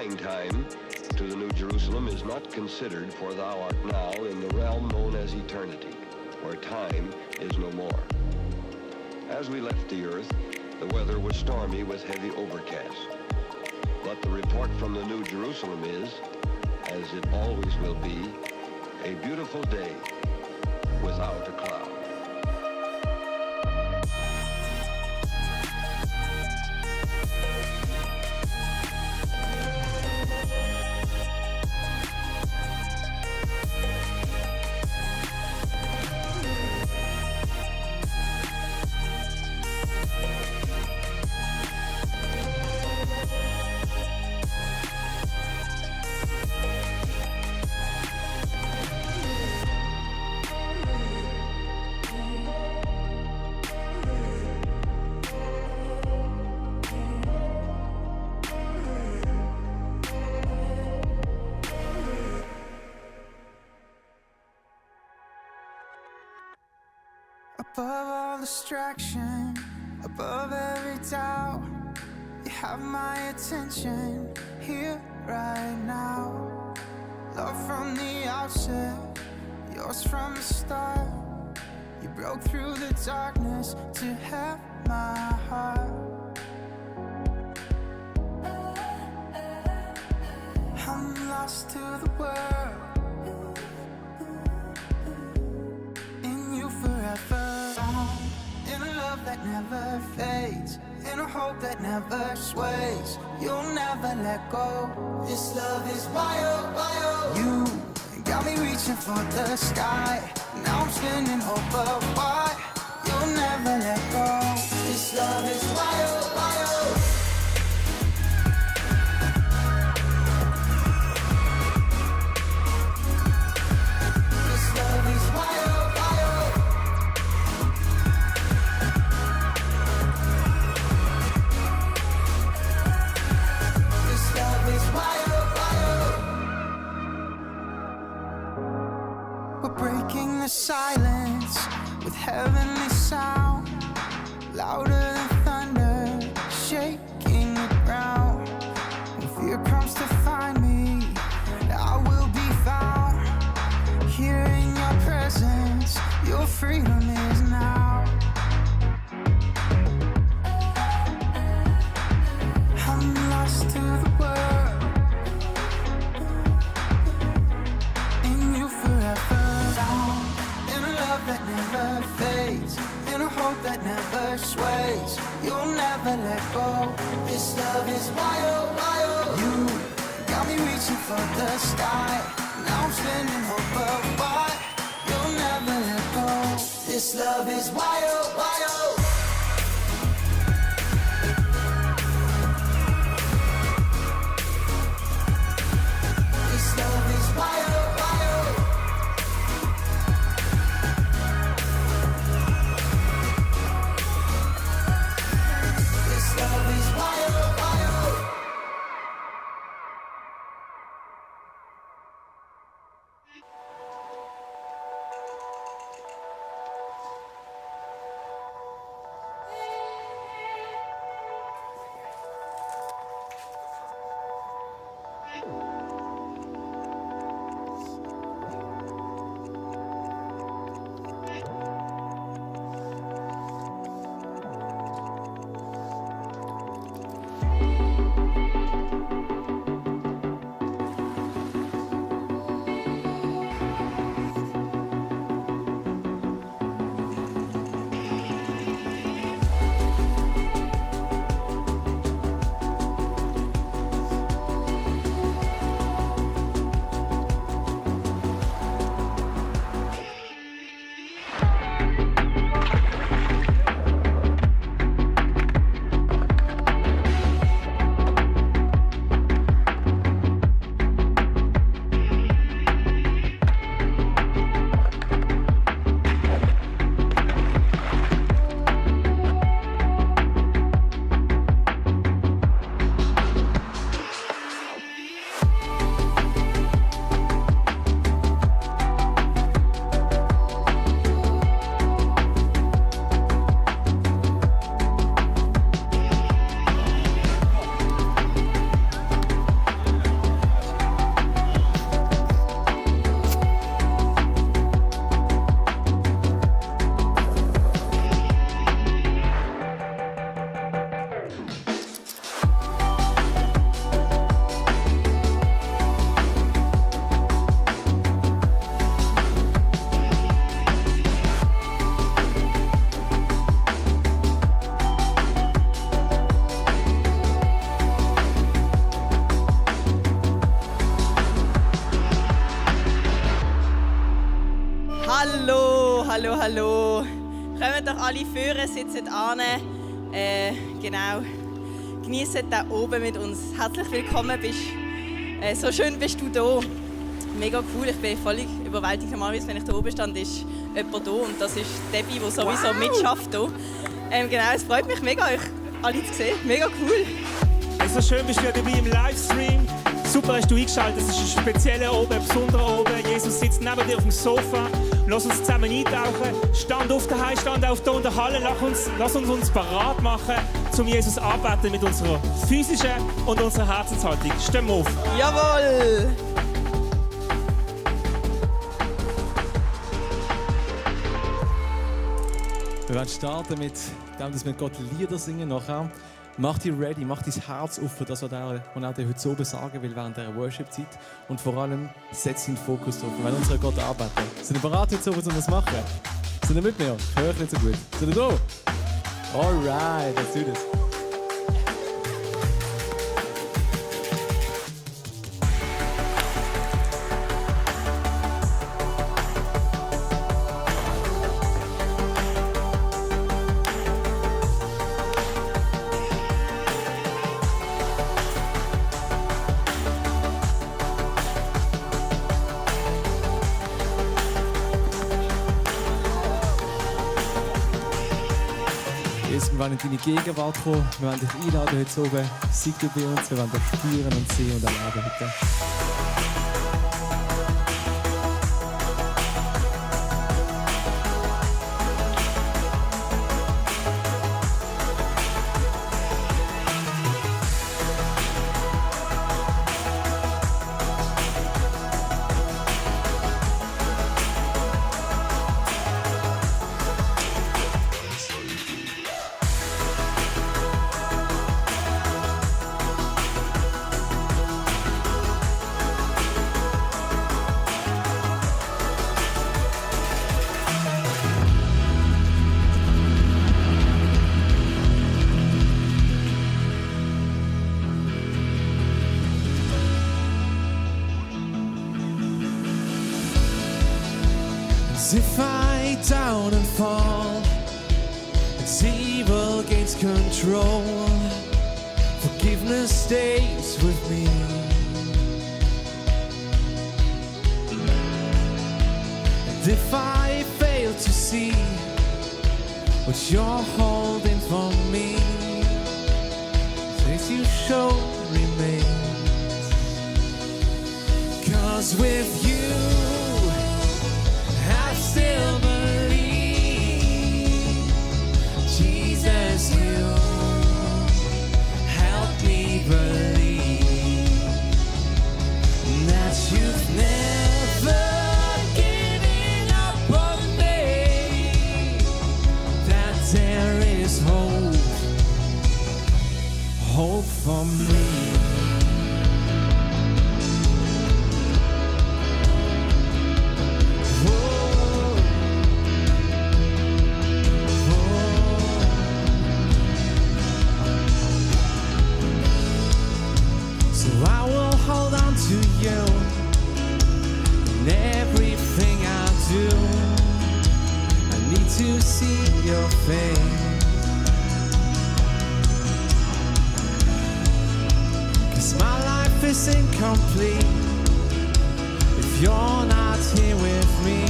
dying time to the New Jerusalem is not considered, for thou art now in the realm known as eternity, where time is no more. As we left the earth, the weather was stormy with heavy overcast. But the report from the New Jerusalem is, as it always will be, a beautiful day without a cloud. Above all distraction, above every doubt, you have my attention here right now. Love from the outset, yours from the start. You broke through the darkness to have my heart. I'm lost to the world, in you forever. In a love that never fades, in a hope that never sways. You'll never let go. This love is wild, wild. You got me reaching for the sky. Now I'm spinning over why you'll never let go. This love is wild, wild. This love is wild, wild. This love is wild, wild. We're breaking the silence with heavenly sound, louder than thunder, shaking the ground. When fear comes to find me, I will be found. Here in your presence, your freedom is now. I'm lost to the world, in you forever. Down in a love that never fades, in a hope that never sways. You'll never let go. This love is wild, wild. You got me reaching for the sky. Now I'm spinning over why you'll never let go. This love is wild, wild. This love is wild, wild. This love is wild, wild. Hallo. Kommt doch alle führen, sitzen an. Genau. Genießt da oben mit uns. Herzlich willkommen. So schön bist du da. Mega cool. Ich bin völlig überwältigt. Normalerweise, wenn ich da oben stand, ist jemand da. Und das ist Debbie, die sowieso mitschafft hier. Genau, es freut mich mega, euch alle zu sehen. Mega cool. So schön bist du dabei im Livestream. Super hast du eingeschaltet. Es ist ein spezieller oben, ein besonderer oben. Jesus sitzt neben dir auf dem Sofa. Lass uns zusammen eintauchen. Stand auf daheim, stand auf da in der Halle. Lass uns parat machen, um Jesus anbeten mit unserer physischen und unserer Herzenshaltung. Stehen wir auf. Jawohl! Wir werden starten mit dem, dass wir Gott Lieder singen nachher. Mach dich ready, mach dein Herz auf für das, was er heute so oben sagen will während dieser Worship-Zeit. Und vor allem, setz den Fokus drauf. Wir werden unseren Gott arbeiten. Sind ihr bereit, heute so das machen? Sind ihr mit mir? Ich höre euch nicht so gut. Sind ihr da? Alright, let's do this. Wir werden in deine Gegenwart kommen. Wir werden dich einladen heute oben. Sei du bei uns. Wir werden dich spüren und sehen und erleben heute. If I down and fall, it's evil gains control. Forgiveness stays with me. And if I fail to see what you're holding for me, faith you show remains. 'Cause with you I still believe, Jesus, you help me believe that you've never given up on me, that there is hope for me. To see your face, 'cause my life is incomplete if you're not here with me.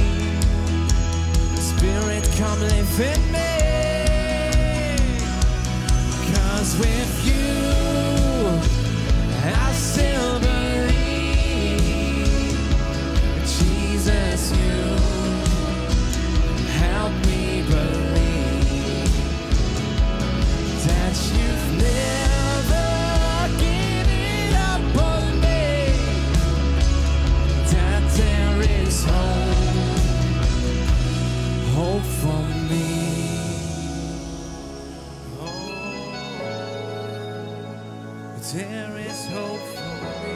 Spirit, come live in me, 'cause with you I still believe, Jesus, you help me believe that you've never given up on me, that there is hope for me. There is hope for me.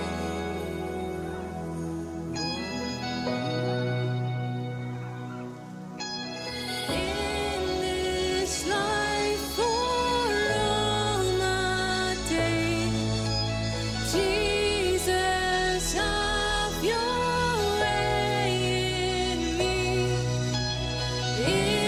Yeah.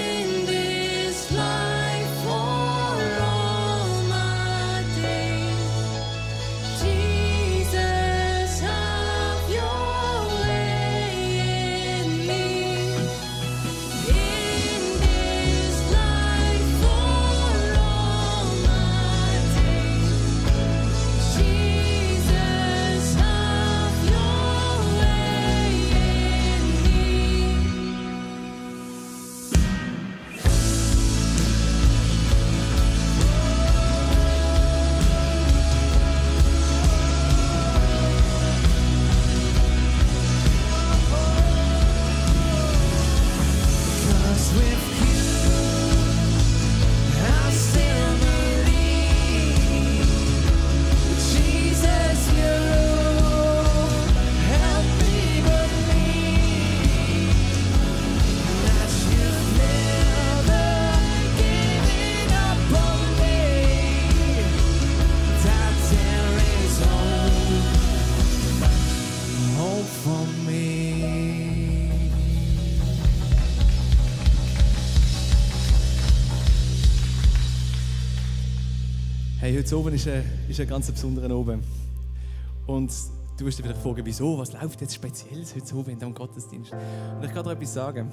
Hey, heute oben ist ein ganz besonderer Oben. Und du wirst dir vielleicht fragen, wieso, was läuft jetzt Spezielles heute oben in diesem Gottesdienst? Und ich kann dir etwas sagen.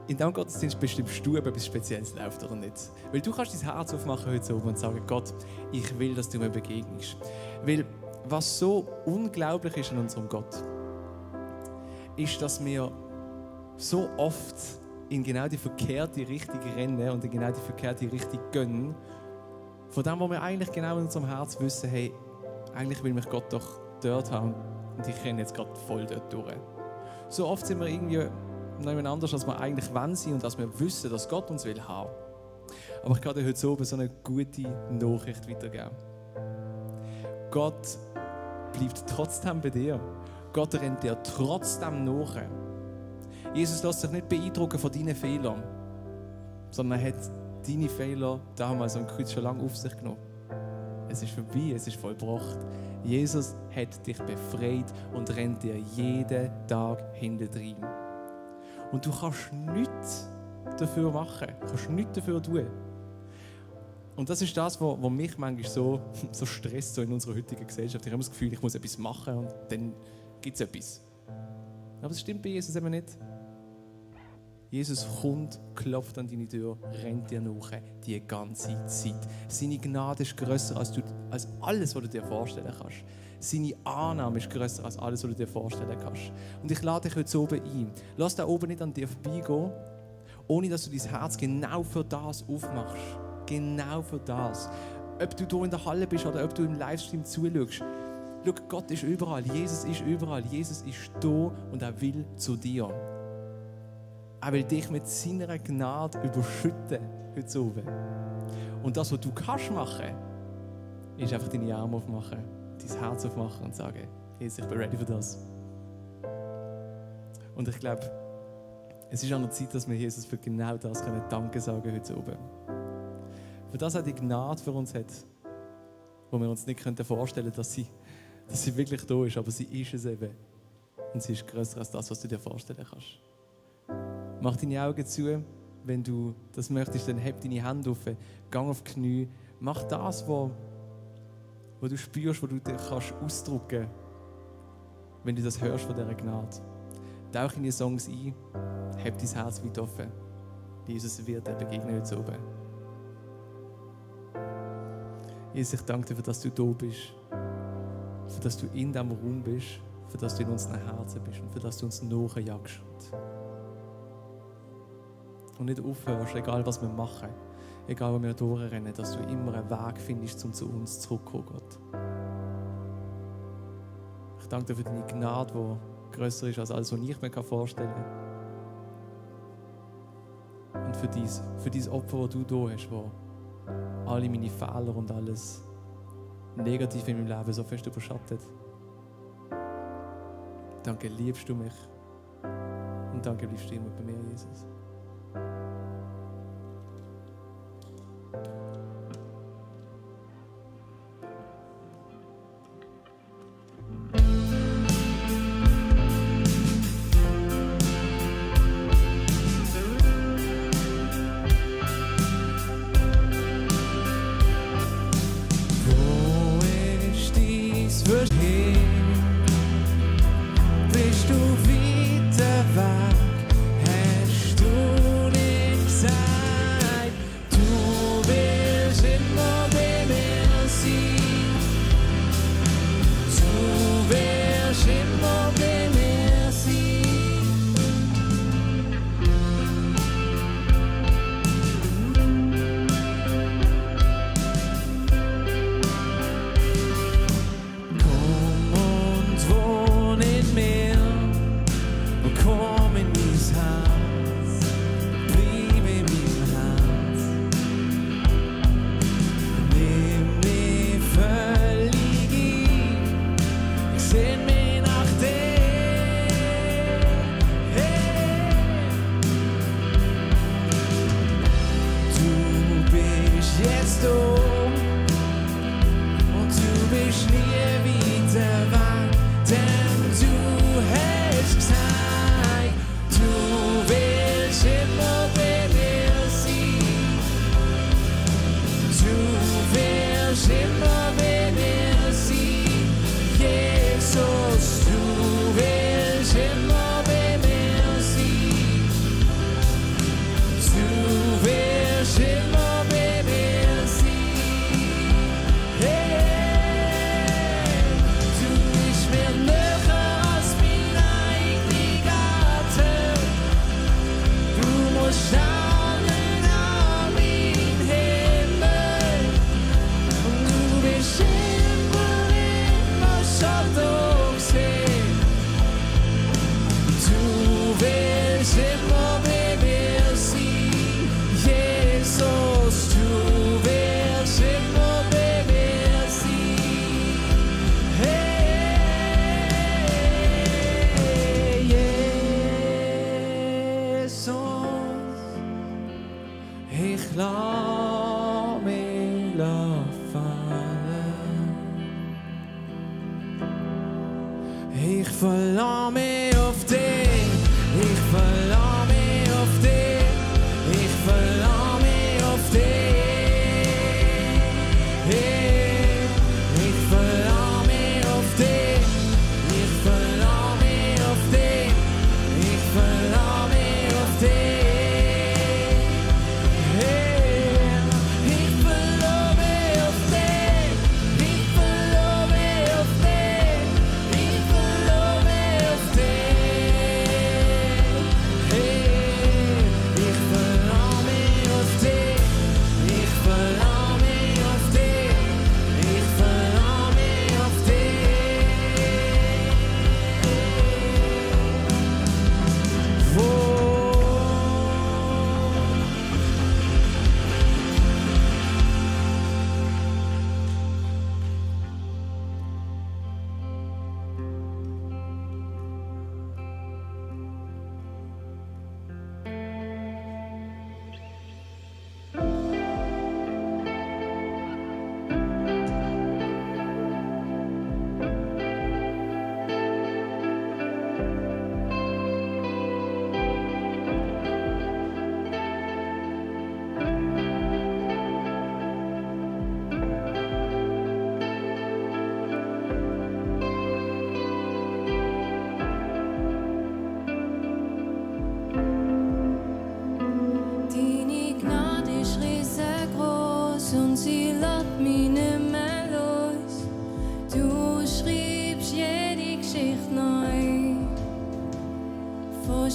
In diesem Gottesdienst bestimmst du, ob etwas Spezielles läuft oder nicht. Weil du kannst dein Herz aufmachen heute oben und sagen, Gott, ich will, dass du mir begegnest. Weil was so unglaublich ist an unserem Gott, ist, dass wir so oft in genau die verkehrte Richtung rennen und in genau die verkehrte Richtung gehen, von dem, wo wir eigentlich genau in unserem Herz wissen, hey, eigentlich will mich Gott doch dort haben und ich renne jetzt gerade voll dort durch. So oft sind wir irgendwie noch anders, als wir eigentlich wollen sein und als wir wissen, dass Gott uns will haben. Aber ich kann dir heute oben so eine gute Nachricht weitergeben. Gott bleibt trotzdem bei dir. Gott rennt dir trotzdem nach. Jesus lässt sich nicht beeindrucken von deinen Fehlern, sondern er hat deine Fehler damals am Kreuz schon lange auf sich genommen. Es ist vorbei, es ist vollbracht. Jesus hat dich befreit und rennt dir jeden Tag hintendrein. Und du kannst nichts dafür machen, kannst nichts dafür tun. Und das ist das, was mich manchmal so stresst so in unserer heutigen Gesellschaft. Ich habe das Gefühl, ich muss etwas machen und dann gibt es etwas. Aber das stimmt bei Jesus eben nicht. Jesus kommt, klopft an deine Tür, rennt dir nach die ganze Zeit. Seine Gnade ist grösser als alles, was du dir vorstellen kannst. Seine Annahme ist grösser als alles, was du dir vorstellen kannst. Und ich lade dich heute oben ein. Lass da oben nicht an dir vorbeigehen, ohne dass du dein Herz genau für das aufmachst. Genau für das. Ob du hier in der Halle bist oder ob du im Livestream zuschaust. Schau, Gott ist überall, Jesus ist überall, Jesus ist da und er will zu dir. Er will dich mit seiner Gnade überschütten heute oben. Und das, was du kannst machen, ist einfach deine Arme aufmachen, dein Herz aufmachen und sagen, Jesus, ich bin ready für das. Und ich glaube, es ist an der Zeit, dass wir Jesus für genau das Danke sagen können heute oben. Für das er die Gnade für uns hat, wo wir uns nicht vorstellen können, dass sie wirklich da ist, aber sie ist es eben. Und sie ist grösser als das, was du dir vorstellen kannst. Mach deine Augen zu, wenn du das möchtest, dann heb deine Hände auf, geh auf die Knie, mach das, wo du spürst, wo du dich kannst ausdrücken kannst, wenn du das hörst von dieser Gnade. Tauch in die Songs ein, heb dein Herz weit offen. Jesus wird dir begegnen heute oben. Jesus, ich danke dir, für dass du da bist, für dass du in diesem Raum bist, für dass du in unseren Herzen bist und für dass du uns nachjagst. Und nicht aufhörst, egal was wir machen, egal wo wir durchrennen, dass du immer einen Weg findest, um zu uns zurückzukommen, Gott. Ich danke dir für deine Gnade, die grösser ist als alles, was ich mir vorstellen kann. Und für dein Opfer, das du da hast, wo alle meine Fehler und alles Negative in meinem Leben so fest überschattet. Danke, liebst du mich. Und danke, bleibst du immer bei mir, Jesus. Bist du weiter weg, hast du nicht gesagt, du willst immer bei mir sein, du willst immer bei mir sein. Komm und wohn in mir. Komm in mein Herz, bleib in meinem Herz. Nimm mich völlig ein, ich sehn mich nach dir. Hey. Du bist jetzt da und du bist nie wieder weg, denn du hast gesagt, du willst immer bei mir sein. Du willst verlass mich auf dich, ich verlass mich auf dich, ich verlass mich auf dich. Ich verlass mich auf dich, ich verlass mich auf dich, ich verlass mich auf dich.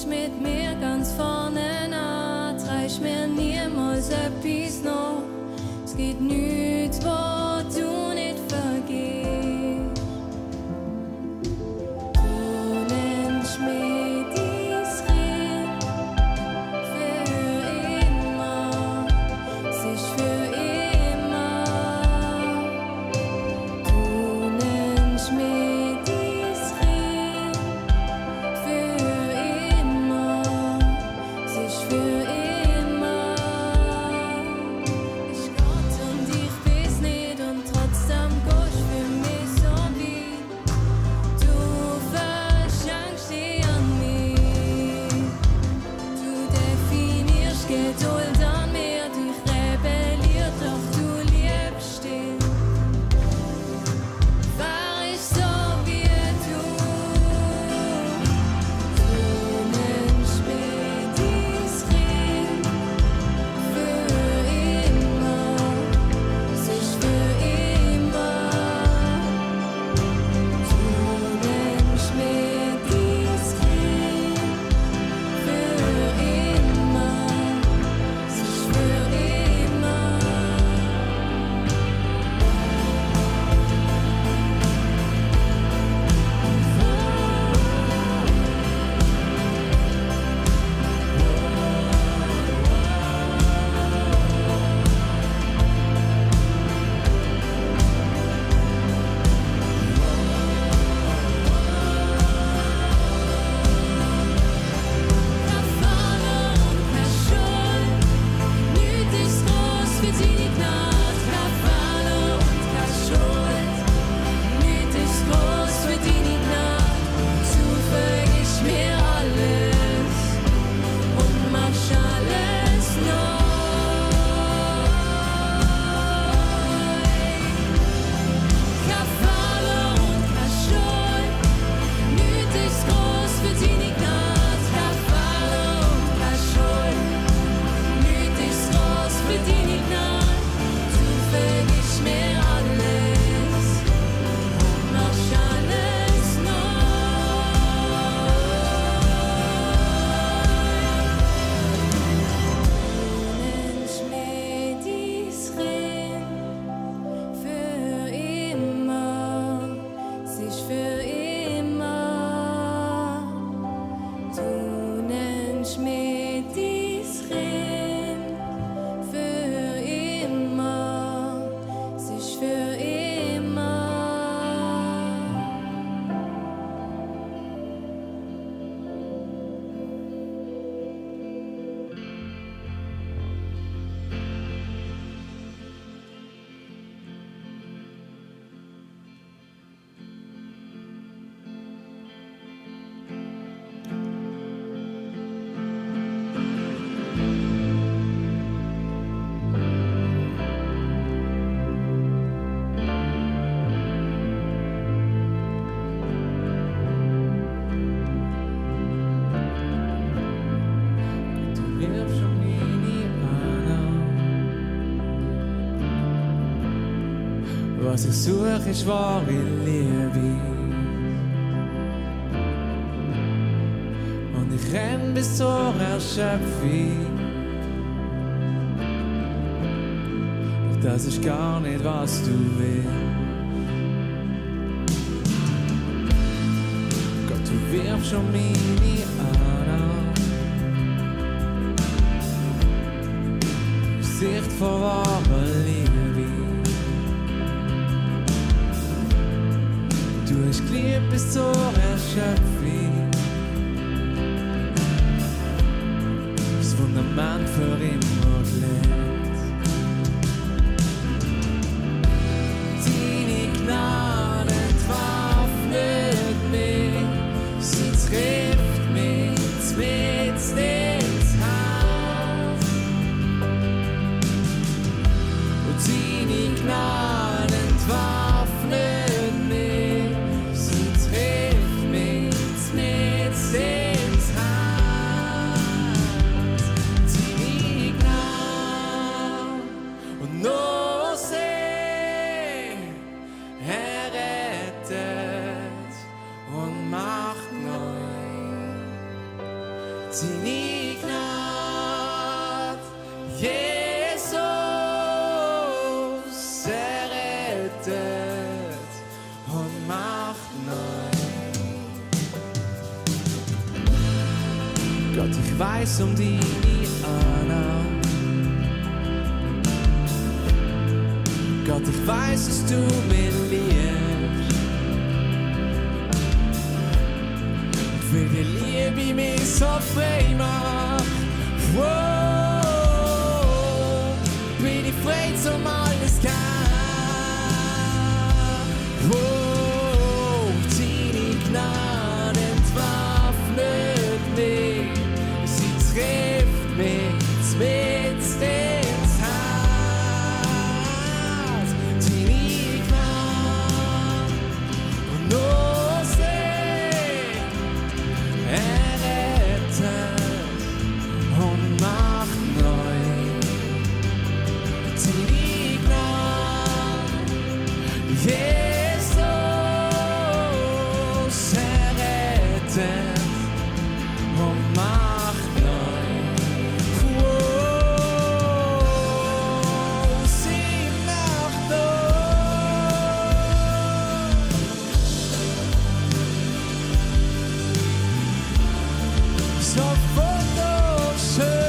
Mit mir ganz vorne an, treibst mir niemals etwas noch. Es gibt nichts, wo du nicht vergisst. Du nennst mich dein Kind für immer, es ist für immer. Du nennst mich dein Kind für immer. Für immer. Ich Gott und ich bin's nicht und trotzdem gehst für mich so weit. Du verschenkst dich an mich. Du definierst Geduld an mir, dich rebelliert, doch du liebst still. War ich so wie du? Du nennst mich dein Kind für immer, es ist für immer. Du nennst mich dein Kind für immer, es ist für immer. Kein Fahrer und kein Schuld, nichts ist groß für deine Gnade. Kein Fahrer und kein Schuld, nichts ist groß für deine Gnade. Du vergisst mir alles und machst alles neu. Kein Fahrer und kein Schuld, nichts ist groß für deine Gnade. Kein Fahrer und kein Schuld, nichts ist groß für deine Gnade. Was ich suche, ist wahre Liebe. Und ich renn bis zur Erschöpfung. Doch das ist gar nicht, was du willst. Gott, du wirfst schon meine an. Sicht vor wahrer Liebe. Du hast geliebt bis zur Erschöpfung. Das Fundament für immer gelegt. Deine Gnade entwaffnet mich. Sie trifft mich mit ins Herz. Und deine Gnade entwaffnet mich. Sie trifft mich mit ins Herz. Deine Gnade und nur sie errettet und macht neu. Deine Gnade, Jesus, errettet und macht neu. Gott, ich weiß um deine Annahme. Gott, ich weiß, dass du mich liebst. Und weil die Liebe mich so frei macht, wow, bin ich frei zum alles kann. Wow, deine Gnade entwaffnet mich. Sie trifft mich mit ins Herz. Deine Gnade und nur sie errettet und macht neu. Deine Gnade, Jesus, errettet und macht neu. Wow, sie macht neu. So wunderschön.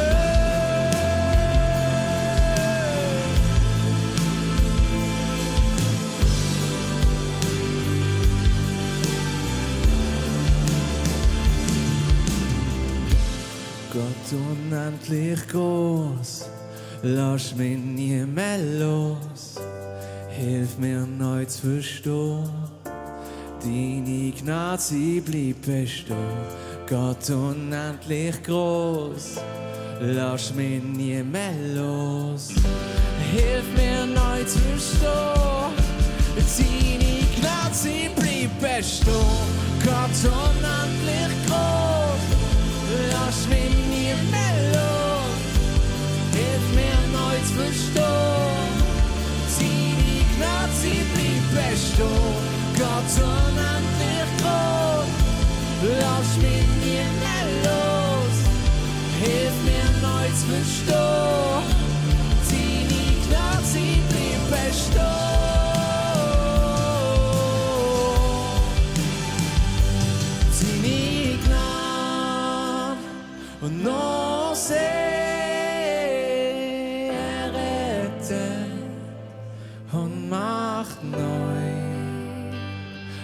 Gott unendlich groß, lass mich nie mehr los. Hilf mir neu zu verstehen, deine Gnade, sie bleibt bestehen. Gott unendlich groß, lass mich nie mehr los. Hilf mir neu zu verstehen, deine Gnade, sie bleibt bestehen. Gott unendlich groß, lass mich nie mehr los. Hilf mir neu zu verstehen, deine Gnade, sie bleibt bestehen. Gott unendlich groß, lass mich nie mehr los. Hilf mir neu zu verstehen, deine Gnade, sie bleibt bestehen. Deine Gnade und nur sie errettet und macht neu.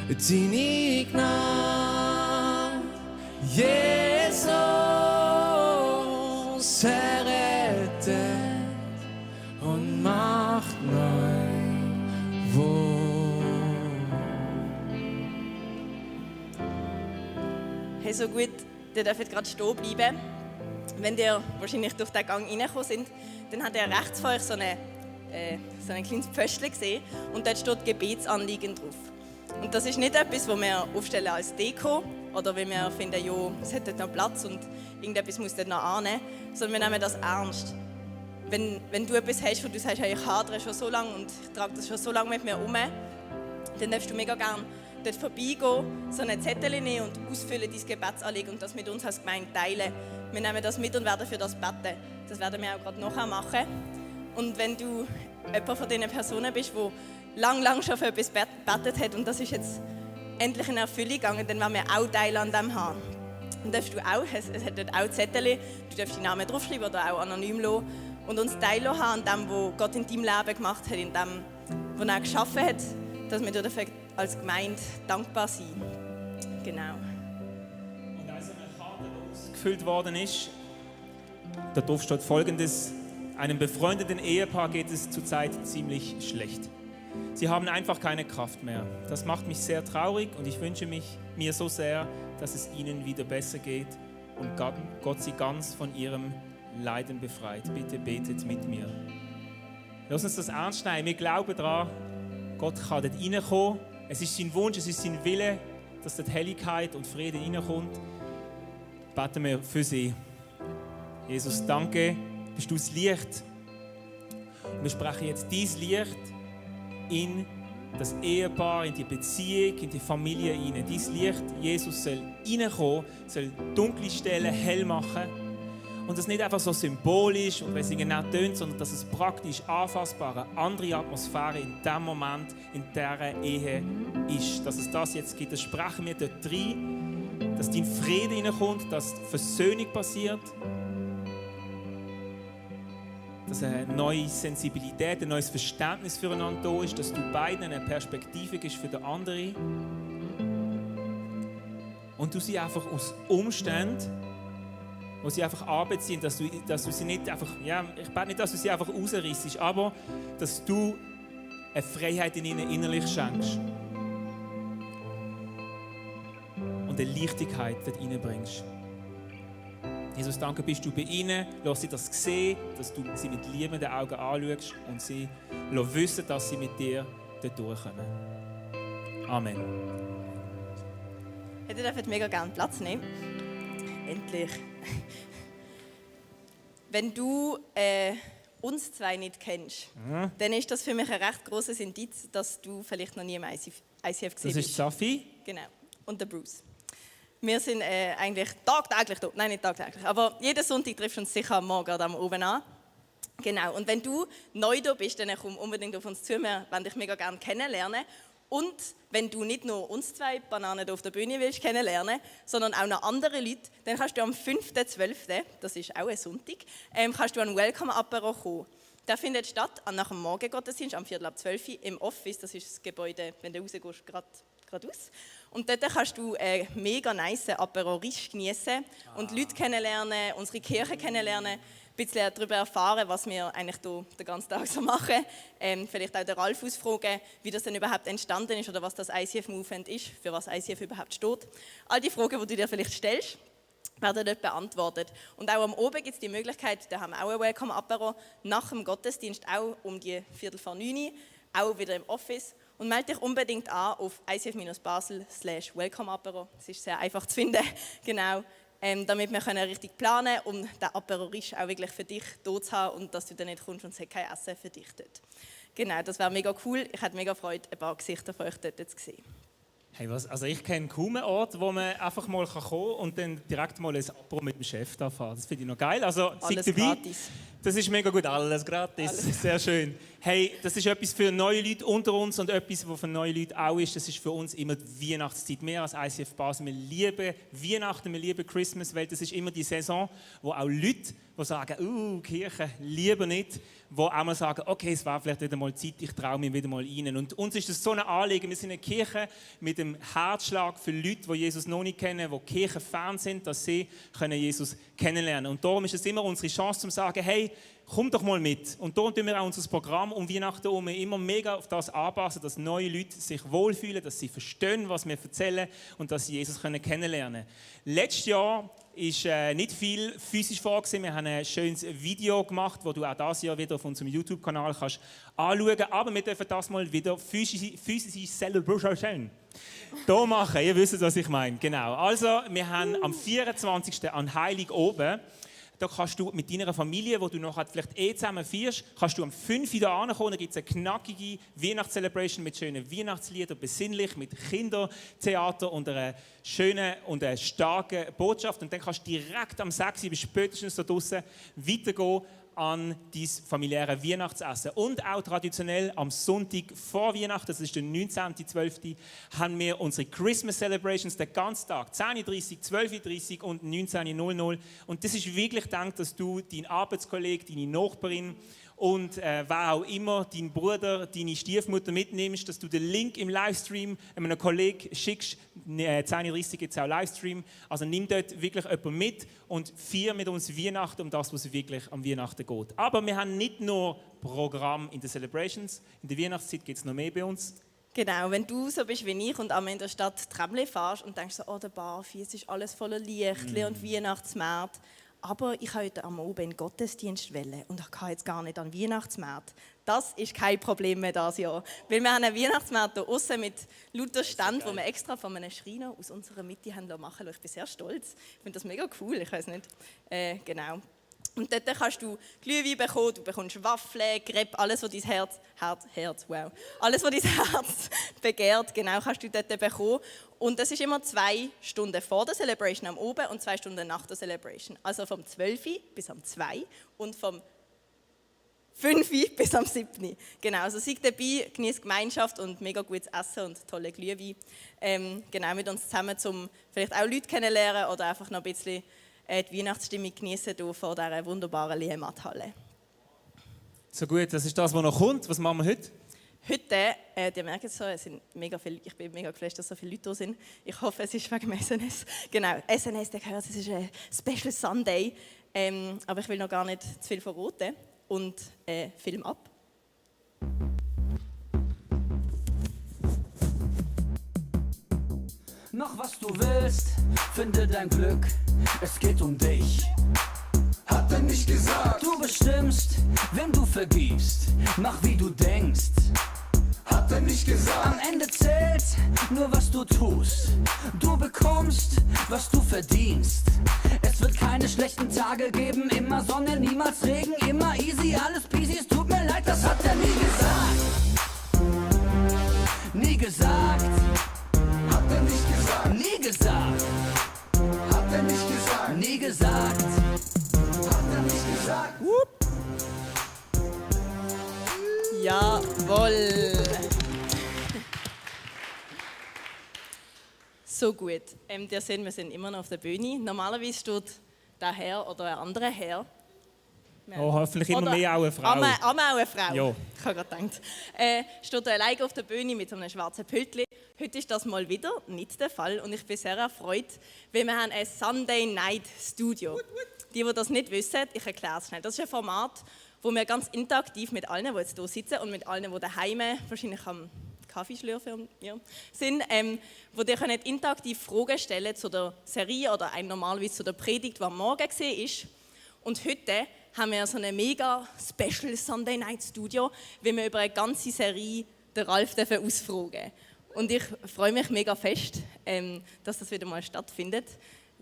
Deine Gnade, Jesus, errettet und macht neu. Wo? Hey, so gut, ihr dürft gerade stehen bleiben. Wenn ihr wahrscheinlich durch den Gang reingekommen sind, dann hat ihr rechts vor euch so ein kleines Pföstchen gesehen und dort steht Gebetsanliegen drauf. Und das ist nicht etwas, das wir aufstellen als Deko oder wenn wir finden, ja, es hat dort noch Platz und irgendetwas muss dort noch annehmen, sondern wir nehmen das ernst. wenn du etwas hast, wo du sagst, hey, ich hadere schon so lange und ich trage das schon so lange mit mir um, dann darfst du mega gerne dort vorbeigehen, so einen Zettel nehmen und ausfüllen, dein Gebetsanliegen und das mit uns als Gemeinde teilen. Wir nehmen das mit und werden für das beten. Das werden wir auch gerade nachher machen. Und wenn du jemand von diesen Personen bist, die lang schon für etwas gebetet hat und das ist jetzt endlich in Erfüllung gegangen, dann werden wir auch Teil an dem haben. Und darfst du auch, es hat dort auch Zettel, du darfst deinen Namen draufschreiben oder auch anonym lassen und uns Teil haben an dem, was Gott in deinem Leben gemacht hat, in dem, was er geschaffen hat, dass wir dafür als Gemeinde dankbar sind. Genau. Und als eine Karte ausgefüllt worden ist, da drauf steht Folgendes: Einem befreundeten Ehepaar geht es zurzeit ziemlich schlecht. Sie haben einfach keine Kraft mehr. Das macht mich sehr traurig und ich wünsche mir so sehr, dass es ihnen wieder besser geht und Gott sie ganz von ihrem Leiden befreit. Bitte betet mit mir. Lass uns das ernst nehmen. Wir glauben daran, Gott kann dort reinkommen. Es ist sein Wunsch, es ist sein Wille, dass dort Helligkeit und Frieden reinkommt. Beten wir für sie. Jesus, danke, bist du das Licht. Und wir sprechen jetzt dieses Licht in das Ehepaar, in die Beziehung, in die Familie hinein. Dieses Licht, Jesus, soll reinkommen, soll dunkle Stellen hell machen. Und das nicht einfach so symbolisch und weil es genau tönt, sondern dass es praktisch anfassbar eine andere Atmosphäre in dem Moment, in dieser Ehe ist. Dass es das jetzt gibt, das sprechen wir dort rein, dass dein Frieden reinkommt, dass Versöhnung passiert, dass eine neue Sensibilität, ein neues Verständnis füreinander da ist, dass du beiden eine Perspektive gibst für den anderen. Und du sie einfach aus Umständen, wo sie einfach anbeziehen, dass du sie nicht einfach, ja, ich bete nicht, dass du sie einfach rausreißt, aber dass du eine Freiheit in ihnen innerlich schenkst. Und eine Leichtigkeit dort reinbringst. Jesus, danke, bist du bei ihnen, lass sie das sehen, dass du sie mit liebenden Augen anschaust und sie wissen, dass sie mit dir dort durchkommen. Amen. Ihr dürft mega gerne Platz nehmen. Endlich. Wenn du uns zwei nicht kennst, dann ist das für mich ein recht grosses Indiz, dass du vielleicht noch nie im ICF gesehen bist. Das ist Safi. Genau. Und der Bruce. Wir sind eigentlich tagtäglich da. Nein, nicht tagtäglich. Aber jeden Sonntag triffst du uns sicher am Morgen oder am Abend an. Genau. Und wenn du neu da bist, dann komm unbedingt auf uns zu. Wir wollen dich mega gerne kennenlernen. Und wenn du nicht nur uns zwei Bananen hier auf der Bühne willst kennenlernen, sondern auch noch andere Leute, dann kannst du am 5.12., das ist auch ein Sonntag, kannst du an Welcome-Apero kommen. Der findet statt nach dem Morgengottesdienst am 11:45 im Office, das ist das Gebäude, wenn du rausgehst, geradeaus. Und dort kannst du einen mega nice Apero Riche genießen und Leute kennenlernen, unsere Kirche kennenlernen, ein bisschen darüber erfahren, was wir eigentlich hier den ganzen Tag so machen. Vielleicht auch den Ralf ausfragen, wie das denn überhaupt entstanden ist oder was das ICF-Movement ist, für was ICF überhaupt steht. All die Fragen, die du dir vielleicht stellst, werden dort beantwortet. Und auch am Abend gibt es die Möglichkeit, da haben wir auch ein Welcome-Apero, nach dem Gottesdienst auch um die 8:45, auch wieder im Office. Und melde dich unbedingt an auf icf-basel/welcome-apero. Es ist sehr einfach zu finden, genau. Damit wir richtig planen können, um den Apero Riche auch wirklich für dich da zu haben und dass du dann nicht kommst und es hat kein Essen für dich dort. Genau, das wäre mega cool. Ich hätte mega Freude, ein paar Gesichter von euch dort zu sehen. Hey, also ich kenne kaum einen Ort, wo man einfach mal kommen kann und dann direkt mal ein Apero mit dem Chef da fahren. Das finde ich noch geil. Also, Alles seid dabei. gratis. Das ist mega gut, alles gratis. Sehr schön. Hey, das ist etwas für neue Leute unter uns und etwas, was für neue Leute auch ist. Das ist für uns immer die Weihnachtszeit. Mehr als ICF Basel. Wir lieben Weihnachten, wir lieben Christmas, weil das ist immer die Saison, wo auch Leute, die sagen, Kirche, lieber nicht, die auch mal sagen, okay, es war vielleicht wieder mal Zeit, ich traue mich wieder mal rein. Und uns ist das so ein Anliegen. Wir sind eine Kirche mit einem Herzschlag für Leute, die Jesus noch nicht kennen, die Kirchenfan sind, dass sie Jesus kennenlernen können. Und darum ist es immer unsere Chance, zu sagen, hey, komm doch mal mit. Und darum tun wir auch unser Programm um Weihnachten herum immer mega auf das anpassen, dass neue Leute sich wohlfühlen, dass sie verstehen, was wir erzählen und dass sie Jesus kennenlernen können. Letztes Jahr ist nicht viel physisch vorgesehen. Wir haben ein schönes Video gemacht, das du auch dieses Jahr wieder auf unserem YouTube-Kanal kannst anschauen kannst. Aber wir dürfen das mal wieder physische Celebration hier machen. Ihr wisst, was ich meine. Genau. Also, wir haben am 24. an Heilig oben Da kannst du mit deiner Familie, wo du noch vielleicht zusammen feierst, kannst du am 5 Uhr da ankommen. Da gibt es eine knackige Weihnachtscelebration mit schönen Weihnachtsliedern, besinnlich, mit Kindertheater und einer schönen und einer starken Botschaft. Und dann kannst du direkt am 6 Uhr bis spätestens da draußen weitergehen an dein familiäre Weihnachtsessen. Und auch traditionell am Sonntag vor Weihnachten, das ist der 19.12., haben wir unsere Christmas Celebrations den ganzen Tag, 10.30 Uhr, 12.30 Uhr und 19.00 Uhr. Und das ist wirklich gedacht, dass du deinen Arbeitskollegen, deine Nachbarin und wer auch immer, deinen Bruder, deine Stiefmutter mitnimmst, dass du den Link im Livestream einem Kollegen schickst. 10.30 Uhr gibt es auch Livestream. Also nimm dort wirklich jemanden mit und feier mit uns Weihnachten, um das, was es wirklich am Weihnachten geht. Aber wir haben nicht nur Programm in den Celebrations, in der Weihnachtszeit gibt es noch mehr bei uns. Genau, wenn du so bist wie ich und einmal in der Stadt Tramli fährst und denkst so, oh, der Barfi, es ist alles voller Lichtli und Weihnachtsmärkte. Aber ich wollte heute am Abend in den Gottesdienst wählen und ich kann jetzt gar nicht an den Weihnachtsmarkt. Das ist kein Problem mehr dieses Jahr. Weil wir haben einen Weihnachtsmarkt hier aussen mit lauter Stand, wo wir extra von einem Schreiner aus unserer Mitte haben machen lassen. Ich bin sehr stolz. Ich finde das mega cool, ich weiß nicht. Genau. Und dort kannst du Glühwein bekommen, du bekommst Waffeln, Crepe, alles, was dein Herz, alles, was dein Herz begehrt, genau, kannst du dort bekommen. Und das ist immer 2 Stunden vor der Celebration am Oben und 2 Stunden nach der Celebration. Also vom 12 Uhr bis am 2 und vom 5 Uhr bis am 7 Uhr. Genau, also seid dabei, genießt Gemeinschaft und mega gutes Essen und tolle Glühwein. Genau, mit uns zusammen, um vielleicht auch Leute kennenlernen oder einfach noch ein bisschen die Weihnachtsstimmung genießen hier vor dieser wunderbaren Lehmathalle. So gut, das ist das, was noch kommt. Was machen wir heute? Heute, ihr merkt es so, es sind mega viele, ich bin mega geflasht, dass so viele Leute da sind. Ich hoffe, es ist wegen dem SNS. Genau, SNS, der gehört, es ist ein Special Sunday. Aber ich will noch gar nicht zu viel verraten. Und Film ab. Mach was du willst, finde dein Glück, es geht um dich. Hat er nicht gesagt? Du bestimmst, wem du vergibst, mach wie du denkst. Hat er nicht gesagt? Am Ende zählt nur was du tust, du bekommst, was du verdienst. Es wird keine schlechten Tage geben, immer Sonne, niemals Regen, immer easy, alles peasy, es tut mir leid, das hat er nie gesagt. Nie gesagt. Hat er nicht gesagt? Nie gesagt. Hat er nicht gesagt? Nie gesagt. Hat er nicht gesagt? Jawohl. So gut. Ihr seht, wir sind immer noch auf der Bühne. Normalerweise steht der Herr oder ein anderer Herr. Oh, hoffentlich immer mehr auch eine Frau. Auch eine Frau. Ja. Ich habe gerade gedacht. Steht alleine auf der Bühne mit so einem schwarzen Pültli. Heute ist das mal wieder nicht der Fall und ich bin sehr erfreut, weil wir haben ein Sunday Night Studio. Die das nicht wissen, ich erkläre es schnell. Das ist ein Format, wo wir ganz interaktiv mit allen, die jetzt hier sitzen und mit allen, die daheim wahrscheinlich am Kaffee schlürfen sind, wo ihr könnt interaktiv Fragen stellen zu der Serie oder normalerweise zu der Predigt, die am Morgen war. Und heute haben wir so ein mega Special Sunday Night Studio, weil wir über eine ganze Serie den Ralf ausfragen dürfen. Und ich freue mich mega fest, dass das wieder mal stattfindet.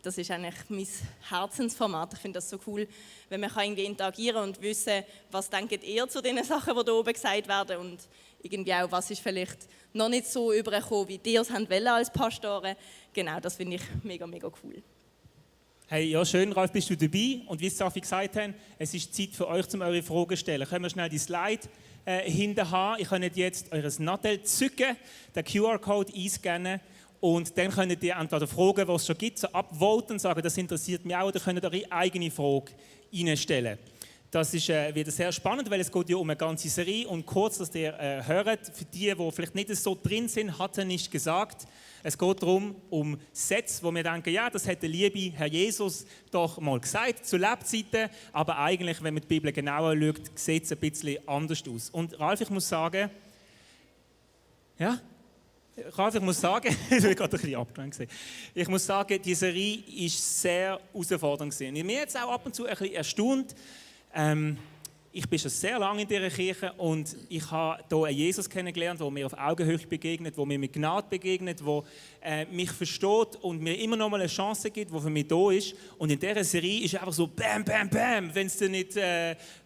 Das ist eigentlich mein Herzensformat. Ich finde das so cool, wenn man irgendwie interagieren kann und wissen, was denkt ihr zu den Sachen, die hier oben gesagt werden und irgendwie auch, was ist vielleicht noch nicht so übergekommen, wie ihr es wollt als Pastoren. Genau, das finde ich mega, mega cool. Hey, ja schön, Ralf, bist du dabei? Und wie Safi gesagt haben, es ist Zeit für euch, um eure Fragen zu stellen. Können wir schnell die Slide hinten haben? Ihr könnt jetzt eures Nattel zücken, den QR-Code einscannen und dann könnt ihr entweder Fragen, die es schon gibt, so abvoten und sagen, das interessiert mich auch, oder könnt eure eigene Frage reinstellen. Das ist wieder sehr spannend, weil es geht ja um eine ganze Serie. Und kurz, dass ihr hört, für die vielleicht nicht so drin sind, hat er nicht gesagt. Es geht darum, um Sätze, wo wir denken, ja, das hat der liebe Herr Jesus doch mal gesagt, zu Lebzeiten. Aber eigentlich, wenn man die Bibel genauer schaut, sieht es ein bisschen anders aus. Und Ralf, ich muss sagen, ich bin gerade ein bisschen abgelenkt. Ich muss sagen, die Serie war sehr herausfordernd. Und mir hat es auch ab und zu ein bisschen erstaunt, ich bin schon sehr lange in dieser Kirche und ich habe hier einen Jesus kennengelernt, der mir auf Augenhöhe begegnet, der mir mit Gnade begegnet, der mich versteht und mir immer noch mal eine Chance gibt, die für mich da ist. Und in dieser Serie ist einfach so bam, bam, bam, wenn es dir nicht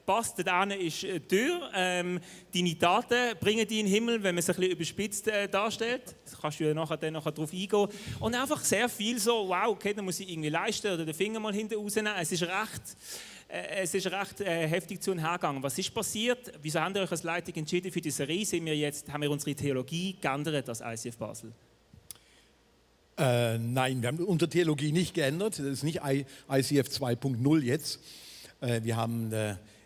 passt, da ist die Tür. Deine Taten bringen dich in den Himmel, wenn man es ein bisschen überspitzt darstellt. Das kannst du ja nachher darauf eingehen. Und einfach sehr viel so, wow, okay, dann muss ich irgendwie leisten oder den Finger mal hinten rausnehmen. Es ist recht heftig zu und her gegangen. Was ist passiert? Wieso habt ihr euch als Leitung entschieden für die Serie? Haben wir unsere Theologie geändert als ICF Basel? Nein, wir haben unsere Theologie nicht geändert. Das ist nicht ICF 2.0 jetzt. Wir haben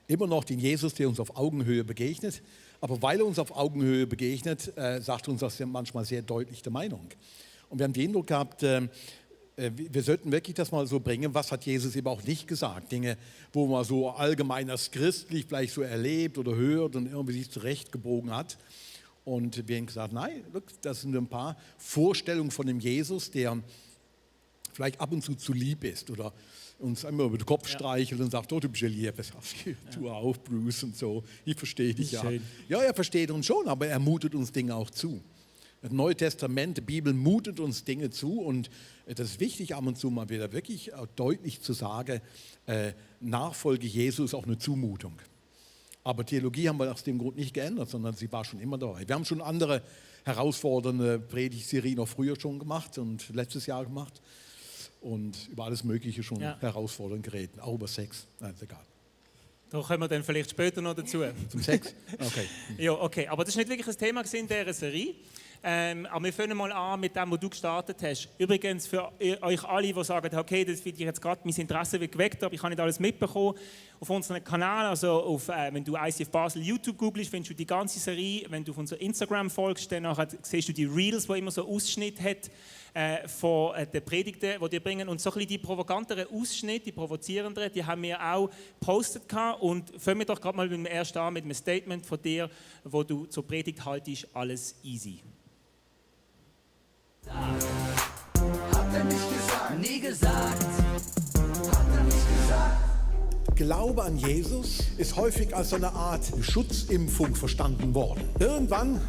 immer noch den Jesus, der uns auf Augenhöhe begegnet. Aber weil er uns auf Augenhöhe begegnet, sagt uns das manchmal sehr deutlich der Meinung. Und wir haben den Eindruck gehabt, wir sollten wirklich das mal so bringen, was hat Jesus eben auch nicht gesagt. Dinge, wo man so allgemein als christlich vielleicht so erlebt oder hört und irgendwie sich zurechtgebogen hat. Und wir haben gesagt, nein, das sind ein paar Vorstellungen von dem Jesus, der vielleicht ab und zu lieb ist oder uns einmal über den Kopf streichelt und sagt, oh, du bist ja lieb, tu auch, Bruce und so, ich verstehe dich ja. Schön. Ja, er versteht uns schon, aber er mutet uns Dinge auch zu. Das Neue Testament, die Bibel mutet uns Dinge zu und das ist wichtig, ab und zu mal wieder wirklich deutlich zu sagen, Nachfolge Jesu ist auch eine Zumutung. Aber Theologie haben wir aus dem Grund nicht geändert, sondern sie war schon immer dabei. Wir haben schon andere herausfordernde Predigtserien noch früher schon gemacht und letztes Jahr gemacht und über alles Mögliche schon herausfordernd geredet, auch über Sex, nein, ist egal. Da kommen wir dann vielleicht später noch dazu. Zum Sex? Okay. Ja, okay. Aber das ist nicht wirklich ein Thema in dieser Serie. Aber wir fangen mal an mit dem, was du gestartet hast. Übrigens für euch alle, die sagen, okay, das finde ich jetzt gerade, mein Interesse wird geweckt, aber ich habe nicht alles mitbekommen. Auf unserem Kanal, also wenn du ICF Basel YouTube googelst, findest du die ganze Serie. Wenn du auf unser Instagram folgst, dann siehst du die Reels, die immer so Ausschnitt hat von den Predigten, die die bringen. Und so ein bisschen die provokanteren Ausschnitte, die provozierenderen, die haben wir auch gepostet. Und fangen wir doch gerade mal mit dem ersten an, mit einem Statement von dir, wo du zur Predigt haltest, alles easy. Hat er nicht gesagt, nie gesagt. Hat er nicht gesagt. Glaube an Jesus ist häufig als eine Art Schutzimpfung verstanden worden. Irgendwann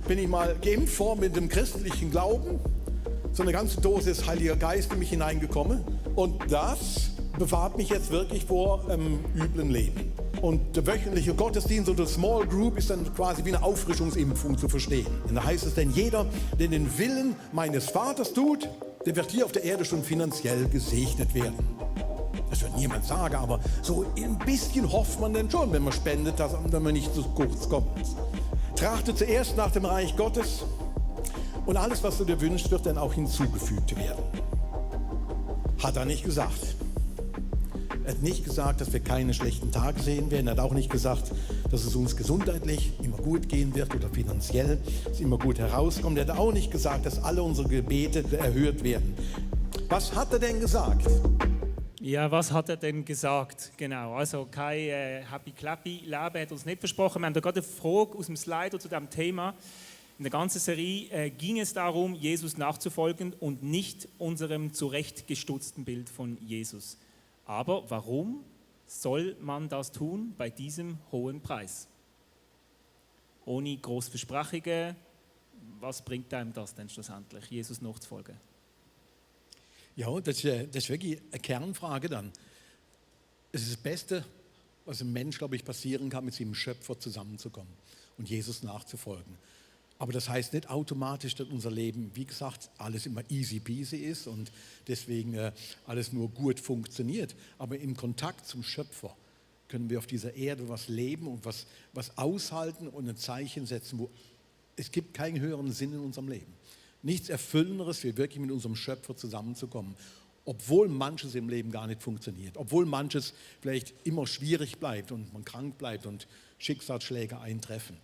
bin ich mal geimpft worden mit dem christlichen Glauben. So eine ganze Dosis Heiliger Geist in mich hineingekommen. Und das bewahrt mich jetzt wirklich vor üblen Leben. Und der wöchentliche Gottesdienst oder Small Group ist dann quasi wie eine Auffrischungsimpfung zu verstehen. Und da heißt es denn, jeder, der den Willen meines Vaters tut, der wird hier auf der Erde schon finanziell gesegnet werden. Das wird niemand sagen, aber so ein bisschen hofft man denn schon, wenn man spendet, dass man nicht zu kurz kommt. Trachte zuerst nach dem Reich Gottes und alles, was du dir wünschst, wird dann auch hinzugefügt werden. Hat er nicht gesagt. Er hat nicht gesagt, dass wir keine schlechten Tage sehen werden. Er hat auch nicht gesagt, dass es uns gesundheitlich immer gut gehen wird oder finanziell es immer gut herauskommt. Er hat auch nicht gesagt, dass alle unsere Gebete erhört werden. Was hat er denn gesagt? Ja, was hat er denn gesagt? Genau, also kein happy-clappy Leben hat er uns nicht versprochen. Wir haben da gerade eine Frage aus dem Slider zu diesem Thema. In der ganzen Serie ging es darum, Jesus nachzufolgen und nicht unserem zurechtgestutzten Bild von Jesus. Aber warum soll man das tun bei diesem hohen Preis? Ohne große Versprechungen, was bringt einem das denn schlussendlich, Jesus nachzufolgen? Ja, das ist wirklich eine Kernfrage dann. Es ist das Beste, was einem Mensch, glaube ich, passieren kann, mit seinem Schöpfer zusammenzukommen und Jesus nachzufolgen. Aber das heißt nicht automatisch, dass unser Leben, wie gesagt, alles immer easy peasy ist und deswegen alles nur gut funktioniert. Aber im Kontakt zum Schöpfer können wir auf dieser Erde was leben und was aushalten und ein Zeichen setzen, wo es gibt keinen höheren Sinn in unserem Leben. Nichts Erfüllenderes, wie wirklich mit unserem Schöpfer zusammenzukommen. Obwohl manches im Leben gar nicht funktioniert, obwohl manches vielleicht immer schwierig bleibt und man krank bleibt und Schicksalsschläge eintreffen.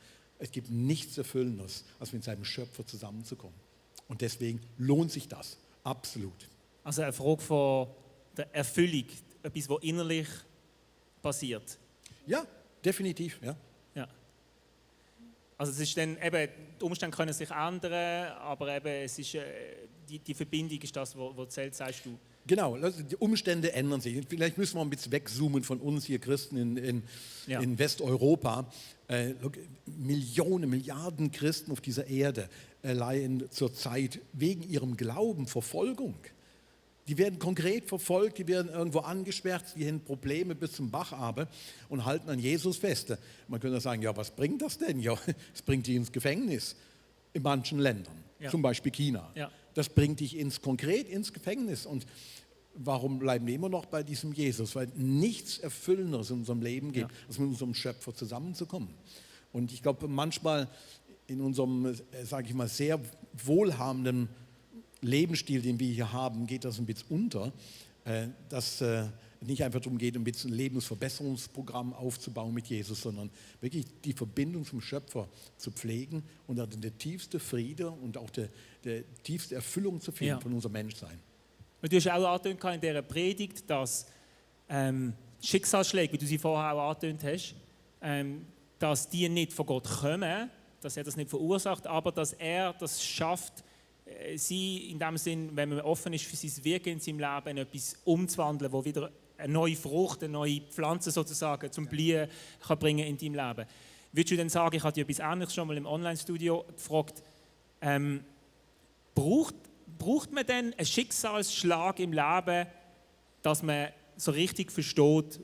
Es gibt nichts Erfüllendes, als mit seinem Schöpfer zusammenzukommen. Und deswegen lohnt sich das, absolut. Also eine Frage von der Erfüllung, etwas, was innerlich passiert. Ja, definitiv, ja. Ja. Also es ist dann eben, die Umstände können sich ändern, aber eben es ist, die Verbindung ist das, was zählt, sagst du. Genau, die Umstände ändern sich. Vielleicht müssen wir ein bisschen wegzoomen von uns hier Christen in Westeuropa. Millionen, Milliarden Christen auf dieser Erde erleiden zurzeit wegen ihrem Glauben Verfolgung. Die werden konkret verfolgt, die werden irgendwo angesperrt, die haben Probleme bis zum Bach aber und halten an Jesus fest. Man könnte sagen, ja, was bringt das denn? Ja, es bringt die ins Gefängnis in manchen Ländern, zum Beispiel China. Ja. Das bringt dich konkret ins Gefängnis. Und warum bleiben wir immer noch bei diesem Jesus? Weil nichts Erfüllenderes in unserem Leben gibt, als mit unserem Schöpfer zusammenzukommen. Und ich glaube, manchmal in unserem, sage ich mal, sehr wohlhabenden Lebensstil, den wir hier haben, geht das ein bisschen unter, dass nicht einfach darum geht, ein bisschen ein Lebensverbesserungsprogramm aufzubauen mit Jesus, sondern wirklich die Verbindung zum Schöpfer zu pflegen und dann der tiefste Friede und auch der tiefste Erfüllung zu finden von unserem Menschsein. Und du hast auch angetönt in dieser Predigt, dass Schicksalsschläge, wie du sie vorher auch angetönt hast, dass die nicht von Gott kommen, dass er das nicht verursacht, aber dass er das schafft, sie in dem Sinn, wenn man offen ist für sein Wirken in seinem Leben, etwas umzuwandeln, wo wieder eine neue Frucht, eine neue Pflanze sozusagen zum Blühen kann bringen in deinem Leben. Würdest du denn sagen, ich habe dich etwas Ähnliches schon mal im Online-Studio gefragt, braucht man denn einen Schicksalsschlag im Leben, dass man so richtig versteht,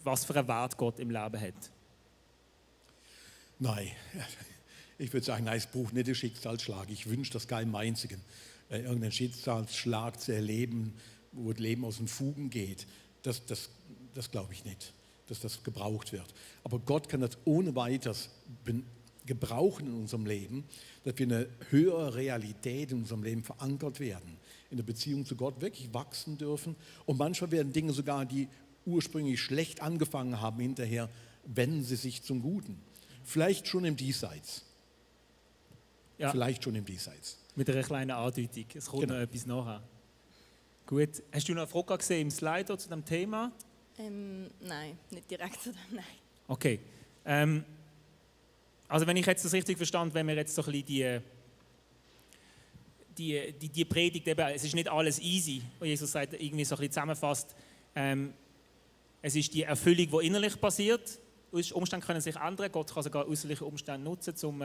was für einen Wert Gott im Leben hat? Nein, ich würde sagen, nein, es braucht nicht einen Schicksalsschlag. Ich wünsche das keinem einzigen, irgendeinen Schicksalsschlag zu erleben, wo das Leben aus den Fugen geht. Das glaube ich nicht, dass das gebraucht wird. Aber Gott kann das ohne weiteres gebrauchen in unserem Leben, dass wir eine höhere Realität in unserem Leben verankert werden, in der Beziehung zu Gott wirklich wachsen dürfen. Und manchmal werden Dinge sogar, die ursprünglich schlecht angefangen haben, hinterher wenden sie sich zum Guten. Vielleicht schon im Diesseits. Ja. Vielleicht schon im Diesseits. Mit einer kleinen Andeutung. Es kommt noch etwas nachher. Gut. Hast du noch eine Frage gesehen im Slido zu dem Thema? Nein, nicht direkt zu dem, nein. Okay. Also wenn ich jetzt das richtig verstanden, wenn wir jetzt so ein bisschen die Predigt, eben, es ist nicht alles easy, wo Jesus sagt, irgendwie so ein bisschen zusammenfasst, es ist die Erfüllung, die innerlich passiert. Umstände können sich ändern, Gott kann sogar äußerliche Umstände nutzen, um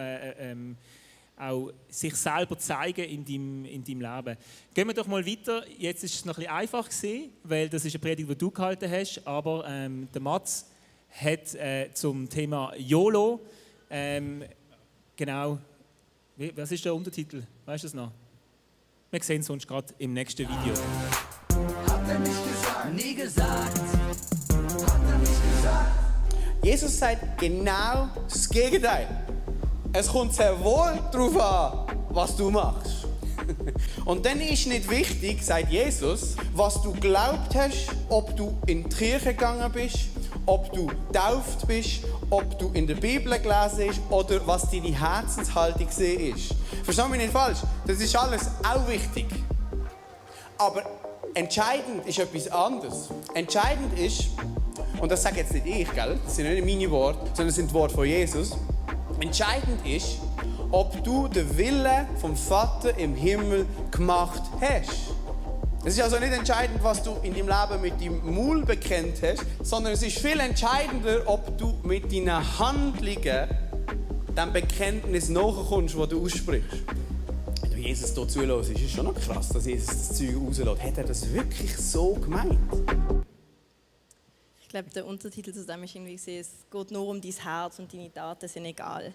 auch sich selber zeigen in deinem Leben. Gehen wir doch mal weiter. Jetzt ist es noch ein bisschen einfach gewesen, weil das ist eine Predigt, die du gehalten hast, aber der Mats hat zum Thema YOLO, genau, was ist der Untertitel? Weißt du es noch? Wir sehen es sonst gerade im nächsten Video. Hat er nicht gesagt, nie gesagt. Hat er nicht gesagt. Jesus sagt genau das Gegenteil. Es kommt sehr wohl darauf an, was du machst. Und dann ist nicht wichtig, sagt Jesus, was du geglaubt hast, ob du in die Kirche gegangen bist, ob du getauft bist, ob du in der Bibel gelesen hast oder was deine Herzenshaltung ist. Versteh mich nicht falsch, das ist alles auch wichtig. Aber entscheidend ist etwas anderes. Entscheidend ist, und das sage jetzt nicht ich, gell? Das sind nicht meine Worte, sondern das sind die Worte von Jesus. Entscheidend ist, ob du den Willen vom Vater im Himmel gemacht hast. Es ist also nicht entscheidend, was du in deinem Leben mit deinem Maul bekennt hast, sondern es ist viel entscheidender, ob du mit deinen Handlungen dem Bekenntnis nachkommst, das du aussprichst. Wenn du Jesus hier zuhörst, ist es schon noch krass, dass Jesus das Zeug rauslässt. Hat er das wirklich so gemeint? Ich glaube, der Untertitel zu dem ist irgendwie gesehen, es geht nur um dein Herz und deine Taten sind egal.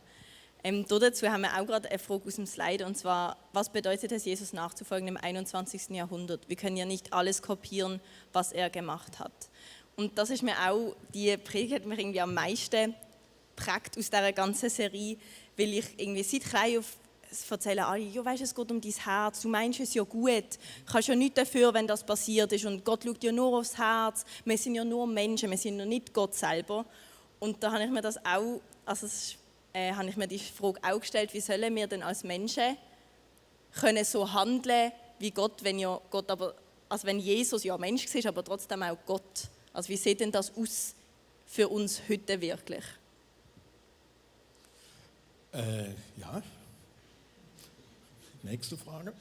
Dazu haben wir auch gerade eine Frage aus dem Slide, und zwar, was bedeutet es, Jesus nachzufolgen im 21. Jahrhundert? Wir können ja nicht alles kopieren, was er gemacht hat. Und das ist mir auch, die Predigt hat mich irgendwie am meisten geprägt aus dieser ganzen Serie, weil ich irgendwie seit klein auf erzählen alle, ja, weißt, es geht um dein Herz, du meinst es ja gut, du kannst ja nichts dafür, wenn das passiert ist und Gott schaut ja nur aufs Herz, wir sind ja nur Menschen, wir sind ja nicht Gott selber. Und da habe ich mir das auch, habe ich mir die Frage auch gestellt, wie sollen wir denn als Menschen können so handeln wie Gott, wenn ja Gott aber, also wenn Jesus ja Mensch war, aber trotzdem auch Gott. Also wie sieht denn das aus für uns heute wirklich? Ja. Nächste Frage.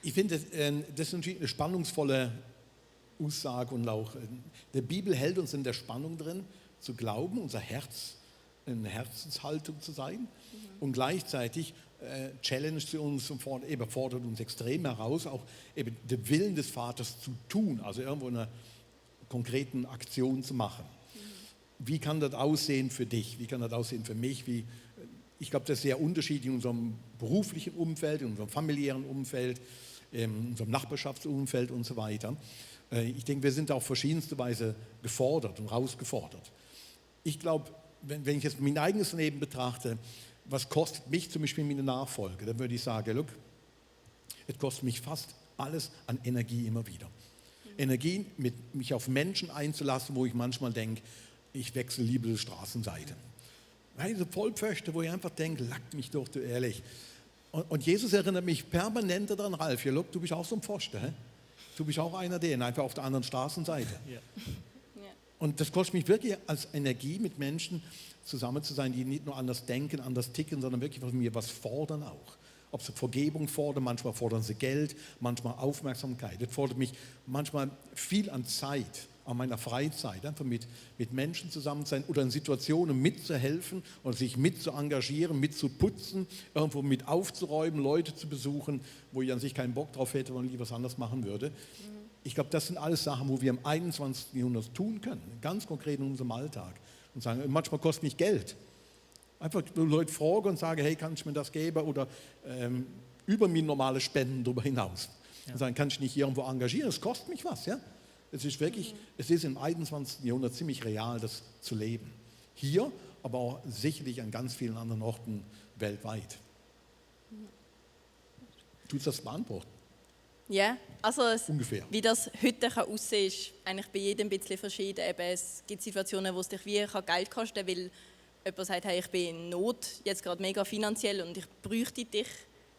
Ich finde, das ist eine spannungsvolle Aussage und auch der Bibel hält uns in der Spannung drin, zu glauben, unser Herz, eine Herzenshaltung zu sein und gleichzeitig challenge sie uns und fordert uns extrem heraus, auch eben den Willen des Vaters zu tun, also irgendwo eine konkreten Aktion zu machen. Wie kann das aussehen für dich? Wie kann das aussehen für mich? Ich glaube, das ist sehr unterschiedlich in unserem beruflichen Umfeld, in unserem familiären Umfeld, in unserem Nachbarschaftsumfeld und so weiter. Ich denke, wir sind auf verschiedenste Weise gefordert und herausgefordert. Ich glaube, wenn ich jetzt mein eigenes Leben betrachte, was kostet mich zum Beispiel meine Nachfolge, dann würde ich sagen, look, es kostet mich fast alles an Energie immer wieder. Energie, mich auf Menschen einzulassen, wo ich manchmal denke, ich wechsle lieber die Straßenseite. Diese Vollpfosten, wo ich einfach denke, lack mich doch, du ehrlich. Und Jesus erinnert mich permanent daran, Ralf, ja, look, du bist auch so ein Pfosten, hä? Du bist auch einer der, einfach auf der anderen Straßenseite. Ja. Und das kostet mich wirklich als Energie, mit Menschen zusammen zu sein, die nicht nur anders denken, anders ticken, sondern wirklich von mir was fordern auch. Ob sie Vergebung fordern, manchmal fordern sie Geld, manchmal Aufmerksamkeit. Das fordert mich manchmal viel an Zeit, an meiner Freizeit, einfach mit Menschen zusammen zu sein oder in Situationen mitzuhelfen und sich mit zu engagieren, mit zu putzen, irgendwo mit aufzuräumen, Leute zu besuchen, wo ich an sich keinen Bock drauf hätte, und lieber was anderes machen würde. Ich glaube, das sind alles Sachen, wo wir im 21. Jahrhundert tun können, ganz konkret in unserem Alltag. Und sagen, manchmal kostet mich Geld. Einfach Leute fragen und sagen, hey, kann ich mir das geben? Oder über mir normale Spenden darüber hinaus. Ja. Und sagen, kann ich nicht irgendwo engagieren? Es kostet mich was, ja? Es ist wirklich, es ist im 21. Jahrhundert ziemlich real, das zu leben. Hier, aber auch sicherlich an ganz vielen anderen Orten weltweit. Tut das beantworten? Ja, also Ungefähr. Wie das heute kann aussehen, ist eigentlich bei jedem ein bisschen verschieden. Eben, es gibt Situationen, wo es dich wie Geld kosten kann, weil jemand sagt, hey, ich bin in Not, jetzt gerade mega finanziell und ich bräuchte dich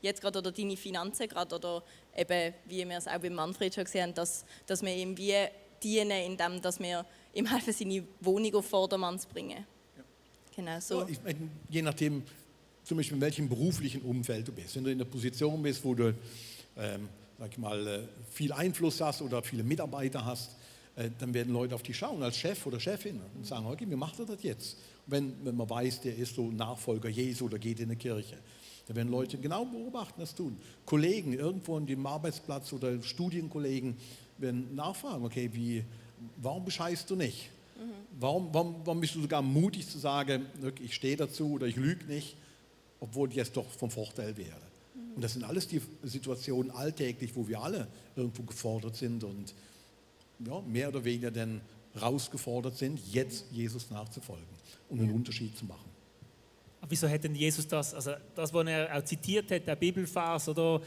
jetzt gerade oder deine Finanzen gerade. Oder eben, wie wir es auch bei Manfred schon gesehen haben, dass wir ihm wie dienen, indem dass wir ihm helfen, seine Wohnung auf Vordermann zu bringen. Ja. Genau so. Ja, ich meine, je nachdem, zum Beispiel in welchem beruflichen Umfeld du bist. Wenn du in der Position bist, wo du sag ich mal, viel Einfluss hast oder viele Mitarbeiter hast, dann werden Leute auf dich schauen als Chef oder Chefin und sagen, okay, wie macht er das jetzt? Wenn man weiß, der ist so Nachfolger Jesu oder geht in die Kirche, dann werden Leute genau beobachten, das tun. Kollegen irgendwo an dem Arbeitsplatz oder Studienkollegen werden nachfragen, okay, warum bescheißt du nicht? Warum bist du sogar mutig zu sagen, ich stehe dazu oder ich lüge nicht, obwohl ich es doch vom Vorteil wäre? Und das sind alles die Situationen alltäglich, wo wir alle irgendwo gefordert sind und ja, mehr oder weniger dann herausgefordert sind, jetzt Jesus nachzufolgen und einen Unterschied zu machen. Aber wieso hat denn Jesus das, also das, was er auch zitiert hat, der Bibelvers, oder,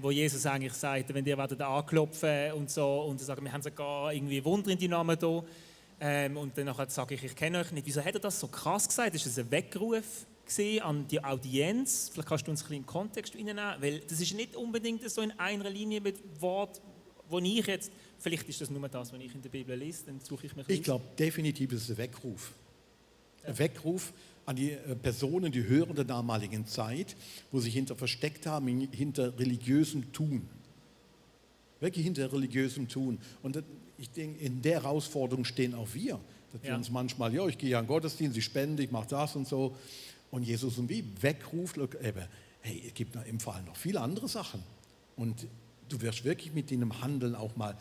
wo Jesus eigentlich sagt, wenn ihr werdet anklopfen und so und sagen, wir haben sogar irgendwie Wunder in die Namen da, und dann sage ich kenne euch nicht. Wieso hat er das so krass gesagt? Ist das ein Weckruf an die Audienz? Vielleicht kannst du uns ein bisschen in den Kontext reinnehmen, weil das ist nicht unbedingt so in einer Linie mit Wort, wo ich jetzt, vielleicht ist das nur das, was ich in der Bibel lese, dann suche ich mir Ich glaube, definitiv ist es ein Weckruf. Ein Weckruf an die Personen, die Hörer der damaligen Zeit, wo sich versteckt haben, hinter religiösem Tun. Wirklich hinter religiösem Tun. Und ich denke, in der Herausforderung stehen auch wir. Dass wir uns manchmal, ich gehe an den Gottesdienst, ich spende, ich mache das und so. Und Jesus und wie wegruft, hey, es gibt im Fall noch viele andere Sachen. Und du wirst wirklich mit deinem Handeln auch mal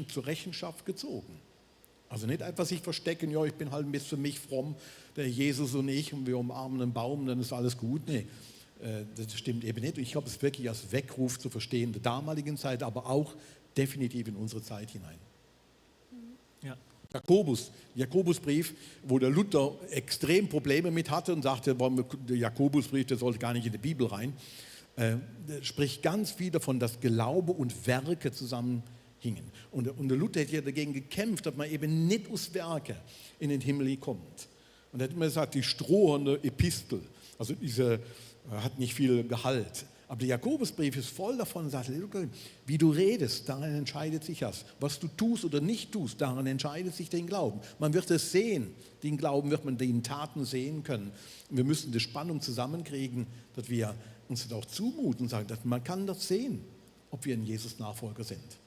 zur Rechenschaft gezogen. Also nicht einfach sich verstecken, ich bin halt ein bisschen für mich fromm, der Jesus und ich, und wir umarmen einen Baum, dann ist alles gut. Nee, das stimmt eben nicht. Und ich glaube, es ist wirklich als Weckruf zu verstehen der damaligen Zeit, aber auch definitiv in unsere Zeit hinein. Ja. Jakobusbrief, wo der Luther extrem Probleme mit hatte und sagte, der Jakobusbrief, der sollte gar nicht in die Bibel rein, spricht ganz viel davon, dass Glaube und Werke zusammenhingen. Und der Luther hat ja dagegen gekämpft, dass man eben nicht aus Werke in den Himmel kommt. Und er hat immer gesagt, die strohende Epistel, also diese hat nicht viel Gehalt. Aber der Jakobusbrief ist voll davon und sagt, wie du redest, daran entscheidet sich das. Was du tust oder nicht tust, daran entscheidet sich den Glauben. Man wird es sehen, den Glauben wird man den Taten sehen können. Und wir müssen die Spannung zusammenkriegen, dass wir uns das auch zumuten und sagen, dass man kann das sehen. ob wir ein Jesus-Nachfolger sind.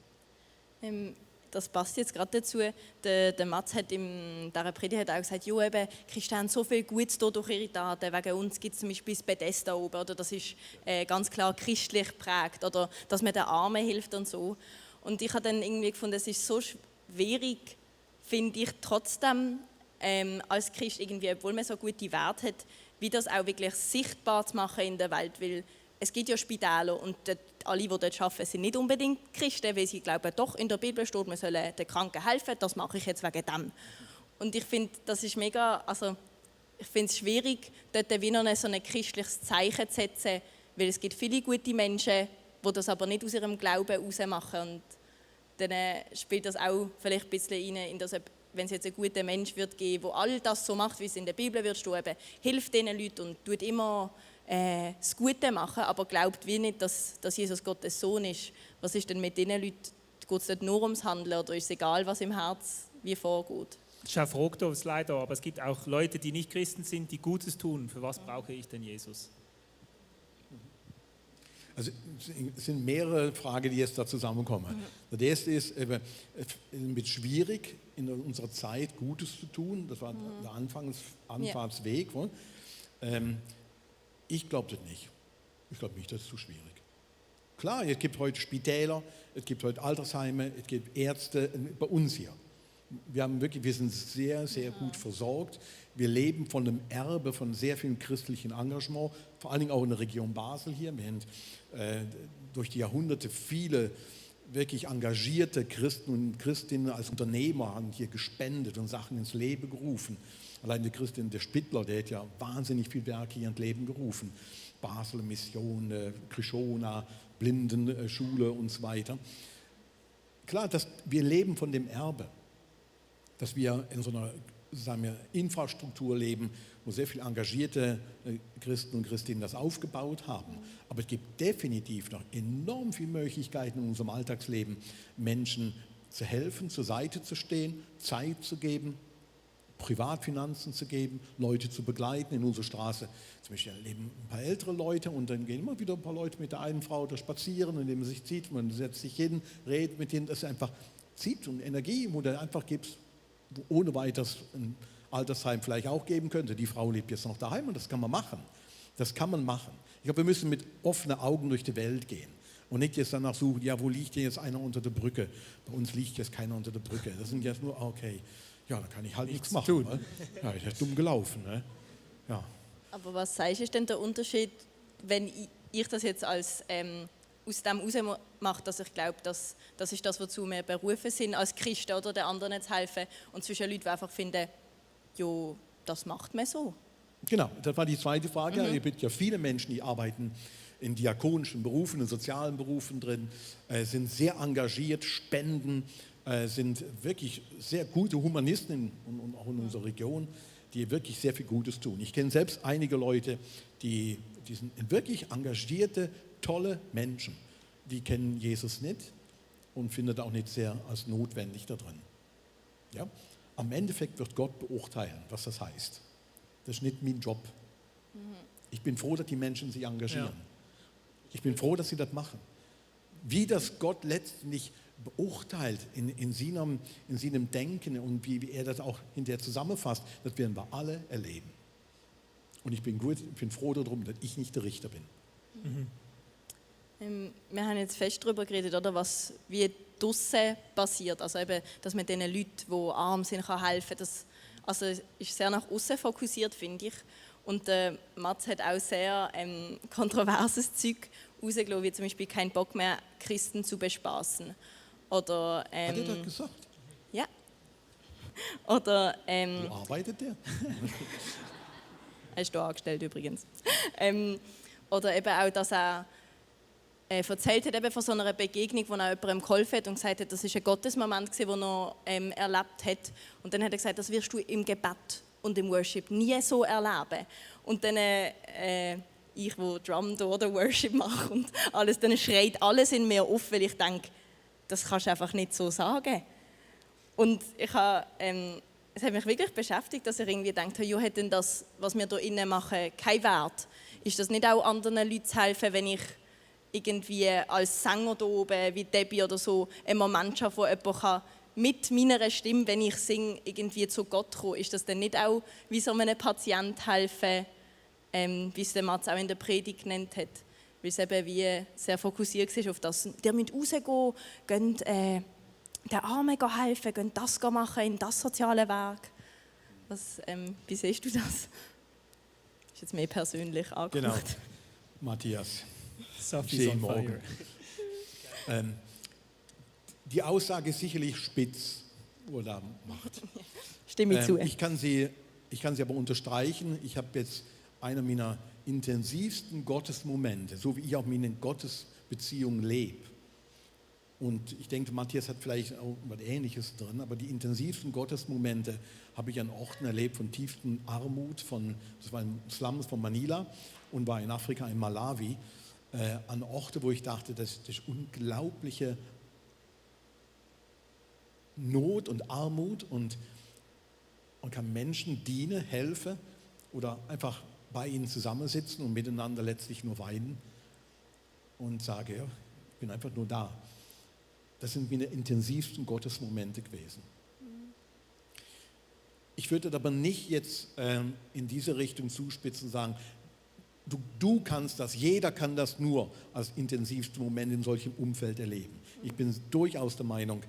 Das passt jetzt gerade dazu. Der Mats hat in dieser Predigt auch gesagt, ja, eben, Christen haben so viel Gutes da durch ihre Taten. Wegen uns gibt es zum Beispiel das Bethesda oben, oder das ist ganz klar christlich geprägt, oder dass man den Armen hilft und so. Und ich habe dann irgendwie gefunden, es ist so schwierig, finde ich, trotzdem als Christ irgendwie, obwohl man so gute Werte hat, wie das auch wirklich sichtbar zu machen in der Welt, weil es gibt ja Spitäler und alle, die dort arbeiten, sind nicht unbedingt Christen, weil sie glauben, doch in der Bibel steht, man soll den Kranken helfen, das mache ich jetzt wegen dem. Und ich finde, das ist mega, also ich finde es schwierig, dort wie noch so ein christliches Zeichen zu setzen, weil es gibt viele gute Menschen, die das aber nicht aus ihrem Glauben heraus machen. Und dann spielt das auch vielleicht ein bisschen rein, in das, wenn es jetzt einen guten Mensch wird geben, der all das so macht, wie es in der Bibel wird stehen, hilft diesen Leuten und tut immer das Gute machen, aber glaubt wie nicht, dass Jesus Gottes Sohn ist. Was ist denn mit diesen Leuten? Geht es dort nur ums Handeln oder ist es egal, was im Herz wie vorgeht? Das ist auch fruchtlos, leider, aber es gibt auch Leute, die nicht Christen sind, die Gutes tun. Für was brauche ich denn Jesus? Also es sind mehrere Fragen, die jetzt da zusammenkommen. Das erste ist, es wird schwierig, in unserer Zeit Gutes zu tun. Das war der Anfangsweg. Ich glaube das nicht. Ich glaube nicht, das ist zu schwierig. Klar, es gibt heute Spitäler, es gibt heute Altersheime, es gibt Ärzte bei uns hier. Wir sind sehr, sehr gut versorgt. Wir leben von einem Erbe von sehr viel christlichem Engagement, vor allen Dingen auch in der Region Basel hier. Wir haben durch die Jahrhunderte viele wirklich engagierte Christen und Christinnen als Unternehmer haben hier gespendet und Sachen ins Leben gerufen. Allein der Christin, der Spittler, der hat ja wahnsinnig viel Werke hier ins Leben gerufen. Basel Mission, Krishona, Blindenschule und so weiter. Klar, wir leben von dem Erbe, dass wir in so einer, sagen wir, Infrastruktur leben, wo sehr viele engagierte Christen und Christinnen das aufgebaut haben. Aber es gibt definitiv noch enorm viele Möglichkeiten in unserem Alltagsleben, Menschen zu helfen, zur Seite zu stehen, Zeit zu geben, Privatfinanzen zu geben, Leute zu begleiten in unserer Straße. Zum Beispiel leben ein paar ältere Leute und dann gehen immer wieder ein paar Leute mit der einen Frau da spazieren, indem man sich zieht, man setzt sich hin, redet mit denen, das ist einfach Zeit und Energie, wo du einfach gibst, wo ohne weiteres ein Altersheim vielleicht auch geben könnte. Die Frau lebt jetzt noch daheim und das kann man machen. Das kann man machen. Ich glaube, wir müssen mit offenen Augen durch die Welt gehen und nicht jetzt danach suchen, ja, wo liegt denn jetzt einer unter der Brücke? Bei uns liegt jetzt keiner unter der Brücke. Das sind jetzt nur, okay, ja, da kann ich halt nichts machen. Ne? Ja, das ist dumm gelaufen. Ne? Ja. Aber was sagst du, ist denn der Unterschied, wenn ich das jetzt als aus dem heraus mache, dass ich glaube, das ist das, wozu wir berufen sind, als Christen oder den anderen zu helfen, und zwischen Leuten, die einfach finden, ja, das macht man so. Genau, das war die zweite Frage. Es gibt ja viele Menschen, die arbeiten in diakonischen Berufen, in sozialen Berufen drin, sind sehr engagiert, spenden, sind wirklich sehr gute Humanisten und auch in unserer Region, die wirklich sehr viel Gutes tun. Ich kenne selbst einige Leute, die sind wirklich engagierte, tolle Menschen. Die kennen Jesus nicht und finden auch nicht sehr als notwendig da drin. Ja? Am Endeffekt wird Gott beurteilen, was das heißt. Das ist nicht mein Job. Ich bin froh, dass die Menschen sich engagieren. Ja. Ich bin froh, dass sie das machen. Wie das Gott letztendlich beurteilt in seinem Denken und wie er das auch hinterher zusammenfasst, das werden wir alle erleben. Und ich bin froh darum, dass ich nicht der Richter bin. Wir haben jetzt fest darüber geredet, oder, was wie draussen passiert. Also eben, dass man den Leuten, die arm sind, kann helfen kann. Also ist sehr nach außen fokussiert, finde ich. Und Mats hat auch sehr kontroverses Zeug rausgelassen, wie zum Beispiel keinen Bock mehr, Christen zu bespaßen. Oder, hat er das gesagt? Ja. Oder, wo arbeitet der? Er ist hier angestellt übrigens. Oder eben auch, dass er erzählt hat eben von so einer Begegnung, wo er jemandem geholfen hat und gesagt hat, das war ein Gottesmoment, den er erlebt hat. Und dann hat er gesagt, das wirst du im Gebet und im Worship nie so erleben. Und dann ich, wo Drum oder Worship mache und alles, dann schreit alles in mir auf, weil ich denke, das kannst du einfach nicht so sagen. Und es hat mich wirklich beschäftigt, dass ich irgendwie denke, ja, hat denn das, was wir hier innen machen, keinen Wert? Ist das nicht auch anderen Leuten zu helfen, wenn ich irgendwie als Sänger da oben, wie Debbie oder so, einen Moment schaffen, wo jemand kann mit meiner Stimme, wenn ich singe, irgendwie zu Gott kommen. Ist das dann nicht auch wie so einem Patient helfen, wie es der Mats auch in der Predigt genannt hat? Weil es eben wie sehr fokussiert war auf das. Ihr müsst rausgehen, geht den Armen helfen, geht das machen in das soziale Werk. Wie siehst du das? Das ist jetzt mehr persönlich angeschaut. Genau, Matthias. Sophie's on fire. Die Aussage ist sicherlich spitz, wo er da macht. Stimme zu. Ich kann sie aber unterstreichen. Ich habe jetzt einer meiner intensivsten Gottesmomente, so wie ich auch meine Gottesbeziehung lebe. Und ich denke, Matthias hat vielleicht auch was Ähnliches drin, aber die intensivsten Gottesmomente habe ich an Orten erlebt von tiefsten Armut, das war im Slums von Manila und war in Afrika, in Malawi, an Orte, wo ich dachte, das ist unglaubliche Not und Armut und kann Menschen dienen, helfen oder einfach bei ihnen zusammensitzen und miteinander letztlich nur weinen und sage, ja, ich bin einfach nur da. Das sind meine intensivsten Gottesmomente gewesen. Ich würde aber nicht jetzt in diese Richtung zuspitzen und sagen, du kannst das, jeder kann das nur als intensivsten Moment in solchem Umfeld erleben. Ich bin durchaus der Meinung,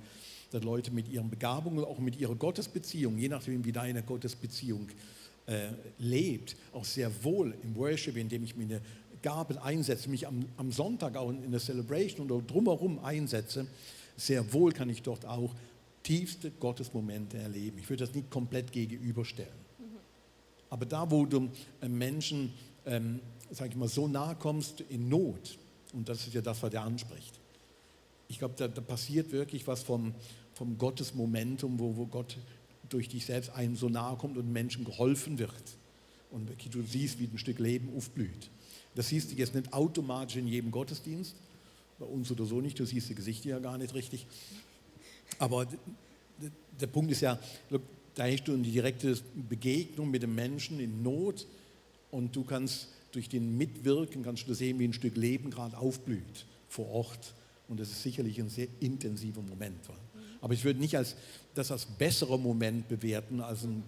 dass Leute mit ihren Begabungen, auch mit ihrer Gottesbeziehung, je nachdem wie deine Gottesbeziehung lebt, auch sehr wohl im Worship, indem ich meine Gaben einsetze, mich am Sonntag auch in der Celebration oder drumherum einsetze, sehr wohl kann ich dort auch tiefste Gottesmomente erleben. Ich würde das nicht komplett gegenüberstellen. Aber da, wo du Menschen, sag ich mal, so nahe kommst in Not, und das ist ja das, was er anspricht, ich glaube, da passiert wirklich was vom Gottesmomentum, wo Gott durch dich selbst einem so nahe kommt und Menschen geholfen wird. Und wirklich, du siehst, wie ein Stück Leben aufblüht. Das siehst du jetzt nicht automatisch in jedem Gottesdienst, bei uns oder so nicht, du siehst die Gesichter ja gar nicht richtig. Aber der Punkt ist ja, da hast du eine direkte Begegnung mit dem Menschen in Not und du kannst durch den Mitwirken, kannst du sehen, wie ein Stück Leben gerade aufblüht vor Ort. Und das ist sicherlich ein sehr intensiver Moment. Aber ich würde nicht das als besserer Moment bewerten als ein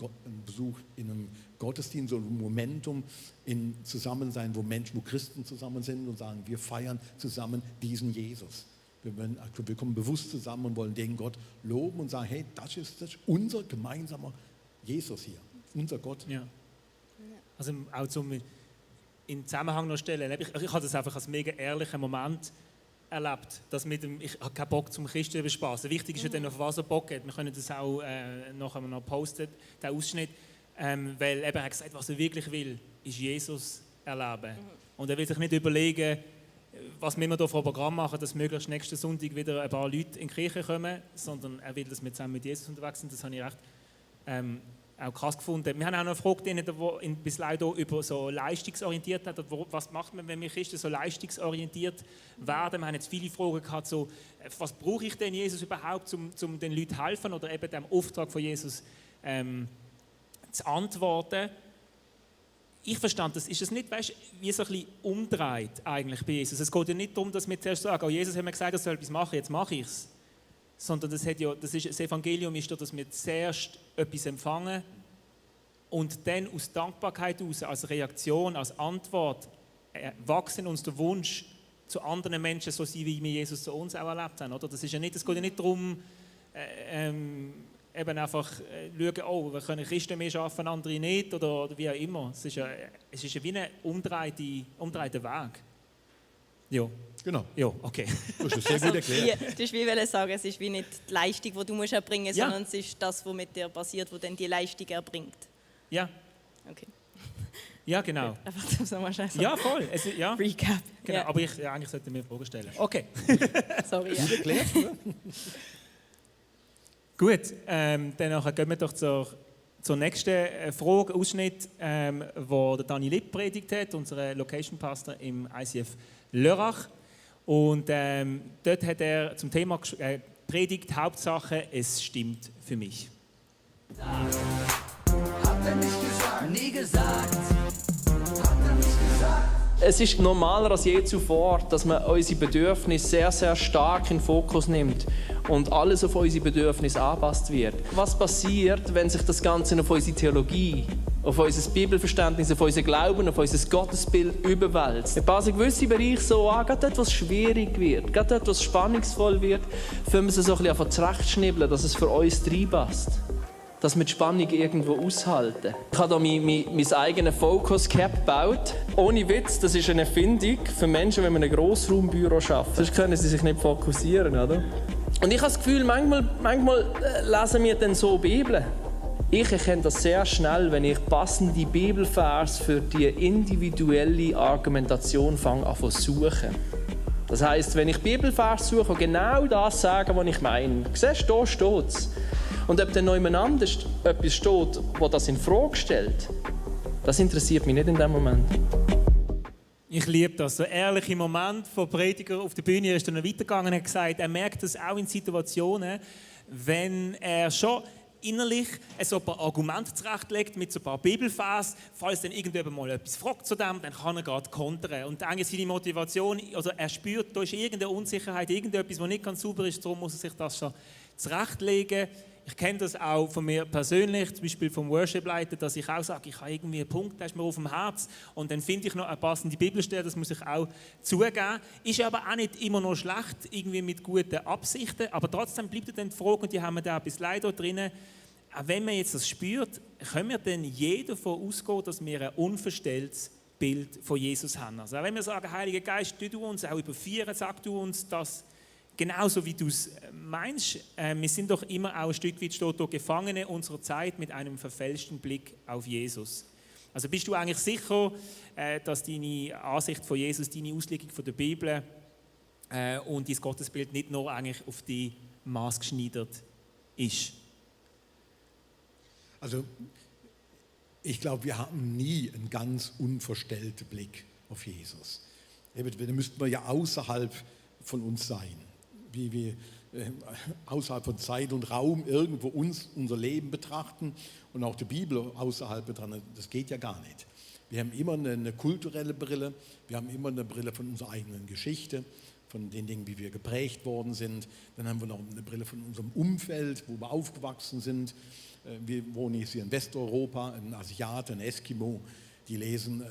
Besuch in einem Gottesdienst, sondern ein Momentum in Zusammensein, wo Christen zusammen sind und sagen, wir feiern zusammen diesen Jesus. Wir kommen bewusst zusammen und wollen den Gott loben und sagen, hey, das ist unser gemeinsamer Jesus hier, unser Gott. Ja. Also auch in Zusammenhang noch stellen, ich habe das einfach als mega ehrlichen Moment erlebt, dass ich habe keinen Bock zum Christen zu bespaßen. Wichtig ist ja dann, auf was er Bock hat. Wir können das auch nachher noch posten, den Ausschnitt, weil er hat gesagt, was er wirklich will, ist Jesus erleben. Und er will sich nicht überlegen, was wir hier für ein Programm machen, dass möglichst nächsten Sonntag wieder ein paar Leute in die Kirche kommen, sondern er will, dass wir zusammen mit Jesus unterwegs sind. Das habe ich recht auch krass gefunden. Wir haben auch noch eine Frage, die bislang hier über so leistungsorientiert hat. Was macht man, wenn wir Christen so leistungsorientiert werden? Wir haben jetzt viele Fragen gehabt, so, was brauche ich denn Jesus überhaupt, um den Leuten zu helfen oder eben dem Auftrag von Jesus zu antworten? Ich verstand das, ist das nicht, weißt, wie so ein bisschen umdreht eigentlich bei Jesus. Es geht ja nicht darum, dass wir zuerst sagen, oh, Jesus hat mir gesagt, er soll etwas machen, jetzt mache ich es. Sondern das Evangelium ist, dass wir zuerst etwas empfangen und dann aus Dankbarkeit heraus, als Reaktion, als Antwort, wachsen uns der Wunsch, zu anderen Menschen so sein, wie wir Jesus zu uns auch erlebt haben. Oder? Es geht ja nicht darum, eben einfach schauen, oh, wir können Christen mehr schaffen, andere nicht, oder wie auch immer. Es ist ja wie ein umdrehter Weg. Ja. Genau. Ja, okay. Du hast das sehr gut erklärt. Du hast wie sagen, es ist wie nicht die Leistung, die du musst erbringen musst, Ja. sondern es ist das, was mit dir passiert, was dann die Leistung erbringt. Ja, Okay. ja genau. Einfach das nochmal schnell sagen. Ja, voll. Ja. Recap. Genau, Ja. aber eigentlich sollte mir Fragen stellen. Okay. Sorry. Ja. Gut erklärt, oder? Gut, dann gehen wir doch zur nächsten Frage, Ausschnitt, wo der Dani Lipp predigt hat, unser Location Pastor im ICF Lörrach. Und dort hat er zum Thema predigt, Hauptsache, es stimmt für mich. Hat er nicht gesagt? Nie gesagt. Hat er nicht gesagt? es ist normaler als je zuvor, dass man unsere Bedürfnisse sehr, sehr stark in den Fokus nimmt und alles auf unsere Bedürfnisse angepasst wird. Was passiert, wenn sich das Ganze auf unsere Theologie, auf unser Bibelverständnis, auf unser Glauben, auf unser Gottesbild überwälzt? Wir passen gewisse Bereiche so an, gerade dort, was schwierig wird, gerade dort, was spannungsvoll wird, können wir es so ein bisschen zurechtschnibbeln, dass es für uns reinpasst. Dass wir die Spannung irgendwo aushalten. Ich habe hier mein eigenes Focus Cap gebaut. Ohne Witz, das ist eine Erfindung für Menschen, wenn man ein Grossraumbüro schafft. Sonst können sie sich nicht fokussieren, oder? Und ich habe das Gefühl, manchmal lesen wir dann so Bibel. Ich erkenne das sehr schnell, wenn ich passende Bibelvers für die individuelle Argumentation fange an zu suchen. Das heisst, wenn ich Bibelvers suche, genau das sagen, was ich meine. Siehst du, da steht es. Und ob dann noch jemand anders etwas steht, das das in Frage stellt, das interessiert mich nicht in dem Moment. Ich liebe das. So ehrliche Moment von Prediger auf der Bühne ist dann noch weitergegangen und hat gesagt, er merkt das auch in Situationen, wenn er schon innerlich so ein paar Argumente zurechtlegt mit so ein paar Bibelvers, falls dann irgendjemand mal etwas fragt zu dem, dann kann er gerade kontern. Und eigentlich seine Motivation, also er spürt, da ist irgendeine Unsicherheit, irgendetwas, was nicht ganz sauber ist, darum muss er sich das schon zurechtlegen. Ich kenne das auch von mir persönlich, zum Beispiel vom Worship-Leiter, dass ich auch sage, ich habe irgendwie einen Punkt, der ist mir auf dem Herz und dann finde ich noch eine passende Bibelstelle, das muss ich auch zugeben. Ist aber auch nicht immer noch schlecht, irgendwie mit guten Absichten, aber trotzdem bleibt dann die Frage, und die haben wir da bis leider drinnen, auch wenn man jetzt das spürt, können wir denn jeder davon ausgehen, dass wir ein unverstelltes Bild von Jesus haben. Also auch wenn wir sagen, Heiliger Geist, du uns auch überführen, sag du uns das genauso wie du es meinst. Wir sind doch immer auch ein Stück weit steht da Gefangene unserer Zeit mit einem verfälschten Blick auf Jesus. Also bist du eigentlich sicher, dass deine Ansicht von Jesus, deine Auslegung von der Bibel und dein Gottesbild nicht nur eigentlich auf die Maß geschneidert ist? Also ich glaube, wir haben nie einen ganz unverstellten Blick auf Jesus. Da müssten wir ja außerhalb von uns sein. Wie wir außerhalb von Zeit und Raum irgendwo unser Leben betrachten und auch die Bibel außerhalb betrachten. Das geht ja gar nicht. Wir haben immer eine kulturelle Brille, wir haben immer eine Brille von unserer eigenen Geschichte, von den Dingen, wie wir geprägt worden sind. Dann haben wir noch eine Brille von unserem Umfeld, wo wir aufgewachsen sind. Wir wohnen jetzt hier in Westeuropa, ein Asiate, ein Eskimo, die lesen,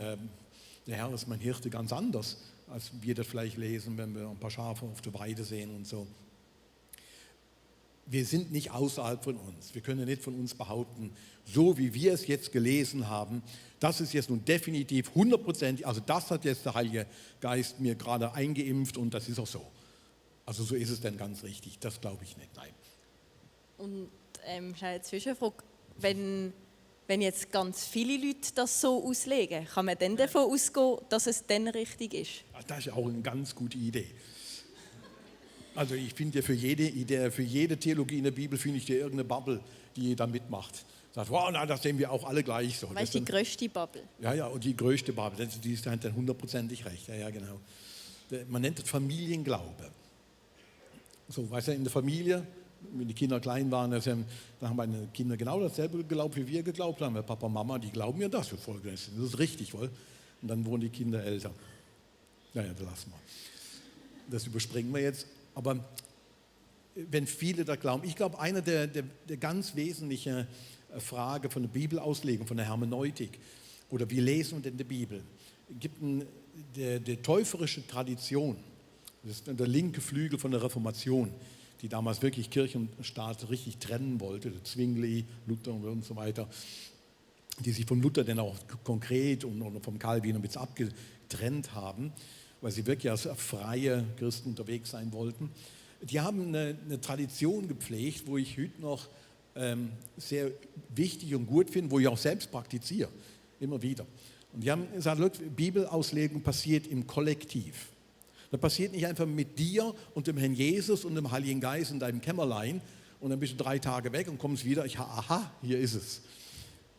der Herr ist mein Hirte ganz anders, als wir das vielleicht lesen, wenn wir ein paar Schafe auf der Weide sehen und so. Wir sind nicht außerhalb von uns. Wir können nicht von uns behaupten, so wie wir es jetzt gelesen haben, das ist jetzt nun definitiv 100%, also das hat jetzt der Heilige Geist mir gerade eingeimpft und das ist auch so. Also so ist es denn ganz richtig, das glaube ich nicht, nein. Und eine Zwischenfrage, wenn jetzt ganz viele Leute das so auslegen, kann man dann davon ausgehen, dass es dann richtig ist? Das ist auch eine ganz gute Idee. Also ich finde ja für jede Idee, für jede Theologie in der Bibel finde ich ja irgendeine Bubble, die da mitmacht. Sagt, wow, na, das sehen wir auch alle gleich so. Weißt du, die größte Bubble? Ja, und die größte Bubble, die ist dann 100%ig recht. Ja, genau. Man nennt das Familienglaube. So, weißt du, in der Familie, wenn die Kinder klein waren, da haben meine Kinder genau dasselbe geglaubt, wie wir geglaubt haben. Papa und Mama, die glauben mir das, wir folgen das. Das ist richtig, wohl. Und dann wurden die Kinder älter. Naja, das lassen wir. Das überspringen wir jetzt. Aber wenn viele da glauben, ich glaube, eine der ganz wesentlichen Frage von der Bibelauslegung, von der Hermeneutik oder wie lesen wir denn die Bibel, gibt die täuferische Tradition, das ist der linke Flügel von der Reformation, die damals wirklich Kirche und Staat richtig trennen wollte, der Zwingli, Luther und so weiter, die sich von Luther dann auch konkret und vom Calvin ein bisschen abgetrennt haben, weil sie wirklich als freie Christen unterwegs sein wollten. Die haben eine Tradition gepflegt, wo ich heute noch sehr wichtig und gut finde, wo ich auch selbst praktiziere, immer wieder. Und die haben gesagt, Bibelauslegung passiert im Kollektiv. Das passiert nicht einfach mit dir und dem Herrn Jesus und dem Heiligen Geist in deinem Kämmerlein und dann bist du 3 Tage weg und kommst wieder, aha, hier ist es.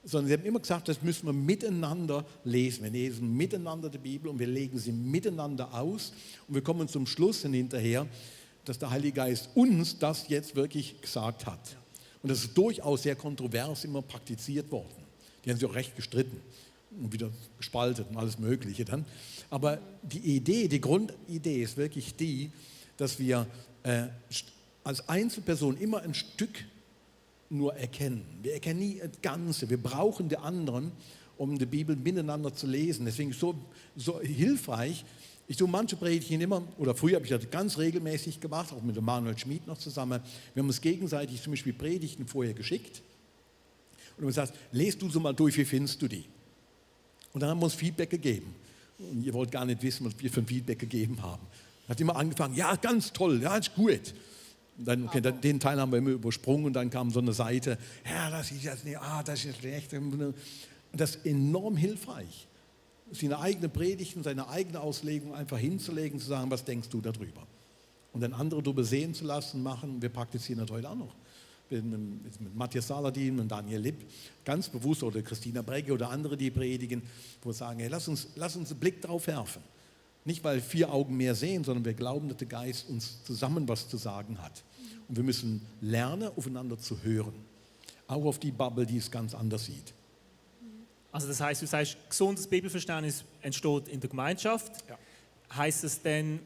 Sondern sie haben immer gesagt, das müssen wir miteinander lesen. Wir lesen miteinander die Bibel und wir legen sie miteinander aus. Und wir kommen zum Schluss hinterher, dass der Heilige Geist uns das jetzt wirklich gesagt hat. Und das ist durchaus sehr kontrovers immer praktiziert worden. Die haben sich auch recht gestritten. und wieder gespaltet und alles Mögliche dann. Aber die Grundidee ist wirklich die, dass wir als Einzelperson immer ein Stück nur erkennen. Wir erkennen nie das Ganze. Wir brauchen die anderen, um die Bibel miteinander zu lesen. Deswegen ist es so hilfreich. Ich tue manche Predigten immer, oder früher habe ich das ganz regelmäßig gemacht, auch mit dem Manuel Schmid noch zusammen. Wir haben uns gegenseitig zum Beispiel Predigten vorher geschickt. Und du sagst, lest du so mal durch, wie findest du die? Und dann haben wir uns Feedback gegeben. Und ihr wollt gar nicht wissen, was wir für ein Feedback gegeben haben. Hat immer angefangen, ja, ganz toll, ja, ist gut. Und dann, okay, den Teil haben wir immer übersprungen und dann kam so eine Seite, ja, das ist jetzt nicht, das ist schlecht. Und das ist enorm hilfreich, seine eigene Predigt und seine eigene Auslegung einfach hinzulegen, zu sagen, was denkst du darüber? Und dann andere darüber sehen zu lassen, machen. Wir praktizieren das heute auch noch. Mit Matthias Saladin, mit Daniel Lipp, ganz bewusst, oder Christina Bregge oder andere, die predigen, wo wir sagen, hey, lass uns einen Blick drauf werfen. Nicht, weil 4 Augen mehr sehen, sondern wir glauben, dass der Geist uns zusammen was zu sagen hat. Und wir müssen lernen, aufeinander zu hören. Auch auf die Bubble, die es ganz anders sieht. Also das heißt, du sagst, gesundes Bibelverständnis entsteht in der Gemeinschaft. Ja. Heißt es denn,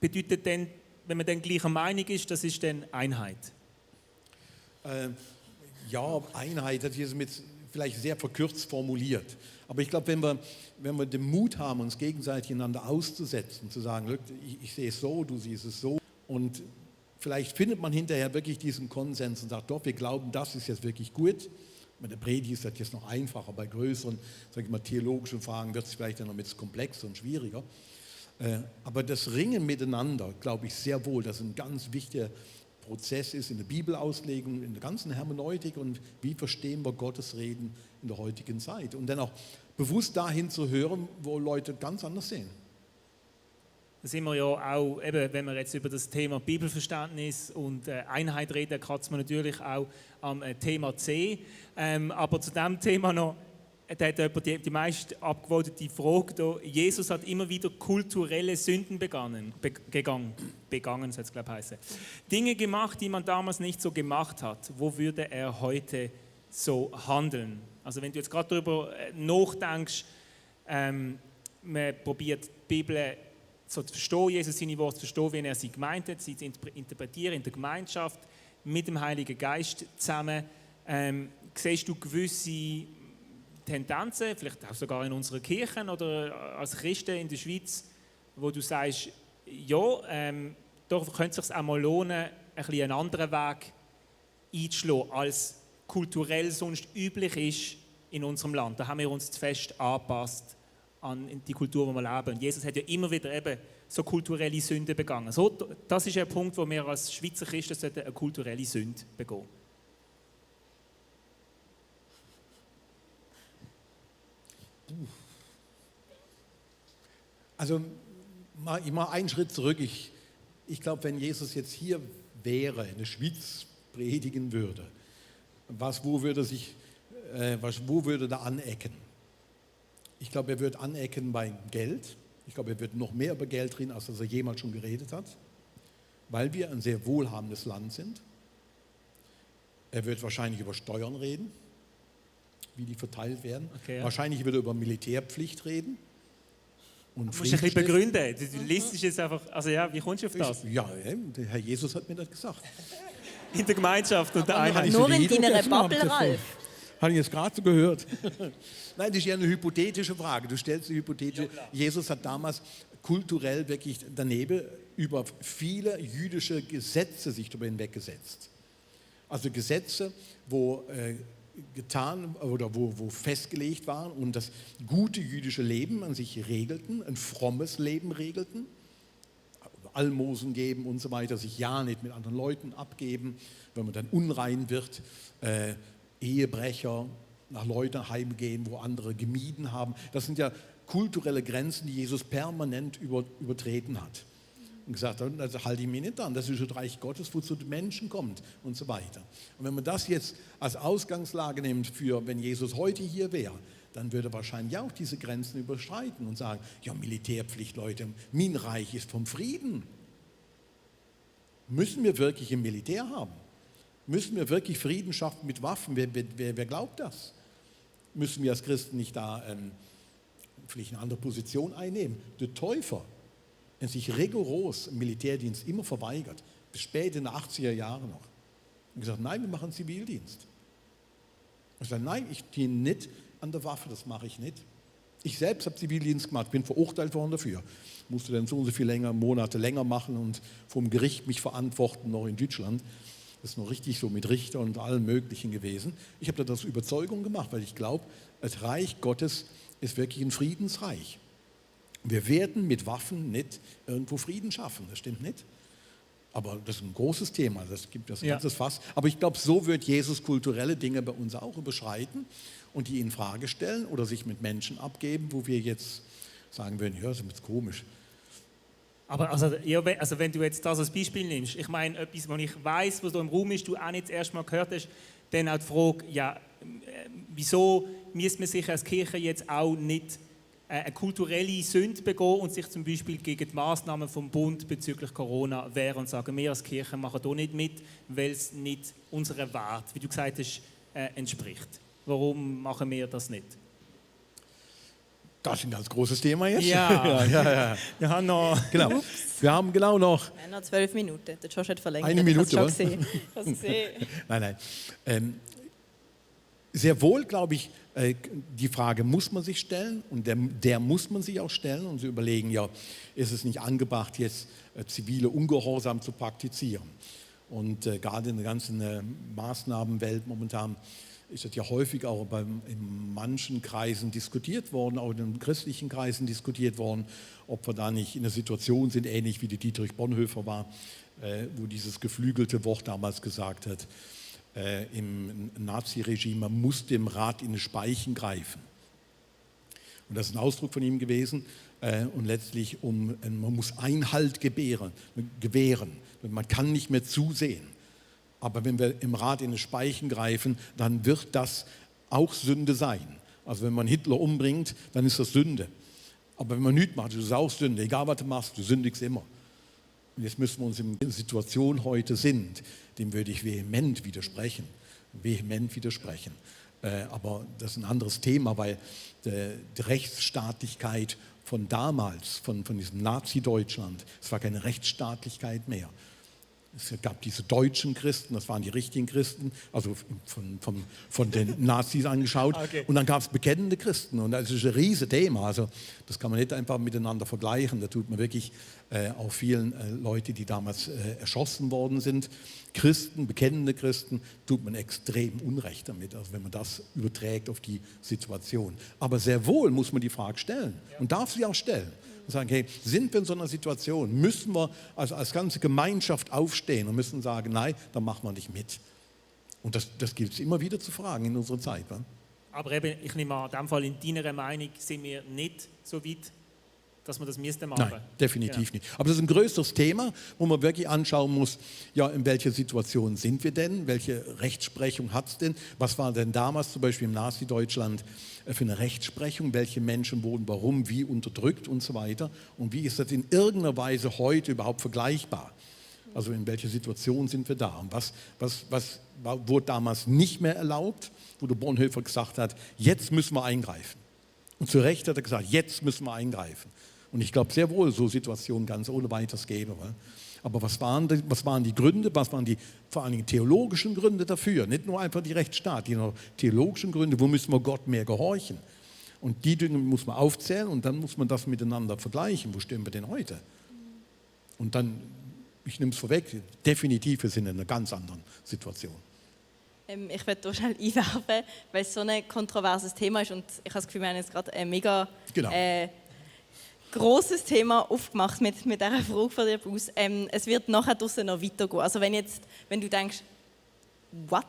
bedeutet denn, wenn man dann gleicher Meinung ist, das ist dann Einheit? Ja, Einheit, das ist mit vielleicht sehr verkürzt formuliert. Aber ich glaube, wenn wir den Mut haben, uns gegenseitig einander auszusetzen, zu sagen, ich sehe es so, du siehst es so, und vielleicht findet man hinterher wirklich diesen Konsens und sagt, doch, wir glauben, das ist jetzt wirklich gut. Mit der Predigt ist das jetzt noch einfacher, bei größeren, sag ich mal, theologischen Fragen wird es vielleicht dann noch mit komplexer und schwieriger. Aber das Ringen miteinander, glaube ich sehr wohl, das ist ein ganz wichtiger Prozess ist in der Bibelauslegung, in der ganzen Hermeneutik und wie verstehen wir Gottes Reden in der heutigen Zeit. Und dann auch bewusst dahin zu hören, wo Leute ganz anders sehen. Da sind wir ja auch, eben, wenn wir jetzt über das Thema Bibelverständnis und Einheit reden, kratzt man natürlich auch am Thema C. Aber zu diesem Thema noch, da hat jemand die meist abgewogene Frage da. Jesus hat immer wieder kulturelle Sünden begangen, soll es glaube ich heißen. Dinge gemacht, die man damals nicht so gemacht hat. Wo würde er heute so handeln? Also wenn du jetzt gerade darüber nachdenkst, man probiert die Bibel so zu verstehen, Jesus seine Worte zu verstehen, wie er sie gemeint hat, sie zu interpretieren in der Gemeinschaft, mit dem Heiligen Geist zusammen. Siehst du gewisse Tendenzen, vielleicht auch sogar in unseren Kirchen oder als Christen in der Schweiz, wo du sagst, ja, doch könnte es sich auch mal lohnen, ein bisschen einen anderen Weg einzuschlagen, als kulturell sonst üblich ist in unserem Land. Da haben wir uns zu fest angepasst an die Kultur, wo wir leben. Und Jesus hat ja immer wieder eben so kulturelle Sünden begangen. So, das ist ein Punkt, wo wir als Schweizer Christen eine kulturelle Sünde begehen sollten. Also ich mache einen Schritt zurück. Ich glaube, wenn Jesus jetzt hier wäre, in der Schweiz predigen würde, wo würde er anecken? Ich glaube, er würde anecken bei Geld. Ich glaube, er wird noch mehr über Geld reden, als er jemals schon geredet hat, weil wir ein sehr wohlhabendes Land sind. Er wird wahrscheinlich über Steuern reden, wie die verteilt werden. Okay, ja. Wahrscheinlich wird er über Militärpflicht reden. Und du musst ein bisschen begründen. Du liest es jetzt einfach, also ja, wie kommst du auf das? Ja, der Herr Jesus hat mir das gesagt. In der Gemeinschaft und der Einheit. Nur in deiner Bubble, Ralf. Habe ich jetzt gerade so gehört. Nein, das ist ja eine hypothetische Frage. Du stellst eine hypothetische. Ja, Jesus hat damals kulturell wirklich daneben über viele jüdische Gesetze sich darüber hinweggesetzt. Also Gesetze, wo wo festgelegt waren und das gute jüdische Leben an sich regelten, ein frommes Leben regelten, Almosen geben und so weiter, sich ja nicht mit anderen Leuten abgeben, wenn man dann unrein wird, Ehebrecher nach Leuten heimgehen, wo andere gemieden haben. Das sind ja kulturelle Grenzen, die Jesus permanent übertreten hat. Und gesagt hat, also halte ich mich nicht an, das ist das Reich Gottes, wozu die Menschen kommt und so weiter. Und wenn man das jetzt als Ausgangslage nimmt für, wenn Jesus heute hier wäre, dann würde er wahrscheinlich auch diese Grenzen überschreiten und sagen, ja, Militärpflicht, Leute, mein Reich ist vom Frieden. Müssen wir wirklich ein Militär haben? Müssen wir wirklich Frieden schaffen mit Waffen? Wer glaubt das? Müssen wir als Christen nicht da vielleicht eine andere Position einnehmen? Der Täufer hat sich rigoros im Militärdienst immer verweigert, bis spät in den 80er Jahren noch. Und gesagt, nein, wir machen Zivildienst. Ich sage, nein, ich diene nicht an der Waffe, das mache ich nicht. Ich selbst habe Zivildienst gemacht, bin verurteilt worden dafür. Musste dann so und so viele Monate länger machen und vom Gericht mich verantworten, noch in Deutschland. Das ist noch richtig so mit Richter und allem Möglichen gewesen. Ich habe das aus Überzeugung gemacht, weil ich glaube, das Reich Gottes ist wirklich ein Friedensreich. Wir werden mit Waffen nicht irgendwo Frieden schaffen, das stimmt nicht. Aber das ist ein großes Thema, das gibt das ganze Fass. Aber ich glaube, so wird Jesus kulturelle Dinge bei uns auch überschreiten und die in Frage stellen oder sich mit Menschen abgeben, wo wir jetzt sagen würden, ja, das ist jetzt komisch. Aber also wenn du jetzt das als Beispiel nimmst, ich meine, etwas, was ich weiss, was da im Raum ist, du auch nicht das erste Mal gehört hast, dann auch die Frage, ja, wieso müsste man sich als Kirche jetzt auch nicht eine kulturelle Sünde begehen und sich zum Beispiel gegen die Massnahmen vom Bund bezüglich Corona wehren und sagen, wir als Kirche machen hier nicht mit, weil es nicht unserer Wert, wie du gesagt hast, entspricht. Warum machen wir das nicht? Das ist ein ganz großes Thema jetzt. Ja. Wir haben noch... Genau. Wir haben genau noch... Noch 12 Minuten. Der Josh hat verlängert. Eine Minute, ich habe es schon gesehen. Nein. Sehr wohl, glaube ich, die Frage muss man sich stellen und der muss man sich auch stellen und zu überlegen, ja, ist es nicht angebracht, jetzt zivile Ungehorsam zu praktizieren? Und gerade in der ganzen Maßnahmenwelt momentan ist das ja häufig auch in manchen Kreisen diskutiert worden, auch in den christlichen Kreisen diskutiert worden, ob wir da nicht in einer Situation sind, ähnlich wie die Dietrich Bonhoeffer war, wo dieses geflügelte Wort damals gesagt hat, im Naziregime, man muss dem Rat in die Speichen greifen. Und das ist ein Ausdruck von ihm gewesen. Und letztlich, man muss Einhalt gewähren. Man kann nicht mehr zusehen. Aber wenn wir im Rat in die Speichen greifen, dann wird das auch Sünde sein. Also wenn man Hitler umbringt, dann ist das Sünde. Aber wenn man nichts macht, das ist auch Sünde. Egal was du machst, du sündigst immer. Und jetzt müssen wir uns in der Situation heute sind, dem würde ich vehement widersprechen. Aber das ist ein anderes Thema, weil die Rechtsstaatlichkeit von damals, von diesem Nazi-Deutschland, es war keine Rechtsstaatlichkeit mehr. Es gab diese deutschen Christen, das waren die richtigen Christen, also von den Nazis angeschaut. Okay. Und dann gab es bekennende Christen und das ist ein riesiges Thema. Also das kann man nicht einfach miteinander vergleichen. Da tut man wirklich auch vielen Leute, die damals erschossen worden sind, Christen, bekennende Christen, tut man extrem Unrecht damit, also wenn man das überträgt auf die Situation. Aber sehr wohl muss man die Frage stellen und darf sie auch stellen. Und sagen, hey, sind wir in so einer Situation, müssen wir also als ganze Gemeinschaft aufstehen und müssen sagen, nein, dann machen wir nicht mit. Und das gilt es immer wieder zu fragen in unserer Zeit. Wa? Aber eben, ich nehme an, in dem Fall in deiner Meinung sind wir nicht so weit, dass man das machen. Nein, definitiv nicht. Aber das ist ein größeres Thema, wo man wirklich anschauen muss, ja, in welcher Situation sind wir denn, welche Rechtsprechung hat es denn, was war denn damals zum Beispiel im Nazi-Deutschland für eine Rechtsprechung, welche Menschen wurden warum, wie unterdrückt und so weiter und wie ist das in irgendeiner Weise heute überhaupt vergleichbar? Also in welcher Situation sind wir da und was wurde damals nicht mehr erlaubt, wo der Bonhoeffer gesagt hat, jetzt müssen wir eingreifen. Und zu Recht hat er gesagt, jetzt müssen wir eingreifen. Und ich glaube sehr wohl, so Situationen ganz ohne weiteres gäbe. Aber was waren die Gründe, was waren die vor allen Dingen theologischen Gründe dafür? Nicht nur einfach die rechtsstaatlichen, theologischen Gründe, wo müssen wir Gott mehr gehorchen? Und die Dinge muss man aufzählen und dann muss man das miteinander vergleichen. Wo stehen wir denn heute? Und dann, ich nehme es vorweg, definitiv, wir sind in einer ganz anderen Situation. Ich werde hier schnell einwerfen, weil es so ein kontroverses Thema ist und ich habe das Gefühl, wir haben jetzt gerade ein mega grosses Thema aufgemacht mit dieser Frage von dir, Bruce. Es wird nachher draussen noch weitergehen. Also wenn du denkst, what?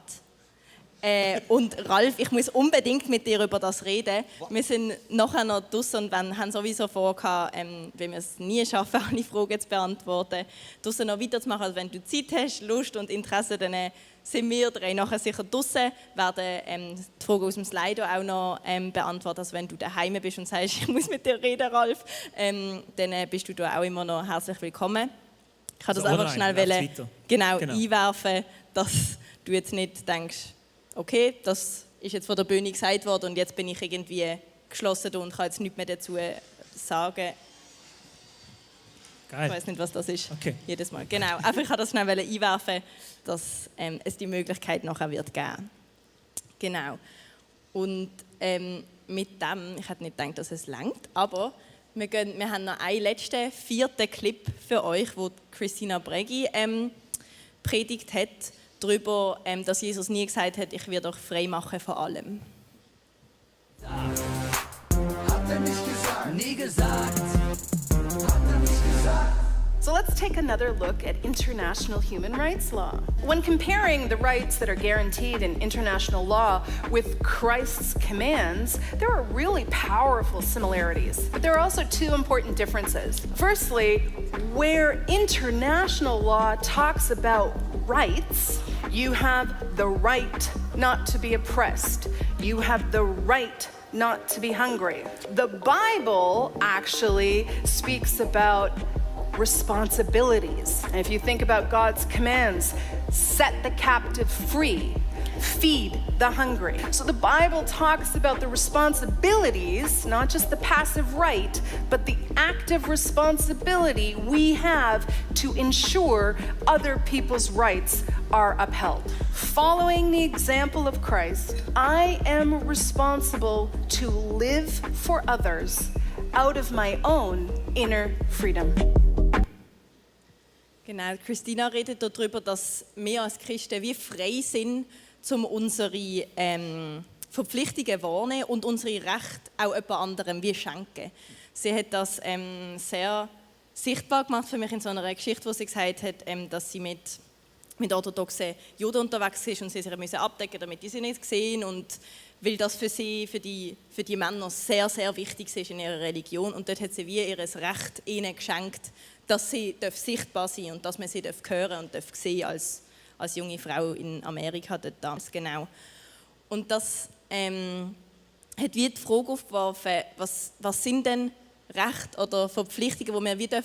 Und Ralf, ich muss unbedingt mit dir über das reden. Wir sind nachher noch draussen und haben sowieso vor, wenn wir es nie schaffen, alle Fragen zu beantworten, draussen noch weiterzumachen. Also wenn du Zeit hast, Lust und Interesse, dann sind wir drei nachher sicher draussen, werden die Fragen aus dem Slido auch noch beantworten. Also wenn du daheim bist und sagst, ich muss mit dir reden, Ralf, dann bist du da auch immer noch herzlich willkommen. Ich kann das einfach schnell einwerfen, dass du jetzt nicht denkst, okay, das ist jetzt von der Bühne gesagt worden und jetzt bin ich irgendwie geschlossen und kann jetzt nichts mehr dazu sagen. Geil. Ich weiß nicht, was das ist. Okay. Jedes Mal. Genau. Einfach ich wollte das schnell einwerfen, dass es die Möglichkeit nachher wird geben. Genau. Und mit dem, ich hätte nicht gedacht, dass es reicht, aber wir haben noch einen letzten, 4. Clip für euch, wo Christina Breggi predigt hat, darüber, dass Jesus nie gesagt hat, ich werde euch frei machen von allem. Hat er nicht gesagt, nie gesagt. Hat er nicht gesagt. So let's take another look at international human rights law. When comparing the rights that are guaranteed in international law with Christ's commands, there are really powerful similarities. But there are also 2 important differences. Firstly, where international law talks about rights, you have the right not to be oppressed. You have the right not to be hungry. The Bible actually speaks about responsibilities. And if you think about God's commands, set the captive free, feed the hungry. So the Bible talks about the responsibilities, not just the passive right, but the active responsibility we have to ensure other people's rights are upheld. Following the example of Christ, I am responsible to live for others out of my own inner freedom. Genau, Christina redet darüber, dass wir als Christen wie frei sind, um unsere Verpflichtungen wahrnehmen und unsere Rechte auch jemand anderem wie schenken. Sie hat das sehr sichtbar gemacht für mich in so einer Geschichte, wo sie gesagt hat, dass sie mit orthodoxen Juden unterwegs ist und sie sich müssen abdecken, damit die sie nicht sehen, und weil das für sie, für die Männer sehr, sehr wichtig ist in ihrer Religion, und dort hat sie wie ihr Recht ihnen geschenkt, dass sie sichtbar sein dürfen und dass man sie hören und sehen als junge Frau in Amerika dort damals, genau. Und das hat wie die Frage aufgeworfen, was sind denn Rechte oder Verpflichtungen, die wir wieder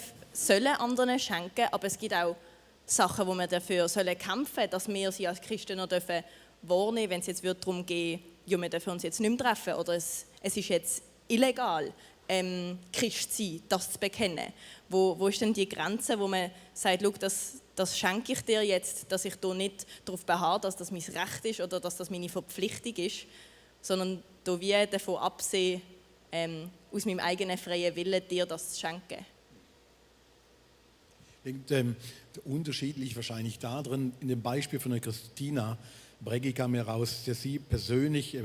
anderen schenken sollen, aber es gibt auch Sachen, wo wir dafür kämpfen sollen, dass wir sie als Christen noch wahrnehmen dürfen, wenn es jetzt darum geht, ja, wir dürfen uns jetzt nicht mehr treffen oder es ist jetzt illegal, Christ zu sein, das zu bekennen. Wo ist denn die Grenze, wo man sagt, schau, das schenke ich dir jetzt, dass ich da nicht darauf beharre, dass das mein Recht ist oder dass das meine Verpflichtung ist, sondern da wie davon absehen, aus meinem eigenen freien Willen dir das zu schenken. Ich denke, der Unterschied liegt wahrscheinlich darin, in dem Beispiel von der Christina Breggi kam heraus, dass sie persönlich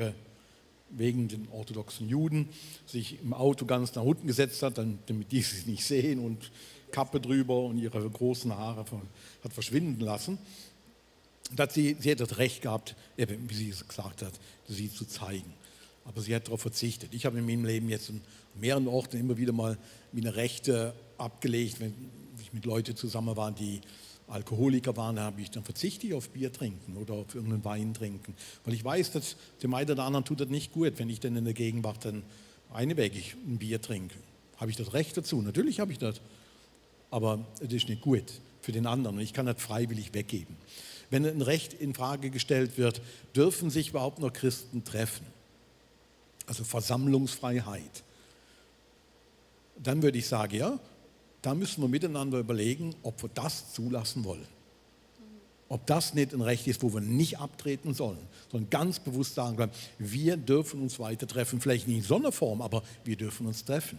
wegen den orthodoxen Juden sich im Auto ganz nach unten gesetzt hat, damit die sie nicht sehen, und Kappe drüber und ihre großen Haare hat verschwinden lassen. Sie hat das Recht gehabt, wie sie es gesagt hat, sie zu zeigen. Aber sie hat darauf verzichtet. Ich habe in meinem Leben jetzt an mehreren Orten immer wieder mal meine Rechte abgelegt, wenn ich mit Leuten zusammen war, die Alkoholiker waren, habe ich dann verzichte ich auf Bier trinken oder auf irgendeinen Wein trinken. Weil ich weiß, dass dem einen oder anderen tut das nicht gut, wenn ich dann in der Gegenwart dann einwegig ein Bier trinke. Habe ich das Recht dazu? Natürlich habe ich das. Aber es ist nicht gut für den anderen und ich kann das freiwillig weggeben. Wenn ein Recht in Frage gestellt wird, dürfen sich überhaupt noch Christen treffen? Also Versammlungsfreiheit. Dann würde ich sagen, ja, da müssen wir miteinander überlegen, ob wir das zulassen wollen. Ob das nicht ein Recht ist, wo wir nicht abtreten sollen, sondern ganz bewusst sagen können, wir dürfen uns weiter treffen. Vielleicht nicht in so einer Form, aber wir dürfen uns treffen.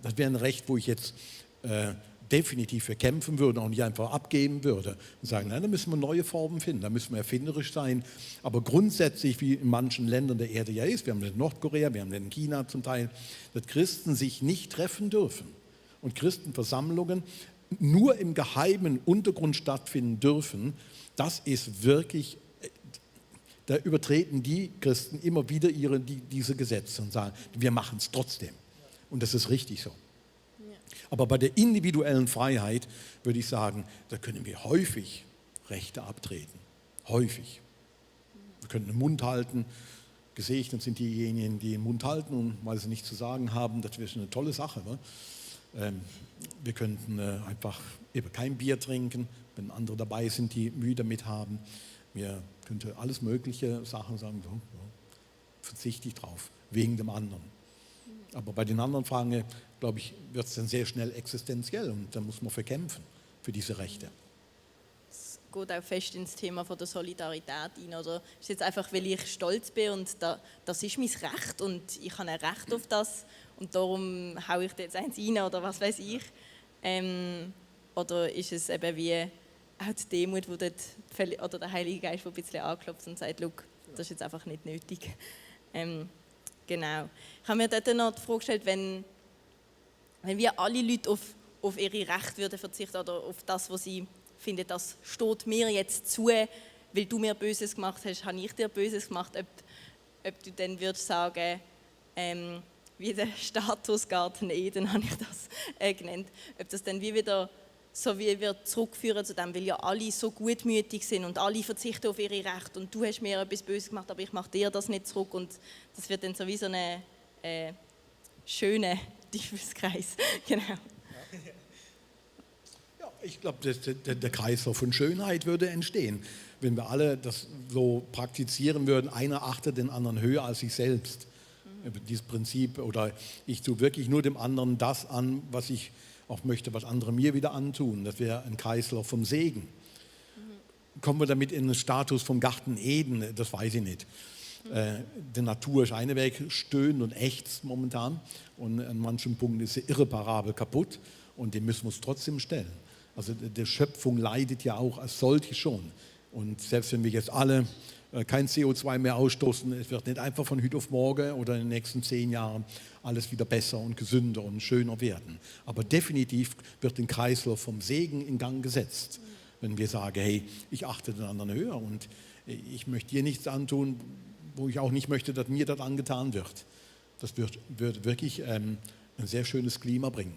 Das wäre ein Recht, wo ich jetzt definitiv für kämpfen würde und nicht einfach abgeben würde und sagen, nein, da müssen wir neue Formen finden, da müssen wir erfinderisch sein. Aber grundsätzlich, wie in manchen Ländern der Erde ja ist, wir haben das in Nordkorea, wir haben das in China zum Teil, dass Christen sich nicht treffen dürfen und Christenversammlungen nur im geheimen Untergrund stattfinden dürfen, das ist wirklich, da übertreten die Christen immer wieder diese Gesetze und sagen, wir machen es trotzdem. Und das ist richtig so. Aber bei der individuellen Freiheit würde ich sagen, da können wir häufig Rechte abtreten. Häufig. Wir können den Mund halten. Gesegnet sind diejenigen, die den Mund halten und weil sie nichts zu sagen haben. Das wäre schon eine tolle Sache. Ne? Wir könnten einfach eben kein Bier trinken, wenn andere dabei sind, die Mühe damit haben. Wir könnten alles mögliche Sachen sagen. So, ja. verzichte ich drauf, wegen dem anderen. Aber bei den anderen Fragen, glaube ich, wird es dann sehr schnell existenziell und dann muss man verkämpfen für diese Rechte. Es geht auch fest ins Thema von der Solidarität ein. Oder ist jetzt einfach, weil ich stolz bin und das ist mein Recht und ich habe ein Recht auf das und darum haue ich da jetzt eins rein oder was weiß ich. Oder ist es eben wie auch die Demut, wo dort, oder der Heilige Geist, der ein bisschen anklopft und sagt, «Schau, das ist jetzt einfach nicht nötig.» Genau. Ich habe mir dort noch die Frage gestellt, wenn wir alle Leute auf ihre Rechte würden verzichten oder auf das, was sie finden, das steht mir jetzt zu, weil du mir Böses gemacht hast, habe ich dir Böses gemacht, ob du dann würdest sagen, wie der Status Garten Eden, habe ich das genannt, ob das dann wie wieder so wie wir zurückführen zu dem, weil ja alle so gutmütig sind und alle verzichten auf ihre Rechte und du hast mir etwas Böses gemacht, aber ich mache dir das nicht zurück und das wird dann so wie so eine schöne Teufelskreis. Genau. Ja, ich glaube, der Kreislauf von Schönheit würde entstehen, wenn wir alle das so praktizieren würden. Einer achtet den anderen höher als sich selbst. Dieses Prinzip, oder ich tue wirklich nur dem anderen das an, was ich auch möchte, was andere mir wieder antun. Das wäre ein Kreislauf vom Segen. Kommen wir damit in den Status vom Garten Eden? Das weiß ich nicht. Die Natur ist eine Weg, stöhnt und ächzt momentan und an manchen Punkten ist sie irreparabel kaputt und dem müssen wir uns trotzdem stellen. Also die Schöpfung leidet ja auch als solche schon. Und selbst wenn wir jetzt alle kein CO2 mehr ausstoßen, es wird nicht einfach von heute auf morgen oder in den nächsten 10 Jahren alles wieder besser und gesünder und schöner werden. Aber definitiv wird ein Kreislauf vom Segen in Gang gesetzt, wenn wir sagen, hey, ich achte den anderen höher und ich möchte dir nichts antun, wo ich auch nicht möchte, dass mir das angetan wird. Das wird wirklich ein sehr schönes Klima bringen.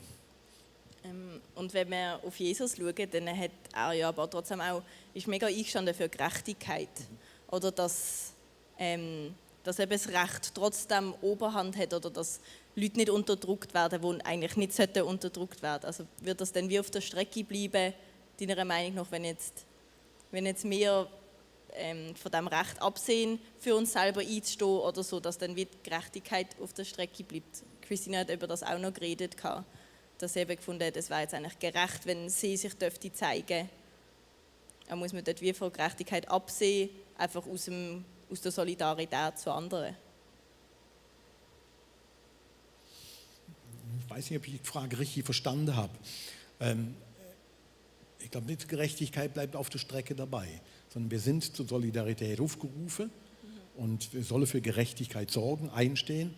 Und wenn wir auf Jesus schauen, dann hat er ja aber trotzdem auch, ist mega eingestanden für Gerechtigkeit. Oder dass eben das Recht trotzdem Oberhand hat oder dass Leute nicht unterdrückt werden, die eigentlich nicht unterdrückt werden sollten. Also wird das dann wie auf der Strecke bleiben, deiner Meinung nach, wenn jetzt wir von diesem Recht absehen, für uns selber einzustehen oder so, dass dann wie die Gerechtigkeit auf der Strecke bleibt. Christina hat über das auch noch geredet, dass sie eben gefunden hat, es wäre jetzt eigentlich gerecht, wenn sie sich dürfte zeigen. Da muss man dort wie von Gerechtigkeit absehen, einfach aus der Solidarität zu anderen. Ich weiß nicht, ob ich die Frage richtig verstanden habe. Ich glaube, nicht Gerechtigkeit bleibt auf der Strecke dabei, sondern wir sind zur Solidarität aufgerufen und wir sollen für Gerechtigkeit sorgen, einstehen.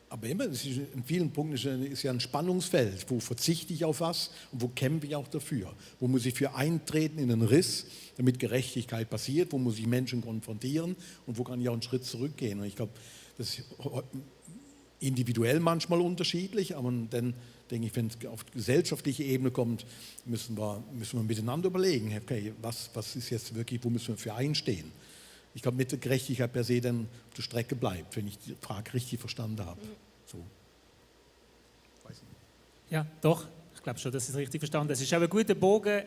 Aber immer, in vielen Punkten ist ja ein Spannungsfeld. Wo verzichte ich auf was und wo kämpfe ich auch dafür? Wo muss ich für eintreten in einen Riss, damit Gerechtigkeit passiert? Wo muss ich Menschen konfrontieren und wo kann ich auch einen Schritt zurückgehen? Und ich glaube, das ist individuell manchmal unterschiedlich, aber dann denke ich, wenn es auf gesellschaftliche Ebene kommt, müssen wir miteinander überlegen, okay, was ist jetzt wirklich, wo müssen wir für einstehen? Ich glaube, mit der Gerechtigkeit per se dann auf der Strecke bleibt, wenn ich die Frage richtig verstanden habe. So. Weiß nicht. Ja, doch. Ich glaube schon, dass ich es richtig verstanden habe. Es ist auch ein guter Bogen.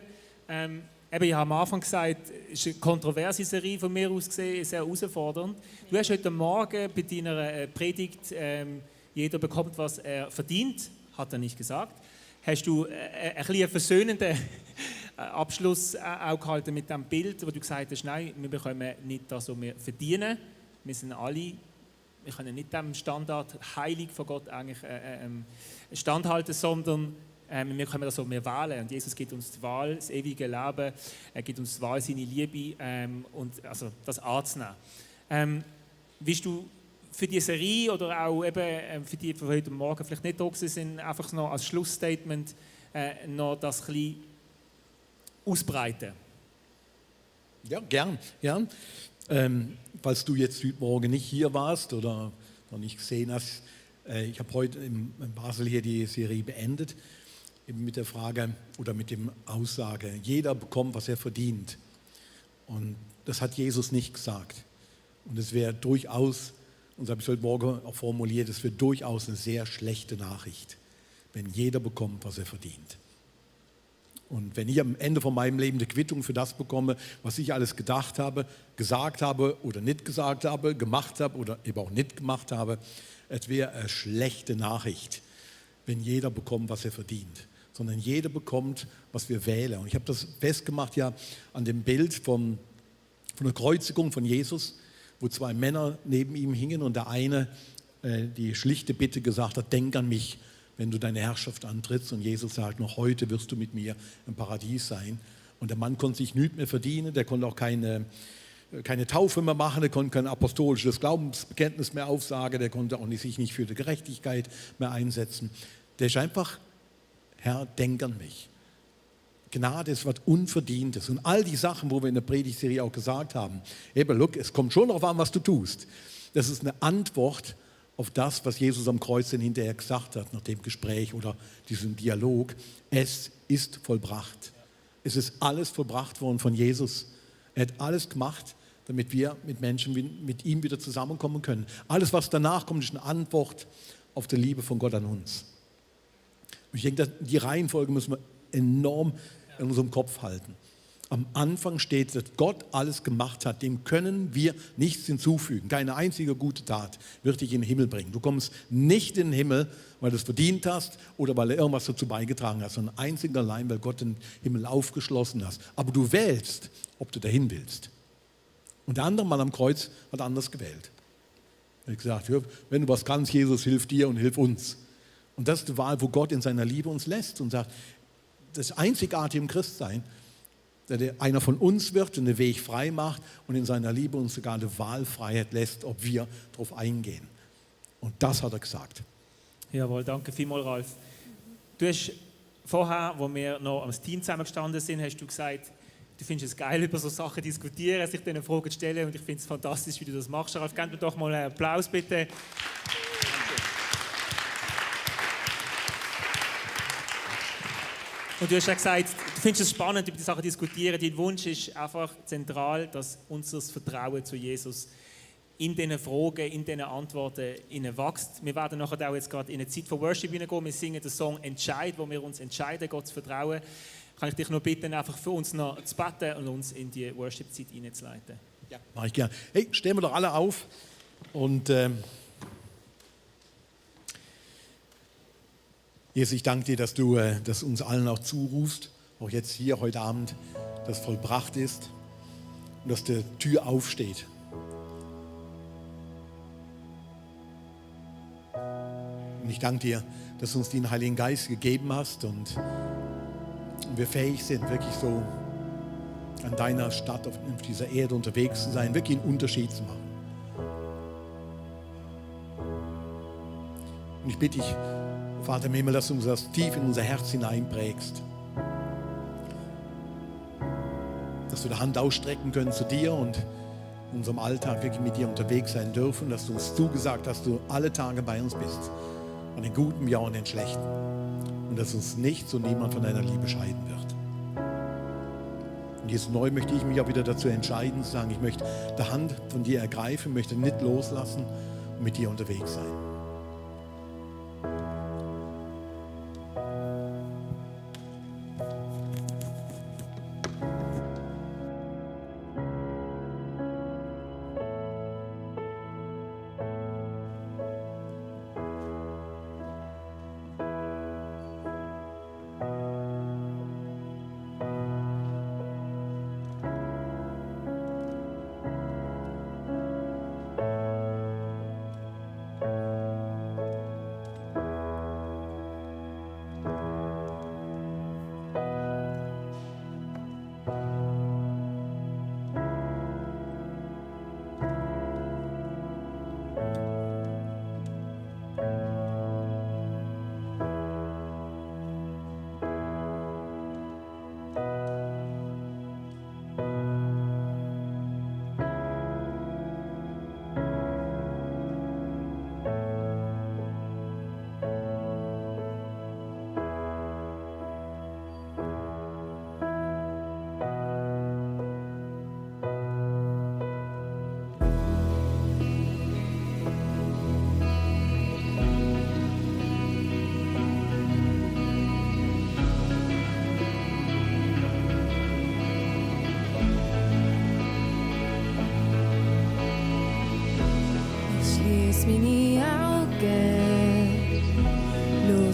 Ich habe am Anfang gesagt, es ist eine kontroverse Serie von mir aus gesehen, sehr herausfordernd. Du hast heute Morgen bei deiner Predigt «Jeder bekommt, was er verdient», hat er nicht gesagt. Hast du ein bisschen einen versöhnenden Abschluss auch gehalten mit dem Bild, wo du gesagt hast, nein, wir bekommen nicht das, was wir verdienen. Wir können nicht dem Standard heilig von Gott eigentlich standhalten, sondern wir können das, was wir wählen. Und Jesus gibt uns die Wahl, das ewige Leben, er gibt uns die Wahl, seine Liebe und also das anzunehmen. Willst du für die Serie oder auch eben für die von heute Morgen vielleicht nicht da gewesen sind, einfach noch als Schlussstatement noch das ein bisschen ausbreiten? Ja, gern. Falls du jetzt heute Morgen nicht hier warst oder noch nicht gesehen hast, ich habe heute in Basel hier die Serie beendet, eben mit der Frage oder mit dem Aussage, jeder bekommt, was er verdient. Und das hat Jesus nicht gesagt. Und es wäre durchaus, und das habe ich heute Morgen auch formuliert, es wäre durchaus eine sehr schlechte Nachricht, wenn jeder bekommt, was er verdient. Und wenn ich am Ende von meinem Leben eine Quittung für das bekomme, was ich alles gedacht habe, gesagt habe oder nicht gesagt habe, gemacht habe oder eben auch nicht gemacht habe, es wäre eine schlechte Nachricht, wenn jeder bekommt, was er verdient. Sondern jeder bekommt, was wir wählen. Und ich habe das festgemacht ja an dem Bild von der Kreuzigung von Jesus, wo 2 Männer neben ihm hingen und der eine die schlichte Bitte gesagt hat, denk an mich, wenn du deine Herrschaft antrittst. Und Jesus sagt, noch heute wirst du mit mir im Paradies sein. Und der Mann konnte sich nichts mehr verdienen, der konnte auch keine Taufe mehr machen, der konnte kein apostolisches Glaubensbekenntnis mehr aufsagen, der konnte auch sich nicht für die Gerechtigkeit mehr einsetzen. Der ist einfach, Herr, denk an mich. Gnade ist was Unverdientes. Und all die Sachen, wo wir in der Predigtserie auch gesagt haben, eben, look, es kommt schon darauf an, was du tust. Das ist eine Antwort auf das, was Jesus am Kreuz dann hinterher gesagt hat, nach dem Gespräch oder diesem Dialog. Es ist vollbracht. Es ist alles vollbracht worden von Jesus. Er hat alles gemacht, damit wir mit Menschen mit ihm wieder zusammenkommen können. Alles, was danach kommt, ist eine Antwort auf die Liebe von Gott an uns. Und ich denke, die Reihenfolge müssen wir enorm in unserem Kopf halten. Am Anfang steht, dass Gott alles gemacht hat, dem können wir nichts hinzufügen. Keine einzige gute Tat wird dich in den Himmel bringen. Du kommst nicht in den Himmel, weil du es verdient hast oder weil du irgendwas dazu beigetragen hast, sondern einzig und allein, weil Gott den Himmel aufgeschlossen hat. Aber du wählst, ob du dahin willst. Und der andere Mann am Kreuz hat anders gewählt. Er hat gesagt, wenn du was kannst, Jesus, hilf dir und hilf uns. Und das ist die Wahl, wo Gott in seiner Liebe uns lässt und sagt, das Einzigartige im Christsein, dass einer von uns wird und den Weg frei macht und in seiner Liebe uns sogar eine Wahlfreiheit lässt, ob wir darauf eingehen. Und das hat er gesagt. Jawohl, danke vielmals, Ralf. Du hast vorher, wo wir noch als Team zusammengestanden sind, hast du gesagt, du findest es geil, über so Sachen zu diskutieren, sich diesen Fragen zu stellen und ich finde es fantastisch, wie du das machst. Ralf, gib mir doch mal einen Applaus, bitte. Und du hast ja gesagt, du findest es spannend, über die Sachen zu diskutieren. Dein Wunsch ist einfach zentral, dass unser Vertrauen zu Jesus in diesen Fragen, in diesen Antworten wächst. Wir werden nachher auch jetzt gerade in eine Zeit von Worship hineingehen. Wir singen den Song «Entscheid», wo wir uns entscheiden, Gott zu vertrauen. Kann ich dich noch bitten, einfach für uns noch zu beten und uns in die Worship-Zeit hineinzuleiten? Ja, mache ich gerne. Hey, stehen wir doch alle auf und Jesus, ich danke dir, dass du das uns allen auch zurufst, auch jetzt hier heute Abend, dass vollbracht ist und dass die Tür aufsteht. Und ich danke dir, dass du uns den Heiligen Geist gegeben hast und wir fähig sind, wirklich so an deiner Stadt auf dieser Erde unterwegs zu sein, wirklich einen Unterschied zu machen. Und ich bitte dich, Vater im Himmel, dass du uns das tief in unser Herz hineinprägst. Dass wir die Hand ausstrecken können zu dir und in unserem Alltag wirklich mit dir unterwegs sein dürfen. Dass du uns zugesagt hast, dass du alle Tage bei uns bist. An den guten ja und den schlechten. Und dass uns nichts und niemand von deiner Liebe scheiden wird. Und jetzt neu möchte ich mich auch wieder dazu entscheiden, zu sagen, ich möchte die Hand von dir ergreifen, möchte nicht loslassen und mit dir unterwegs sein.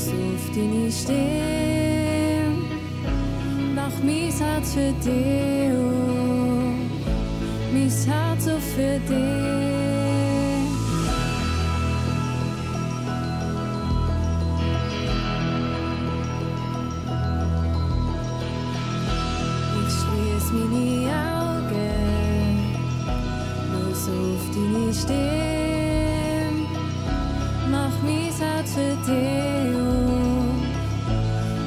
los auf deine Stimme, mach mein Herz für dich, oh, mein Herz auch für dich. Ich schließ meine Augen, los auf deine Stimme, mach mein Herz für dich, oh,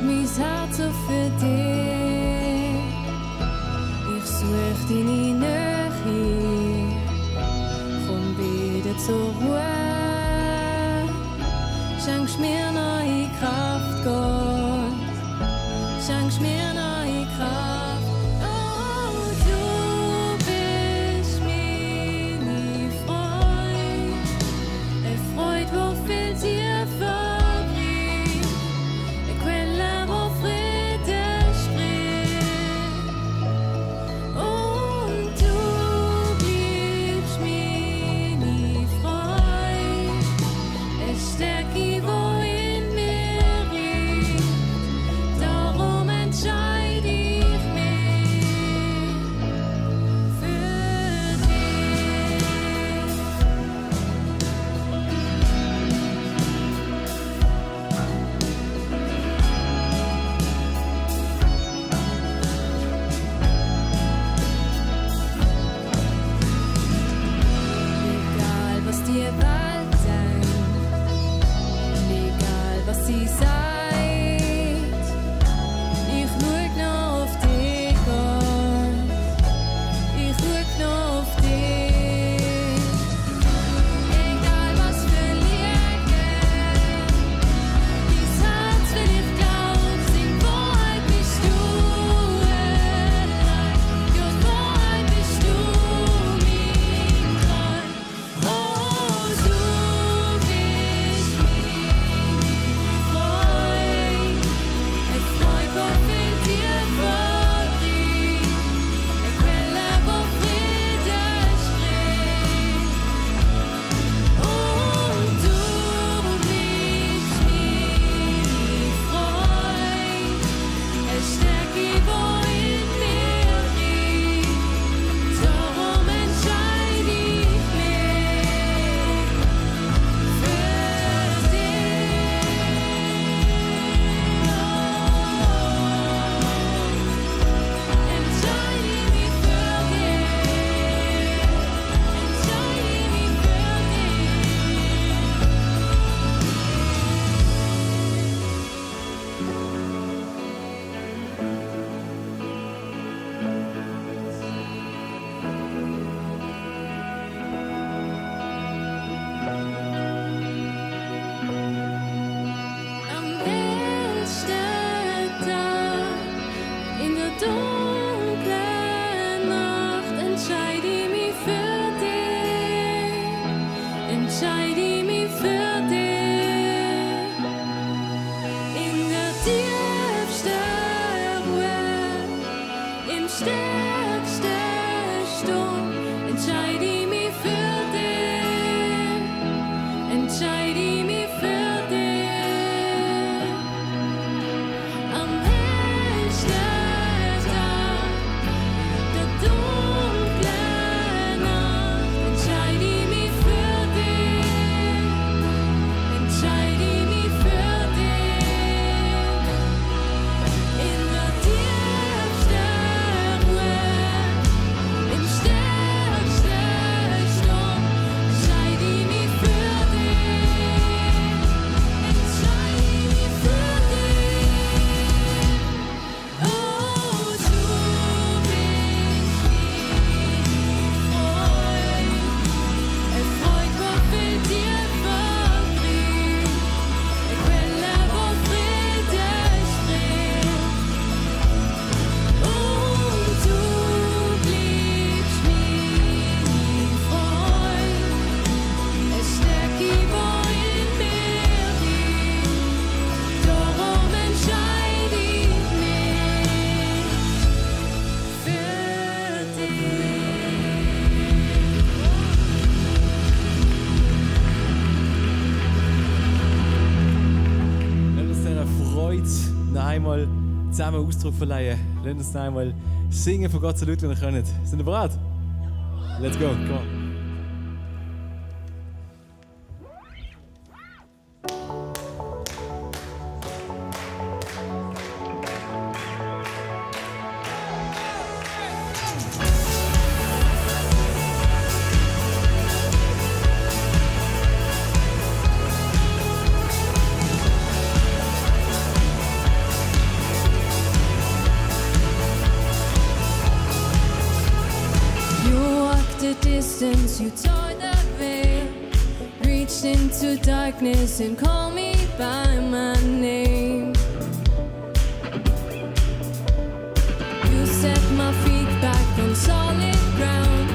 mein Herz auch für dich. Ich such deine Nähe, komm wieder zur Ruhe, schenkst mir neue Kraft, Gott, schenkst mir neue Kraft. Oh, du bist meine Freude, eine Freude, wo viel Tier verbringt, eine Quelle, wo Friede spricht. Und du bleibst meine Freude, eine Stärke, wo in mir liegt. Darum entscheide ich mich für dich. Egal was die Welt denkt, egal was sie sagt, ich schau noch auf dich, Gott, ich schau noch auf dich. Egal was für Liegen, dies Herz will ich glaub, sing, Wahrheit bist du allein, ja, Wahrheit bist du mein Freund. Oh, du bist meine Freude, eine Freude, wo viel Tier verbringt, eine Quelle, wo Friede spricht. Und du bleibst meine Freude, eine Stärke, wo in mir liegt. Darum entscheide ich mich für dich. Entscheide mich für dich. Entscheide mich am hellsten Tag, in der dunklen Nacht, entscheide ich mich für dich, entscheide ich mich für dich. In der tiefsten Ruhe, im stärksten Sturm, entscheide ich mich für dich, entscheide ich mich für dich. Am hellsten Tag, der dunklen Nacht, entscheide ich mich für dich, entscheide ich mich für dich. In der tiefsten Ruhe, noch einmal zusammen Ausdruck verleihen. Lasst uns noch einmal singen von Gott so laut, wie ihr könnt. Sind ihr bereit? Let's go, come on. Distance, you tore the veil, reached into darkness and called me by my name. You set my feet back on solid ground.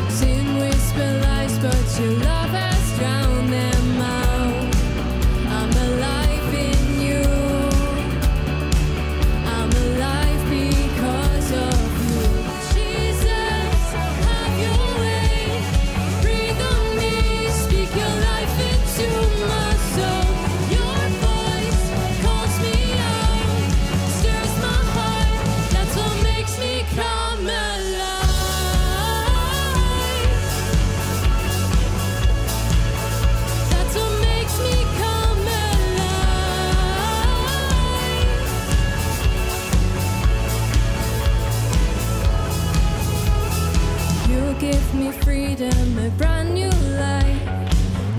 Sin whisper lies, but your love has drowned them out. I'm alive in you. I'm alive because of you. Jesus, have your way. Breathe on me, speak your life into my soul. Your voice calls me out, stirs my heart. That's what makes me come alive. That's what makes me come alive. You give me freedom, a brand new life.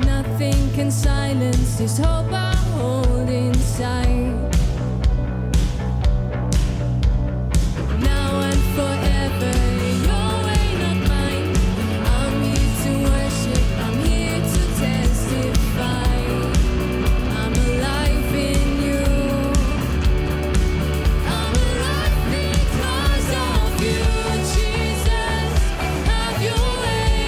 Nothing can silence this hope I hold inside. Now and forever, your way, not mine. I'm here to worship, I'm here to testify. I'm alive in you. I'm alive because of you, Jesus. Have your way.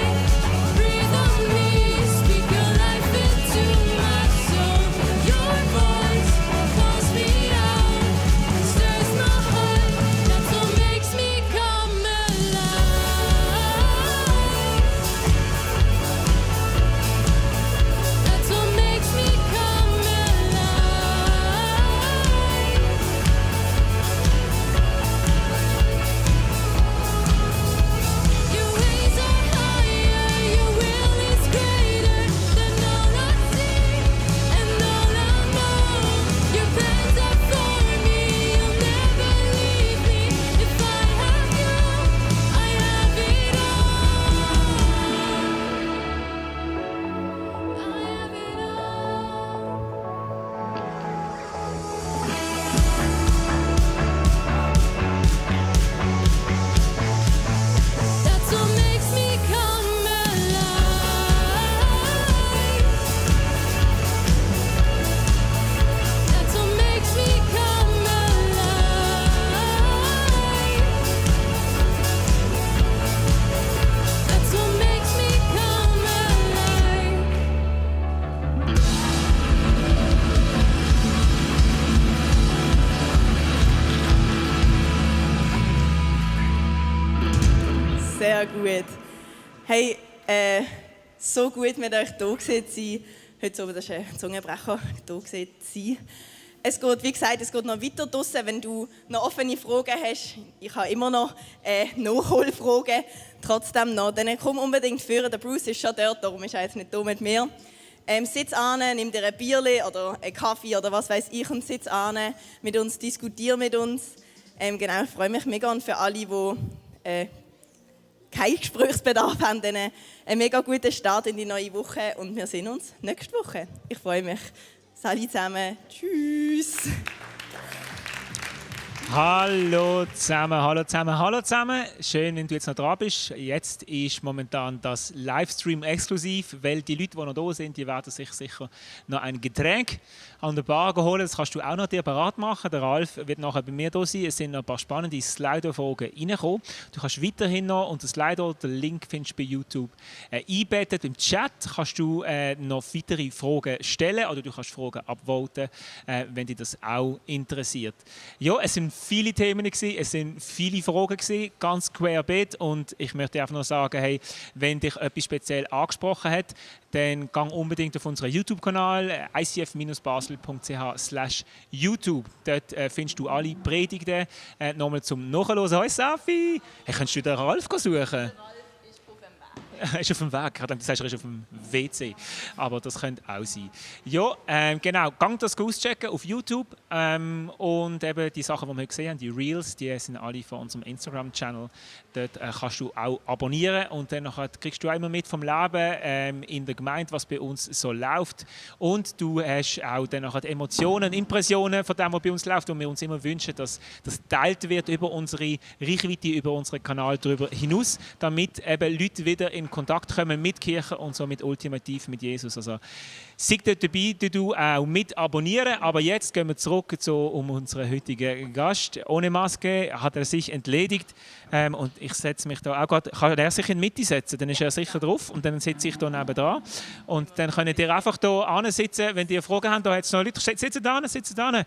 Breathe on me, speak your life into my soul. Your voice calls me out, stirs my heart. That's what makes me come alive. That's what makes me come alive. Your ways are higher, your will is greater than all I see and all I know. Your plans are for me, you'll never leave me. If I have you, I have it all. I have it all. That's what makes me come alive. That's what makes me come alive. That's what makes me come alive. Sehr gut. Hey, so gut mit euch hier gewesen zu sein. Heute Abend ist ein Zungenbrecher, hier gewesen zu sein. Es geht, wie gesagt, es geht noch weiter draussen. Wenn du noch offene Fragen hast, ich habe immer noch Nachholfragen, trotzdem noch, dann komm unbedingt führen. Der Bruce ist schon dort, darum ist er jetzt nicht hier mit mir. Sitz an, nimm dir ein Bierchen oder einen Kaffee oder was weiß ich und sitz an mit uns, diskutier mit uns. Genau, ich freue mich mega und für alle, die keinen Gesprächsbedarf haben, dann einen mega guten Start in die neue Woche und wir sehen uns nächste Woche. Ich freue mich. Salut zusammen. Tschüss. Hallo zusammen, hallo zusammen, hallo zusammen. Schön, wenn du jetzt noch dran bist. Jetzt ist momentan das Livestream exklusiv, weil die Leute, die noch da sind, die werden sich sicher noch ein Getränk an der Bar holen. Das kannst du auch noch dir bereit machen. Der Ralf wird nachher bei mir da sein. Es sind noch ein paar spannende Slido-Fragen reingekommen. Du kannst weiterhin noch unter Slido, den Link findest du bei YouTube, einbettet. Im Chat kannst du noch weitere Fragen stellen oder du kannst Fragen abvoten, wenn dich das auch interessiert. Ja, es sind viele Themen gewesen, es sind viele Fragen gewesen, ganz querbeet, und ich möchte einfach nur sagen, hey, wenn dich etwas speziell angesprochen hat, dann gang unbedingt auf unseren YouTube-Kanal icf-basel.ch/YouTube. Dort findest du alle Predigten nochmal zum Nachhören. Hoi Safi! Hey, kannst du den Ralf suchen? Er ist auf dem Weg. Du sagst, er ist auf dem WC. Aber das könnte auch sein. Ja, genau. Gang das auschecken auf YouTube. Und eben die Sachen, die wir heute gesehen haben, die Reels, die sind alle von unserem Instagram-Channel. Dort kannst du auch abonnieren. Und dann kriegst du auch immer mit vom Leben in der Gemeinde, was bei uns so läuft. Und du hast auch dann die Emotionen, Impressionen von dem, was bei uns läuft. Und wir uns immer wünschen, dass das geteilt wird über unsere Reichweite, über unseren Kanal darüber hinaus, damit eben Leute wieder in Kontakt kommen mit Kirche und somit ultimativ mit Jesus. Also sei dort dabei, du auch mit abonnieren. Aber jetzt gehen wir zurück um unseren heutigen Gast. Ohne Maske hat er sich entledigt. Und ich setze mich da auch gerade. Kann er sich in die Mitte setzen? Dann ist er sicher drauf. Und dann sitze ich hier nebenan. Und dann könnt ihr einfach hier sitzen, wenn ihr Fragen habt. Da hat es noch Leute. Sitzt da.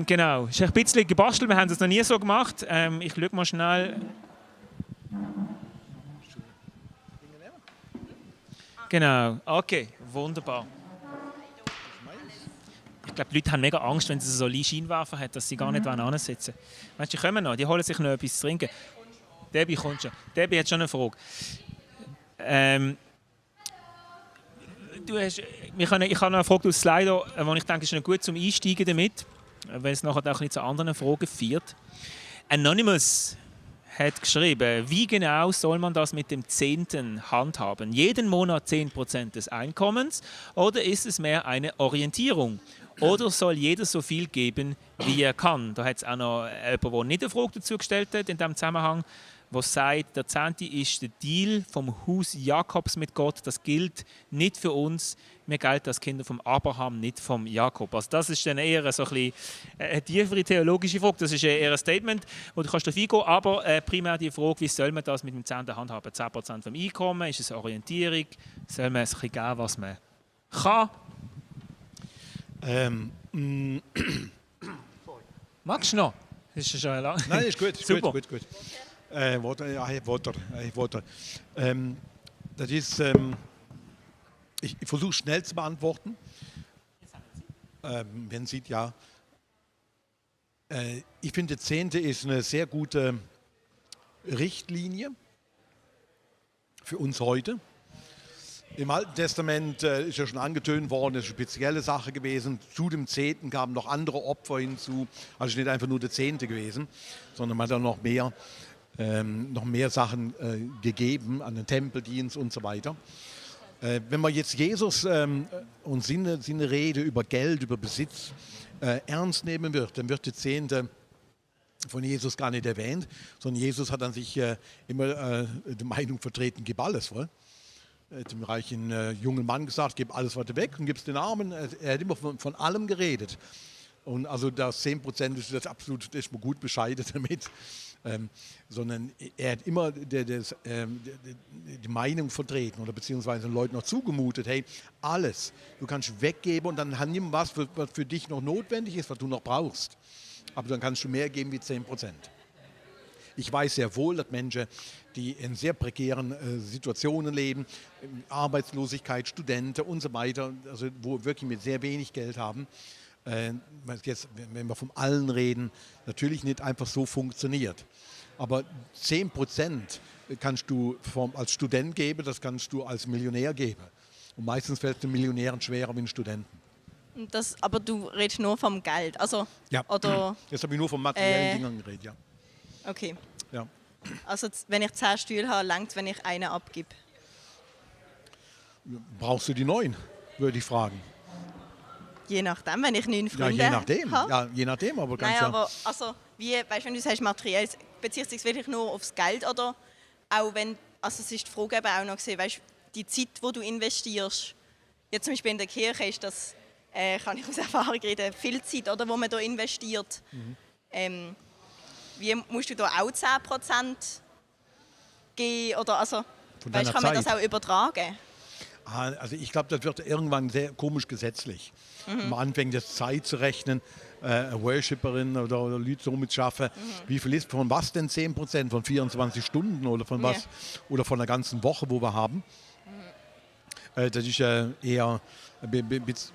Genau. Es ist ein bisschen gebastelt. Wir haben das noch nie so gemacht. Ich schaue mal schnell. Genau, okay, wunderbar. Ich glaube, die Leute haben mega Angst, wenn sie so Scheinwerfer haben, dass sie gar nicht ansitzen wollen. Weißt du, die kommen noch, die holen sich noch etwas zu trinken. Debbie kommt schon. Debbie hat schon eine Frage. Ich habe noch eine Frage aus Slido, die ich denke, ist noch gut zum Einsteigen damit, weil es nachher auch ein bisschen zu anderen Fragen führt. Anonymous hat geschrieben, wie genau soll man das mit dem Zehnten handhaben? Jeden Monat 10% des Einkommens oder ist es mehr eine Orientierung? Oder soll jeder so viel geben, wie er kann? Da hat es auch noch jemand, der nicht eine Frage dazu gestellt hat in diesem Zusammenhang, der sagt, der Zehnte ist der Deal vom Haus Jakobs mit Gott. Das gilt nicht für uns. Wir gelten als Kinder vom Abraham, nicht vom Jakob. Also das ist dann eher so ein bisschen eine tiefere theologische Frage. Das ist eher ein Statement, wo du kannst darauf eingehen. Aber primär die Frage, wie soll man das mit dem Zehnten handhaben? 10% vom Einkommen, ist es eine Orientierung? Soll man es ein bisschen geben, was man kann? Magst du noch? Ist schon lang. Nein, ist gut. Super. Gut. Das ist, ich versuche schnell zu beantworten. Wenn sieht ja. Ich finde, der Zehnte ist eine sehr gute Richtlinie für uns heute. Im Alten Testament ist ja schon angetönt worden, es ist eine spezielle Sache gewesen. Zu dem Zehnten kamen noch andere Opfer hinzu. Also nicht einfach nur der Zehnte gewesen, sondern man hat dann noch mehr Sachen gegeben an den Tempeldienst und so weiter. Wenn man jetzt Jesus und seine Rede über Geld, über Besitz ernst nehmen wird, dann wird der Zehnte von Jesus gar nicht erwähnt, sondern Jesus hat an sich immer die Meinung vertreten, gib alles voll. Er hat dem reichen jungen Mann gesagt, gib alles weiter weg und gib es den Armen. Er hat immer von allem geredet. Und also das 10% ist das absolut, das ist man gut bescheidet damit. Sondern er hat immer die Meinung vertreten oder beziehungsweise den Leuten noch zugemutet, hey, alles, du kannst weggeben und dann nimm was für dich noch notwendig ist, was du noch brauchst. Aber dann kannst du mehr geben wie 10%. Ich weiß sehr wohl, dass Menschen, die in sehr prekären Situationen leben, Arbeitslosigkeit, Studenten und so weiter, also wo wirklich mit sehr wenig Geld haben, jetzt, wenn wir von allen reden, natürlich nicht einfach so funktioniert. Aber 10% kannst du als Student geben, das kannst du als Millionär geben. Und meistens fällt es den Millionären schwerer wie den Studenten. Aber du redest nur vom Geld, also? Ja, oder, jetzt habe ich nur von materiellen Dingen geredet, ja. Okay. Ja. Also wenn ich 10 Stühle habe, reicht es, wenn ich einen abgebe? Brauchst du die 9, würde ich fragen. Je nachdem, wenn ich 9 Freunde Ja, je nachdem. habe. Ja, je nachdem, aber ganz Nein, aber also, weißt, wenn du sagst materiell, bezieht es sich wirklich nur aufs Geld oder auch wenn, also es ist die Frage eben auch noch gesehen, weißt, die Zeit, die du investierst, jetzt zum Beispiel in der Kirche ist das, kann ich aus Erfahrung reden, viel Zeit, oder, wo man da investiert. Wie musst du da auch 10% geben oder also, weißt, kann man das auch übertragen? Also ich glaube, das wird irgendwann sehr komisch gesetzlich. Man anfängt jetzt Zeit zu rechnen, Worshipperin oder Leute so mit schaffen. Wie viel ist von was denn 10%? Von 24 Stunden oder von was? Oder von der ganzen Woche, wo wir haben? Das ist eher ein bisschen...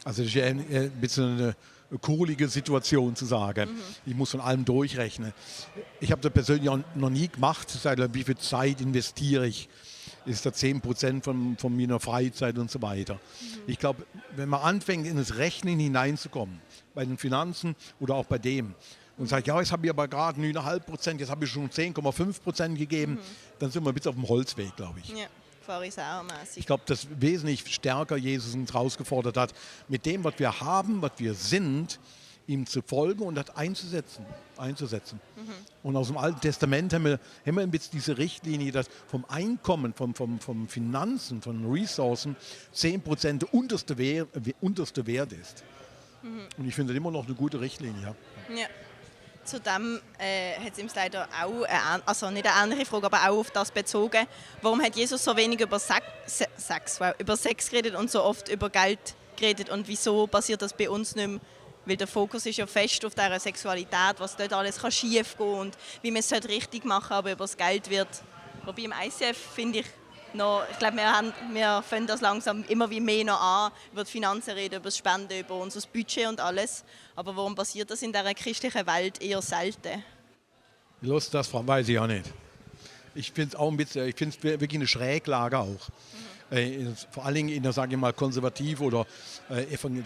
Also das ist ja ein bisschen eine kurlige Situation zu sagen. Ich muss von allem durchrechnen. Ich habe das persönlich auch noch nie gemacht. Wie viel Zeit investiere ich? Ist das 10% von meiner Freizeit und so weiter. Ich glaube, wenn man anfängt, in das Rechnen hineinzukommen, bei den Finanzen oder auch bei dem, und sagt, ja, jetzt habe ich aber gerade 9,5%, jetzt habe ich schon 10,5% gegeben, dann sind wir ein bisschen auf dem Holzweg, glaube ich. Ja. Pharisäermäßig. Ich glaube, dass wesentlich stärker Jesus uns herausgefordert hat, mit dem, was wir haben, was wir sind, ihm zu folgen und das einzusetzen. Und aus dem Alten Testament haben wir ein bisschen diese Richtlinie, dass vom Einkommen, vom Finanzen, von Ressourcen 10% der unterste Wert ist. Und ich finde das immer noch eine gute Richtlinie. Ja. Zudem hat es ihm leider auch, also nicht eine ähnliche Frage, aber auch auf das bezogen. Warum hat Jesus so wenig über Sex geredet und so oft über Geld geredet und wieso passiert das bei uns nicht mehr? Weil der Fokus ist ja fest auf dieser Sexualität, was dort alles schief gehen kann und wie man es richtig machen sollte, aber über das Geld wird. Wobei im ICF finde ich noch, ich glaube, wir fangen das langsam immer wie mehr noch an, über die Finanzen reden, über das Spenden, über unser Budget und alles. Aber warum passiert das in dieser christlichen Welt eher selten? Los, das weiß ich auch nicht. Ich finde es auch ein bisschen, ich finde es wirklich eine Schräglage auch. Vor allen Dingen in der, sage ich mal, konservativ oder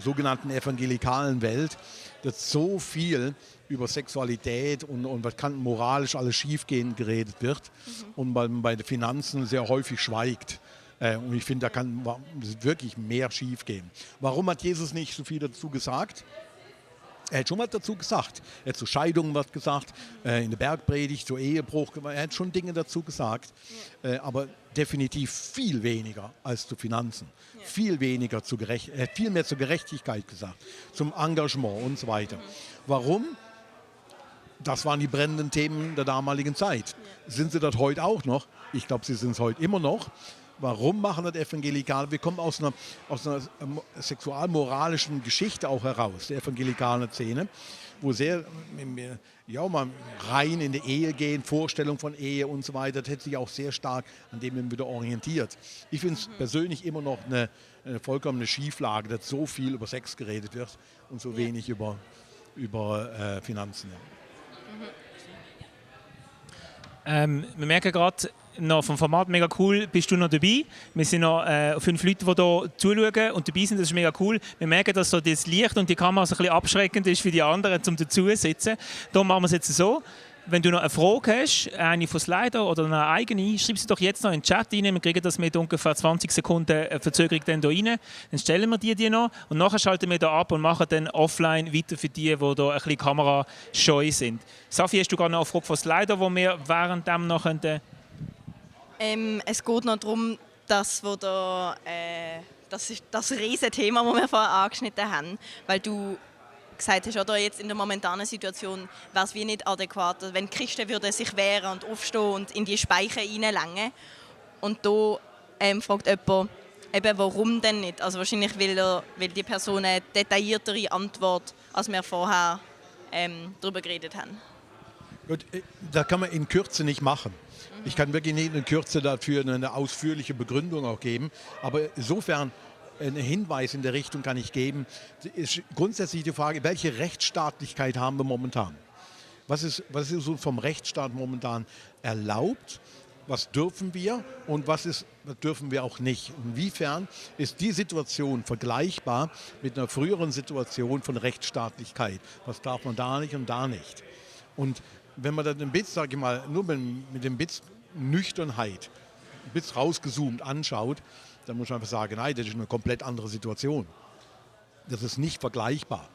sogenannten evangelikalen Welt, dass so viel über Sexualität und was kann moralisch alles schiefgehen geredet wird und bei den Finanzen sehr häufig schweigt. Und ich finde, da kann wirklich mehr schiefgehen. Warum hat Jesus nicht so viel dazu gesagt? Er hat schon was dazu gesagt. Er hat zu Scheidungen was gesagt, in der Bergpredigt, zu Ehebruch. Er hat schon Dinge dazu gesagt, aber definitiv viel weniger als zu Finanzen. Ja. Viel mehr zur Gerechtigkeit gesagt, zum Engagement und so weiter. Warum? Das waren die brennenden Themen der damaligen Zeit. Ja. Sind sie das heute auch noch? Ich glaube, sie sind es heute immer noch. Warum machen das Evangelikale? Wir kommen aus einer sexualmoralischen Geschichte auch heraus, der evangelikalen Szene, wo sehr mal rein in die Ehe gehen, Vorstellung von Ehe und so weiter. Das hat sich auch sehr stark an dem wieder orientiert. Ich finde es persönlich immer noch eine vollkommene Schieflage, dass so viel über Sex geredet wird und so wenig über Finanzen. Wir merken gerade, noch vom Format mega cool, bist du noch dabei. Wir sind noch 5 Leute, die hier zuschauen und dabei sind, das ist mega cool. Wir merken, dass so das Licht und die Kamera so ein bisschen abschreckend ist für die anderen, um dazusitzen. Darum machen wir es jetzt so. Wenn du noch eine Frage hast, eine von Slido oder eine eigene, schreib sie doch jetzt noch in den Chat rein. Wir kriegen das mit ungefähr 20 Sekunden Verzögerung dann hier rein. Dann stellen wir die noch und nachher schalten wir hier ab und machen dann offline weiter für die hier ein bisschen kamerascheu sind. Safi, hast du gerade noch eine Frage von Slido, die wir während dem noch könnten? Es geht noch darum, dass das ist das riesige Thema, das wir vorher angeschnitten haben, weil du gesagt hast, oder jetzt in der momentanen Situation wäre es wie nicht adäquat, wenn die Christen würden sich wehren und aufstehen und in die Speicher reinlängen. Und da fragt jemand, eben, warum denn nicht? Also wahrscheinlich weil die Person eine detailliertere Antwort, als wir vorher darüber geredet haben. Gut, das kann man in Kürze nicht machen. Ich kann wirklich nicht in Kürze dafür eine ausführliche Begründung auch geben. Aber insofern einen Hinweis in der Richtung kann ich geben. Ist grundsätzlich die Frage, welche Rechtsstaatlichkeit haben wir momentan? Was ist uns vom Rechtsstaat momentan erlaubt? Was dürfen wir und was dürfen wir auch nicht? Inwiefern ist die Situation vergleichbar mit einer früheren Situation von Rechtsstaatlichkeit? Was darf man da nicht und da nicht? Und wenn man dann ein bisschen, sage ich mal, nur mit dem bisschen Nüchternheit, ein bisschen rausgezoomt anschaut, dann muss man einfach sagen, nein, das ist eine komplett andere Situation. Das ist nicht vergleichbar.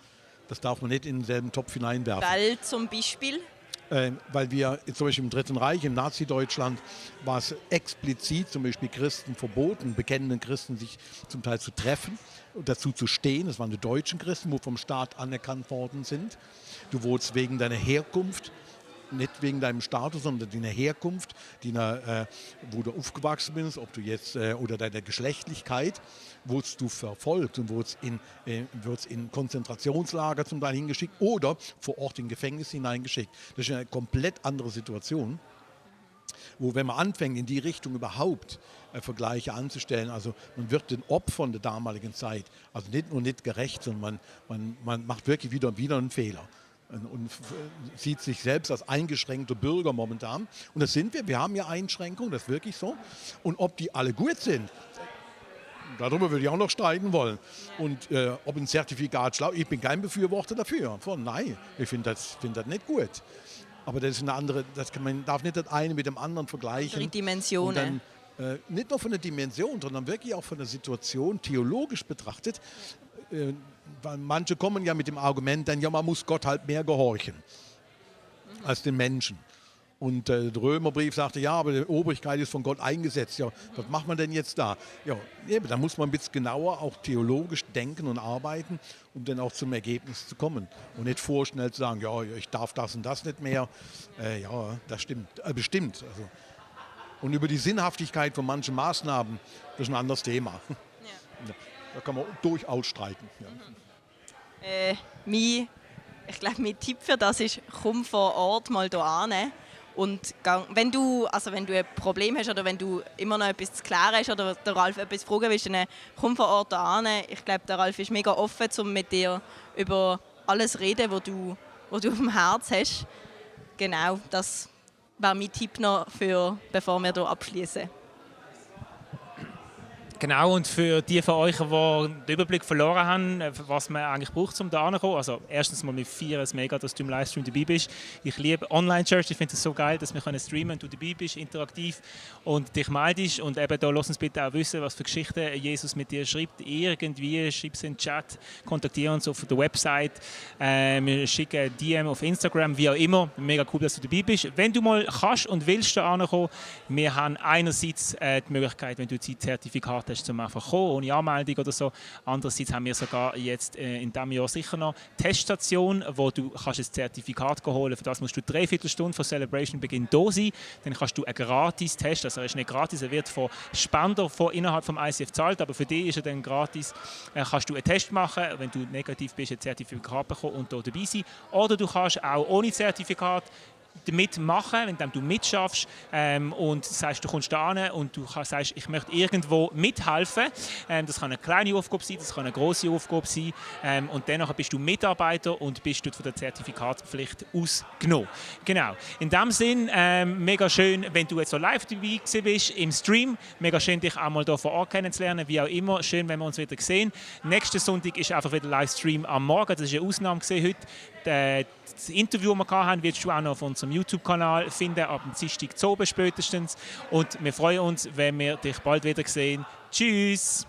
Das darf man nicht in denselben Topf hineinwerfen. Weil zum Beispiel? Weil wir zum Beispiel im Dritten Reich, im Nazi-Deutschland, war es explizit zum Beispiel Christen verboten, bekennenden Christen sich zum Teil zu treffen und dazu zu stehen. Das waren die deutschen Christen, die vom Staat anerkannt worden sind. Du wurdest wegen deiner Herkunft nicht wegen deinem Status, sondern deiner Herkunft, wo du aufgewachsen bist, ob du jetzt oder deiner Geschlechtlichkeit, wurdest du verfolgt und wurdest in Konzentrationslager zum Teil hingeschickt oder vor Ort in Gefängnis hineingeschickt. Das ist eine komplett andere Situation, wo, wenn man anfängt, in die Richtung überhaupt Vergleiche anzustellen, also man wird den Opfern der damaligen Zeit, also nicht nur nicht gerecht, sondern man macht wirklich wieder einen Fehler und sieht sich selbst als eingeschränkter Bürger momentan. Und das sind wir haben ja Einschränkungen, das ist wirklich so. Und ob die alle gut sind, darüber würde ich auch noch streiten wollen. Und ob ein Zertifikat schlau, ich bin kein Befürworter dafür. Nein, ich finde das nicht gut. Aber das ist eine andere, man darf nicht das eine mit dem anderen vergleichen. Die Dimensionen. Nicht nur von der Dimension, sondern wirklich auch von der Situation theologisch betrachtet. Weil manche kommen ja mit dem Argument, dann ja, man muss Gott halt mehr gehorchen als den Menschen. Und der Römerbrief sagte, ja, aber die Obrigkeit ist von Gott eingesetzt. Ja, was macht man denn jetzt da? Ja, eben, da muss man ein bisschen genauer auch theologisch denken und arbeiten, um dann auch zum Ergebnis zu kommen. Und nicht vorschnell zu sagen, ja, ich darf das und das nicht mehr. Ja, das stimmt, bestimmt. Also. Und über die Sinnhaftigkeit von manchen Maßnahmen, das ist ein anderes Thema. Ja. Da kann man durchaus streiten. Ja. Ich glaube, mein Tipp für das ist, komm vor Ort mal hier hin. Und wenn du ein Problem hast oder wenn du immer noch etwas zu klären hast oder der Ralf etwas fragen willst, dann komm vor Ort hier hin. Ich glaube, der Ralf ist mega offen, um mit dir über alles zu reden, was du auf dem Herz hast. Genau, das wäre mein Tipp noch, bevor wir hier abschließen. Genau, und für die von euch, die den Überblick verloren haben, was man eigentlich braucht, um da hinzukommen. Also erstens mal, wir feiern es mega, dass du im Livestream dabei bist. Ich liebe Online-Church, ich finde es so geil, dass wir streamen können, du dabei bist, interaktiv und dich meldest. Und eben da, lass uns bitte auch wissen, was für Geschichten Jesus mit dir schreibt. Irgendwie, schreib es in den Chat, kontaktiere uns auf der Website, wir schicken DM auf Instagram, wie auch immer. Mega cool, dass du dabei bist. Wenn du mal kannst und willst da hinkommen, wir haben einerseits die Möglichkeit, wenn du Zertifikat hast, zum einfach kommen, ohne Anmeldung oder so. Andererseits haben wir sogar jetzt in diesem Jahr sicher noch Teststation, wo du kannst ein Zertifikat holen kannst. Für das musst du 3/4 Stunde vor Celebration Beginn da sein. Dann kannst du einen gratis Test, also er ist nicht gratis, er wird von Spender innerhalb des ICF gezahlt, aber für dich ist er dann gratis. Kannst du einen Test machen, wenn du negativ bist, ein Zertifikat bekommen und hier dabei sein. Oder du kannst auch ohne Zertifikat damit machen, indem du mitschaffst und sagst, du kommst da hin und du sagst, ich möchte irgendwo mithelfen. Das kann eine kleine Aufgabe sein, das kann eine grosse Aufgabe sein. Und danach bist du Mitarbeiter und bist dort von der Zertifikatspflicht ausgenommen. Genau. In diesem Sinn, mega schön, wenn du jetzt so live dabei bist im Stream. Mega schön, dich auch mal hier vor Ort kennenzulernen. Wie auch immer, schön, wenn wir uns wieder sehen. Nächsten Sonntag ist einfach wieder Livestream am Morgen. Das war eine Ausnahme heute. Das Interview, das wir hatten, wirst du auch noch auf unserem YouTube-Kanal finden, ab dem Dienstag zu oben spätestens. Und wir freuen uns, wenn wir dich bald wieder sehen. Tschüss!